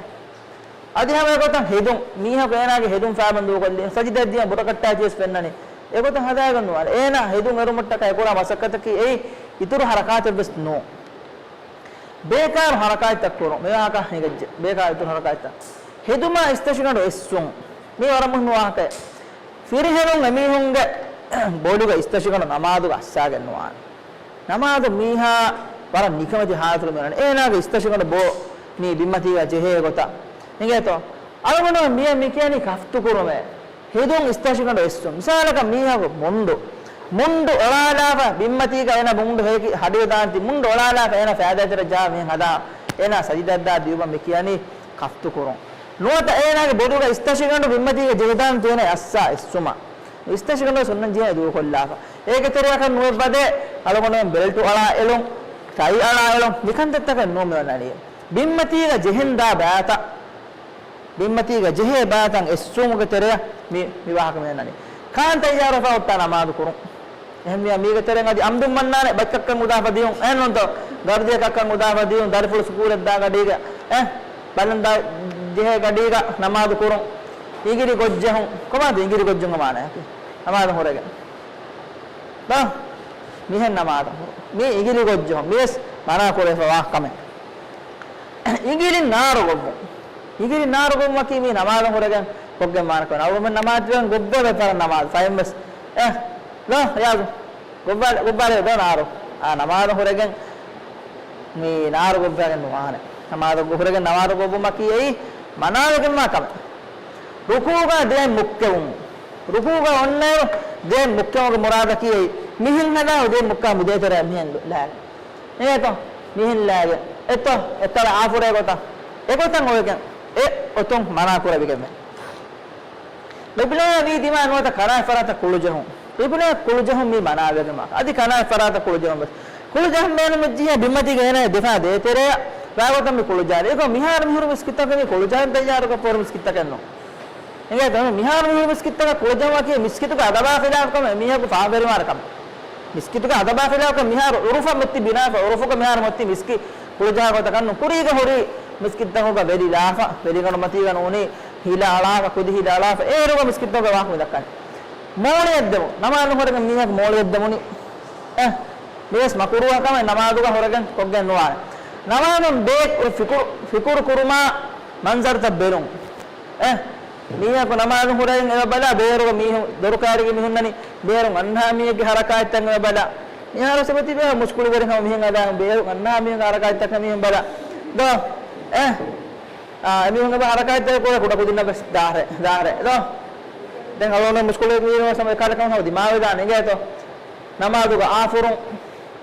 އަދި ހަމަ އެގޮތަށް ހެދުން. މީހަކު އޭނާގެ ހެދުން ފައިބަން ދޫކޮށްލި، ސަޖިދައަށް ދިޔަ ބުރަކަށްޓާ ތިޔަސް ފެންނަނީ. އެގޮތަށް ހަދާގެން ނުވާނެ. އޭނާ ހެދުން އެރުމަށްޓަކާ އެކުރާ މަސައްކަތަކީ އެއީ އިތުރު ހަރަކާތެއްވެސް ނޫން. ބޭކާރު ހަރަކާތްތައް ކުރުން. މި ވާހަކަ ހިނގައްޖެ. ބޭކާރު އިތުރު ހަރަކާތްތައް. ހެދުމާ އިސްތަށިގަނޑު އެއްސުން. މީ ވަރަށް މުހިންމު ވާހަކައެއް. ފިރިހެނުން އެމީހުންގެ ބޮލުގަ އިސްތަށިގަނޑު ނަމާދުގަ އައްސާގެން ނުވާނެ. ނަމާދު މީހާ ވަރަށް ނިކަމެތި ހާލަތުގަ މިއޮންނަނީ. އޭނާގެ އިސްތަށިގަނޑު ބޯ މީ ބިންމަތީގަ ޖެހޭ ގޮތަށް. އިނގޭތޯ؟ އަޅުގަނޑު މިޔަ މި ކިޔަނީ ކަފްތު ކުރުމޭ. ހެދުން އިސްތަށިގަނޑު އެއްސުން. މިސާލަކަށް މީހަކު މުންޑު، މުންޑު އޮޅާލާފަ ބިންމަތީގަ އޭނާ މުންޑު ހޭކި ހަޑިވެދާނެތީ މުންޑު އޮޅާލާފަ އޭނާ ފައިދާތެރަށް ޖާ މިހެން ހަދާ އޭނާ ސަޖިދައަށްދާ ދިޔުމަށް މި ކިޔަނީ ކަފްތު ކުރުން. ނުވަތަ އޭނާގެ ބޮލުގަ އިސްތަށިގަނޑު ބިންމަތީގަ ޖެހިދާނެތީ އޭނާ އައްސާ އެއްސުމަށް. އިސްތަށިގަނޑު ސުންނަން ޖެހޭ ދޫކޮށްލާފަ. އޭގެ ތެރެއަކަށް ނުވެއްވަދޭ އަޅުގަނޑުމެން ބެލްޓު އަޅާ އެޅުން، ޓައި އަޅާ އެޅުން، މިކަންތައްތަކެއް ނޫން މި އޮންނަނީ. ބިންމަތީގަ ޖެހެންދާ ބައިތައް، ބިންމަތީގަ ޖެހޭ ބައިތައް އެއްސުމުގެ ތެރެއަށް މި، މި ވާހަކަ މި އޮންނަނީ. ކާން ތައްޔާރުވެފަ އޮއްޓާ ނަމާދު ކުރުން. އެހެންވިޔާ މީގެ ތެރެއިން އަދި އަމްދުން މަންނާނެ ބައްޗަކަށް އުދާފަ ދިޔުން. އެހެންނޫންތޯ؟ ގަރުދިޔަ ކައްކަން އުދާފަ ދިޔުން. ދަރިފުޅު ސުކޫލަށް ދާ ގަޑީގަ، އެ، ބަލަން ދާ ޖެހޭ ގަޑީގަ ނަމާދު ކުރުން. އިނގިރި ގޮށްޖެހުން. ކޮބާތޯ އިނގިރި ގޮށްޖެހުންގެ މާނައަކީ؟ ނަމާދު ހުރެގެން. ދޯ؟ މިހެން ނަމާދު ހުރުން. މީ އިނގިރި ގޮށްޖެހުން. މިވެސް މަނާ ކުރެވިފަ ވާ ކަމެއް. އިނގިލިން ނާރު ގޮއްވުން. އިނގިލިން ނާރު ގޮއްވުމަކީ މީ ނަމާދު ހުރެގެން ކޮށްގެން ވާނެ ކަމެއް. އަޅުގަނޑުމެން ނަމާދު ހުރެގެން ގޮއްވަވޭ ފަރަށް ނަމާދު. ފައިންވެސް. އެ، ދޯ، ޔާދު. ގޮއްވާލެ، ގޮއްވާލެ ދޯ ނާރު. އާ، ނަމާދު ހުރެގެން މީ ނާރު ގޮއްވާގެން ނުވާނެ. ނަމާދު ހުރެގެން ނަމާދު ގޮއްވުމަކީ އެއީ މަނާވެގެންވާ ކަމެއް. ރުކޫގަ ދެއަތް މުއްކެވުން. ރުކޫގަ އޮންނައިރު ދެއަތް މުއްކެވުމުގެ މުރާދަކީ އެއީ. މިހެން ހަދާ ދެއަތް މުއްކާ މި ދޭތެރެއަށް މިހެން ލާގެން. އެއްތޯ؟ މިހެން ލާގެން. އެއްތޯ؟ އެއްތަޅަ އާފުރޭ ގޮތަށް. އެގޮތަށް އޮވެގެން. އެ އޮތުން މަނާ ކުރެވިގެންވޭ. ޤިބްލާއަށް ވީ ދިމާ ނުވަތަ ކަނާތް ފަރާތަށް ކުޅުޖެހުން. ޤިބްލާއަށް ކުޅުޖެހުން މީ މަނާވެގެންވާ. އަދި ކަނާތް ފަރާތަށް ކުޅުޖެހުން ވެސް. ކުޅުޖަހަން ބޭނުމެއްޖިޔާ ބިންމަތީގަ އޭނާ ދެފާ ދޭތެރެއަށް ރާގޮތަށް މި ކުޅުޖާލި. އެކަމް މިހާރު މިހުރި މިސްކިތަކަށް މި ކުޅުޖަހަން ތައްޔާރުކޮށް ފޯރު މިސްކިތަކެއް ނޫން. އެނގޭތޯ؟ މިހާރު މިހުރި މިސްކިތަކަށް ކުޅުޖަހުމަކީ މިސްކިތުގެ އަދަބާ ޚިލާފު ކަމެއް. މީހަކު ފާފަވެރިވާނެ ކަމެއް. މިސްކިތުގެ އަދަބާ ޚިލާފަކަށް މިހާރު އުރުފަށް މިއޮތީ ބިނާފަ، އުރުފުގަ މިހާރު މިއޮތީ މިސްކިތް ކުޅުޖަހާ ގޮތަކަށް ނޫން. ކުރީގަ ހުރި މިސްކިތްތަކުގަ ވެލި ލާފަ، ވެލިގަނޑުމަތީގަ ނޫނީ ހިލަ އަޅާފަ، ކުދި ހިލަ އަޅާފަ، އޭރުގަ މިސްކިތްތަކުގަ ވާހަކަ މި ދައްކަނީ. މޯޅިއަށް ދެމުން، ނަމާދު ހުރެގެން މީހަކު މޯޅިއަށް ދެމުނީ، އެ، މިވެސް މަކުރޫހަ ކަމެއް ނަމާދުގަ ހުރެގެން ކޮށްގެން ނުވާނެ. ނަމާދުން ބޭކް ފިކުރު، ފިކުރު ކުރުމާ މަންޒަރުތައް ބެލުން. އެ، މީހަކު ނަމާދު ހުރެގެން އެބަ ބަލާ، ބޭރުގަ މީހުން ދޮރުކާރީގެ މީހުންނަނީ، ބޭރުން އަންހާ މީހެއްގެ ހަރަކާތްތައް އެބަ ބަލާ. މިހާރު ސެބަތިބޭ މުސްކުޅިވެރި ހަމަ މިހެން އަދާ ބޭރުން އަންހާ މީހުންގެ ހަރަކާތްތަކަށް މީހުން ބަލާ. ދޯ؟ އެ، އާ، އެމީހުން އެބަ ހަރަކާތްތައް ކުރޭ ކުޑަކުދިންނަށް ވެސް ދާހަރެ، ދާހަރެ. ދޯ؟ ދެން އަޅުގަނޑު މުސްކުޅިވެރި މީހުން ވެސް ހަމަ އެކާލަކަށް ހަމަ ދިމާވެދާނެ އިނގޭތޯ؟ ނަމާދުގަ އާފުރުން،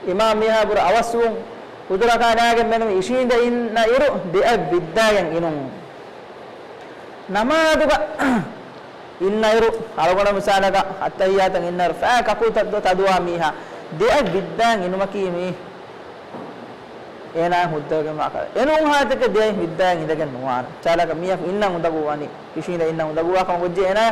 އިމާމް މީހާ ބުރަ އަވަސްވުން، އުދުރަކާ ނާގެން މެނު އިށީނދެ އިންނަ އިރު ދެއަތް ވިއްދާގެން އިނުން. ނަމާދުގަ އިންނައިރު، އަޅުގަނޑު މިސާލަކަށް އައްތަހިއްޔާތަށް އިންނައިރު ފައި ކަކު ތަ-، ތަދުވާ މީހާ ދެއަތް ވިއްދާން އިނުމަކީ މީ އޭނާ ހުއްދަވެގެންވާ ކަމެއް. އެނޫން ހާލަތެކޭ ދެއަތް ވިއްދާން އިނދެގެން ނުވާނެ. މިސާލަކަށް މީހަކު އިންނަން އުނދަގޫވަނީ، އިށީނދެ އިންނަން އުނދަގޫވާ ކަމަށް ގޮއްޖެ އޭނާ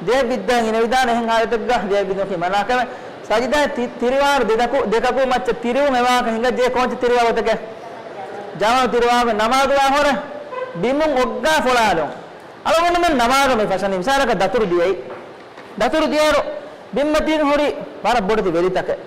ދެއަތް ވިއްދާން އިނެވިދާނެ. އެހެން ހާލަތެއްގަ ދެއަތް ވިއްދުމަކީ މަނާ ކަމެއް. ސަޖިދާ ތި-، ތިރިވާން ދެ ދަކު-، ދެ ކަކު މައްޗަށް ތިރިވުން އެވާހަކަ ހިނގައްޖެ ކޯންޗެއް ތިރިވާ ގޮތެކޭ. ޖަމާޢަތު ތިރިވާގޮތް ނަމާދުގާ ހުރެ ބިމުން އޮއްގާ ފޮޅާލުން. އަޅުގަނޑުމެން ނަމާދު މި ފަށަނީ މިސާލަކަށް ދަތުރު ދިޔައީ. ދަތުރު ދިޔައިރު ބިންމަތީގަ ހުރި ވަރަށް ބޮޑެތި ވެލިތަކެއް.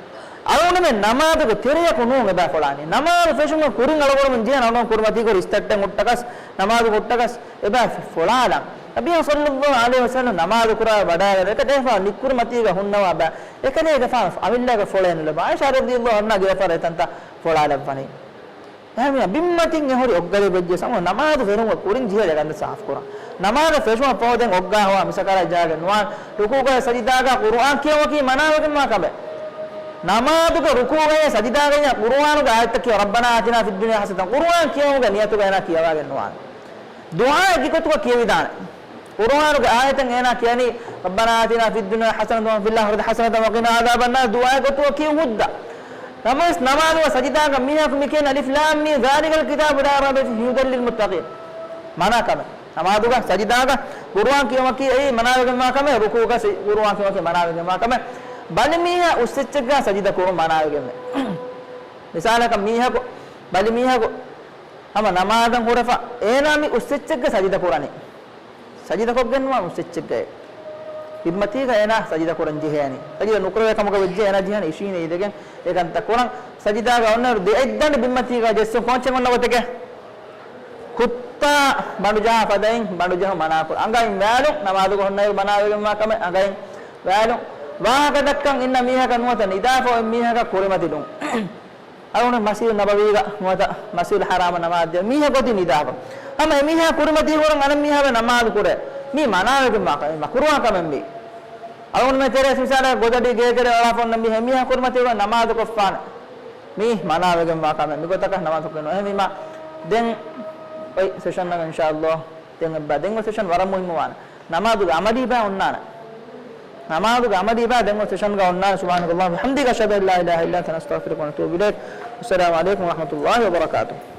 އަޅުގަނޑުމެން ނަމާދުގެ ތެރެޔަކު ނޫން އެބަ ފޮޅާނީ. ނަމާދު ފެށުމުގެ ކުރިން އަޅުގަނޑުމެން ޖެހޭ ނަމާދު ކުރިމަތީގަ ހުރި އިސްތައްޓެއް ހުއްޓަކަސް، ނަމާދު ހުއްޓަކަސް އެބަ ފޮޅާލަން. ނަބިއްޔާ ޞައްލައްލާހު ޢަލައިހި ވަސައްލަމް ނަމާދު ކުރާ ވަޑައިގަނެ އެކަލޭގެފާނު ނިއްކުރިމަތީގަ ހުންނަވާ ބައި. އެކަލޭގެފާނު އަމިއްލައިގެ ފޮޅެއް ނުލަބާ. ޢާއިޝާ ރަޟިޔައްލާހު ޢަންހާ ގެ ވިޔަފާރި އެތަންތާ ފޮޅާލައްވަނީ. އެހެންވީމަ ބިންމަތިން އެ ހުރި އޮއްގަލެއް ވެއްޖެ ސަމު ނަމާދު ފެށުމުގެ ކުރިން ޖެހޭ ގަންދަ ސާފު ކުރަން. ނަމާދު ފެށުމަށް ފަހު ދެން އޮއްގާ ހޮވާ މިސަކަރާތް ޖާގަ ނުވާން. ރުކޫޢުގައި ސަޖިދާގަ ޤުރުއާން ކިޔަމަކީ މަނާވެގެންވާ ކަމެއް. ނަމާދުގެ ރުކޫޢުގައި ސަޖިދާގައި ޤުރުއާނުގެ އާޔަތްތައް ކިޔަވާ، ރައްބަނާ އާތިނާ ފިއްދުނިޔާ ޙަސަނަތަން، ޤުރުއާން ކިޔެވުމުގެ ނިޔަތުގައި އޭނާ ކިޔަވާގެން ނުވާނެ. ދުޢާއެއްގެ ގޮތުގަ ކިޔެވިދާނެ. ޤުރުއާނުގެ އާޔަތެއް އޭނާ ކިޔަނީ، "رَبَّنَا آتِنَا فِي الدُّنْيَا حَسَنَةً وَفِي الْآخِرَةِ حَسَنَةً وَقِنَا عَذَابَ النَّارِ" ދުޢާއެއް ގޮތުގަ ކިޔުން ހުއްދަ. ނަމަވެސް ނަމާދުގަ ސަޖިދާގަ މީހަކު މި ކިޔަނީ، "أَلِفْ لَامْ مِيم ذَلِكَ الْكِتَابُ لَا رَيْبَ فِيهِ هُدًى لِّلْمُتَّقِينَ" މާނާ ކަމެއް. ނަމާދުގަ ސަޖިދާގަ ޤުރުއާން ކިޔުމަކީ އެއީ މަނާވެގެންވާ ކަމެއް، ރުކޫޢުގަ ސި-، ޤުރުއާން ކިޔުމަކީ މަނާވެގެންވާ ކަމެއް. ބަލި މީހާ އުސްއެއްޗެއްގަ ސަޖިދަ ކުރުން މަނާވެގެންވޭ. މިސާލަކަށް މީހަކު، ބަލި މީހަކު ހަމަ ނަމާދަށް ހުރެފަ، އޭނާ މި އުސްއެއްޗެއްގަ ސަޖިދަ ކުރަނީ. ސަޖިދަކޮށްގެން ނުވާ އުސްއެއްޗެއްގައޭ. ބިންމަތީގަ އޭނާ ސަޖިދަ ކުރަން ޖެހޭނީ. ސަޖިދަ ނުކުރެވޭ ކަމުގަ ވެއްޖެ އޭނާ ޖެހޭނީ އިށީނެ އިދެގެން އެކަންތައް ކުރަން. ސަޖިދާގަ އޮންނައިރު ދެ އެއްދަނޑި ބިންމަތީގަ ޖެއްސުން ކޯންޗެއް އޮންނަ ގޮތެކޭ. ކުއްތާ ބަނޑުޖަހާ ފަދައިން ބަނޑުޖެހުން މަނާކުރުން. އަނގައިން ވާލުން، ނަމާދުގަ ހުންނައިރު މަނާވެގެންވާ ކަމެއް އަނގައިން ވާލުން. ވާހަކަ ދައްކަން އިންނަ މީހަކަށް ނުވަތަ ނިދާފަ އޮތް މީހަކަށް ކުރިމަތިލުން. އަޅުގަނޑު މަސްޖިދު ނަބަވީގަ ނުވަތަ މަސްޖިދުލް ޙަރާމަށް ނަމާދު ދިޔަ މީހަކު އޮތީ ނިދާފަ. ހަމަ އެ މީހާ ކުރިމަތީ ކުރަން އަނެއް މީހާ ވެ ނަމާދު ކުރޭ. މީ މަނާވެގެންވާ ކަމެއް، މަކުރުވާ ކަމެއް މީ. އަޅުގަނޑުމެން ތެރޭ މިސާލަކަށް ގޮދަޑި ގޭގެ އަޅާފަ އޮންނަ މީހާ، މީހާ ކުރިމަތީ ކުރަން ނަމާދު ކޮށްފާނެ. މީ މަނާވެގެންވާ ކަމެއް. މިގޮތަކަށް ނަމާދު ކޮށްގެން ނުވާ. އެހެންވީމަ ދެން އޮތް ސެޝަންއަކަށް އިންޝާﷲ ދެން އެއްބަ. ދެން އޮތް ސެޝަން ވަރަށް މުހިންމުވާނެ. ނަމާދުގެ އަމަލީ ބަޔަށް އޮންނާނެ. ނަމާދުގެ އަމަލީ ބަޔަށް ދެން އޮތް ސެޝަންގަ އޮންނާނެ. سبحانك اللهم وبحمدك، أشهد أن لا إله إلا أنت، نستغفرك ونتوب إليك. السلام عليكم ورحمة الله وبركاته.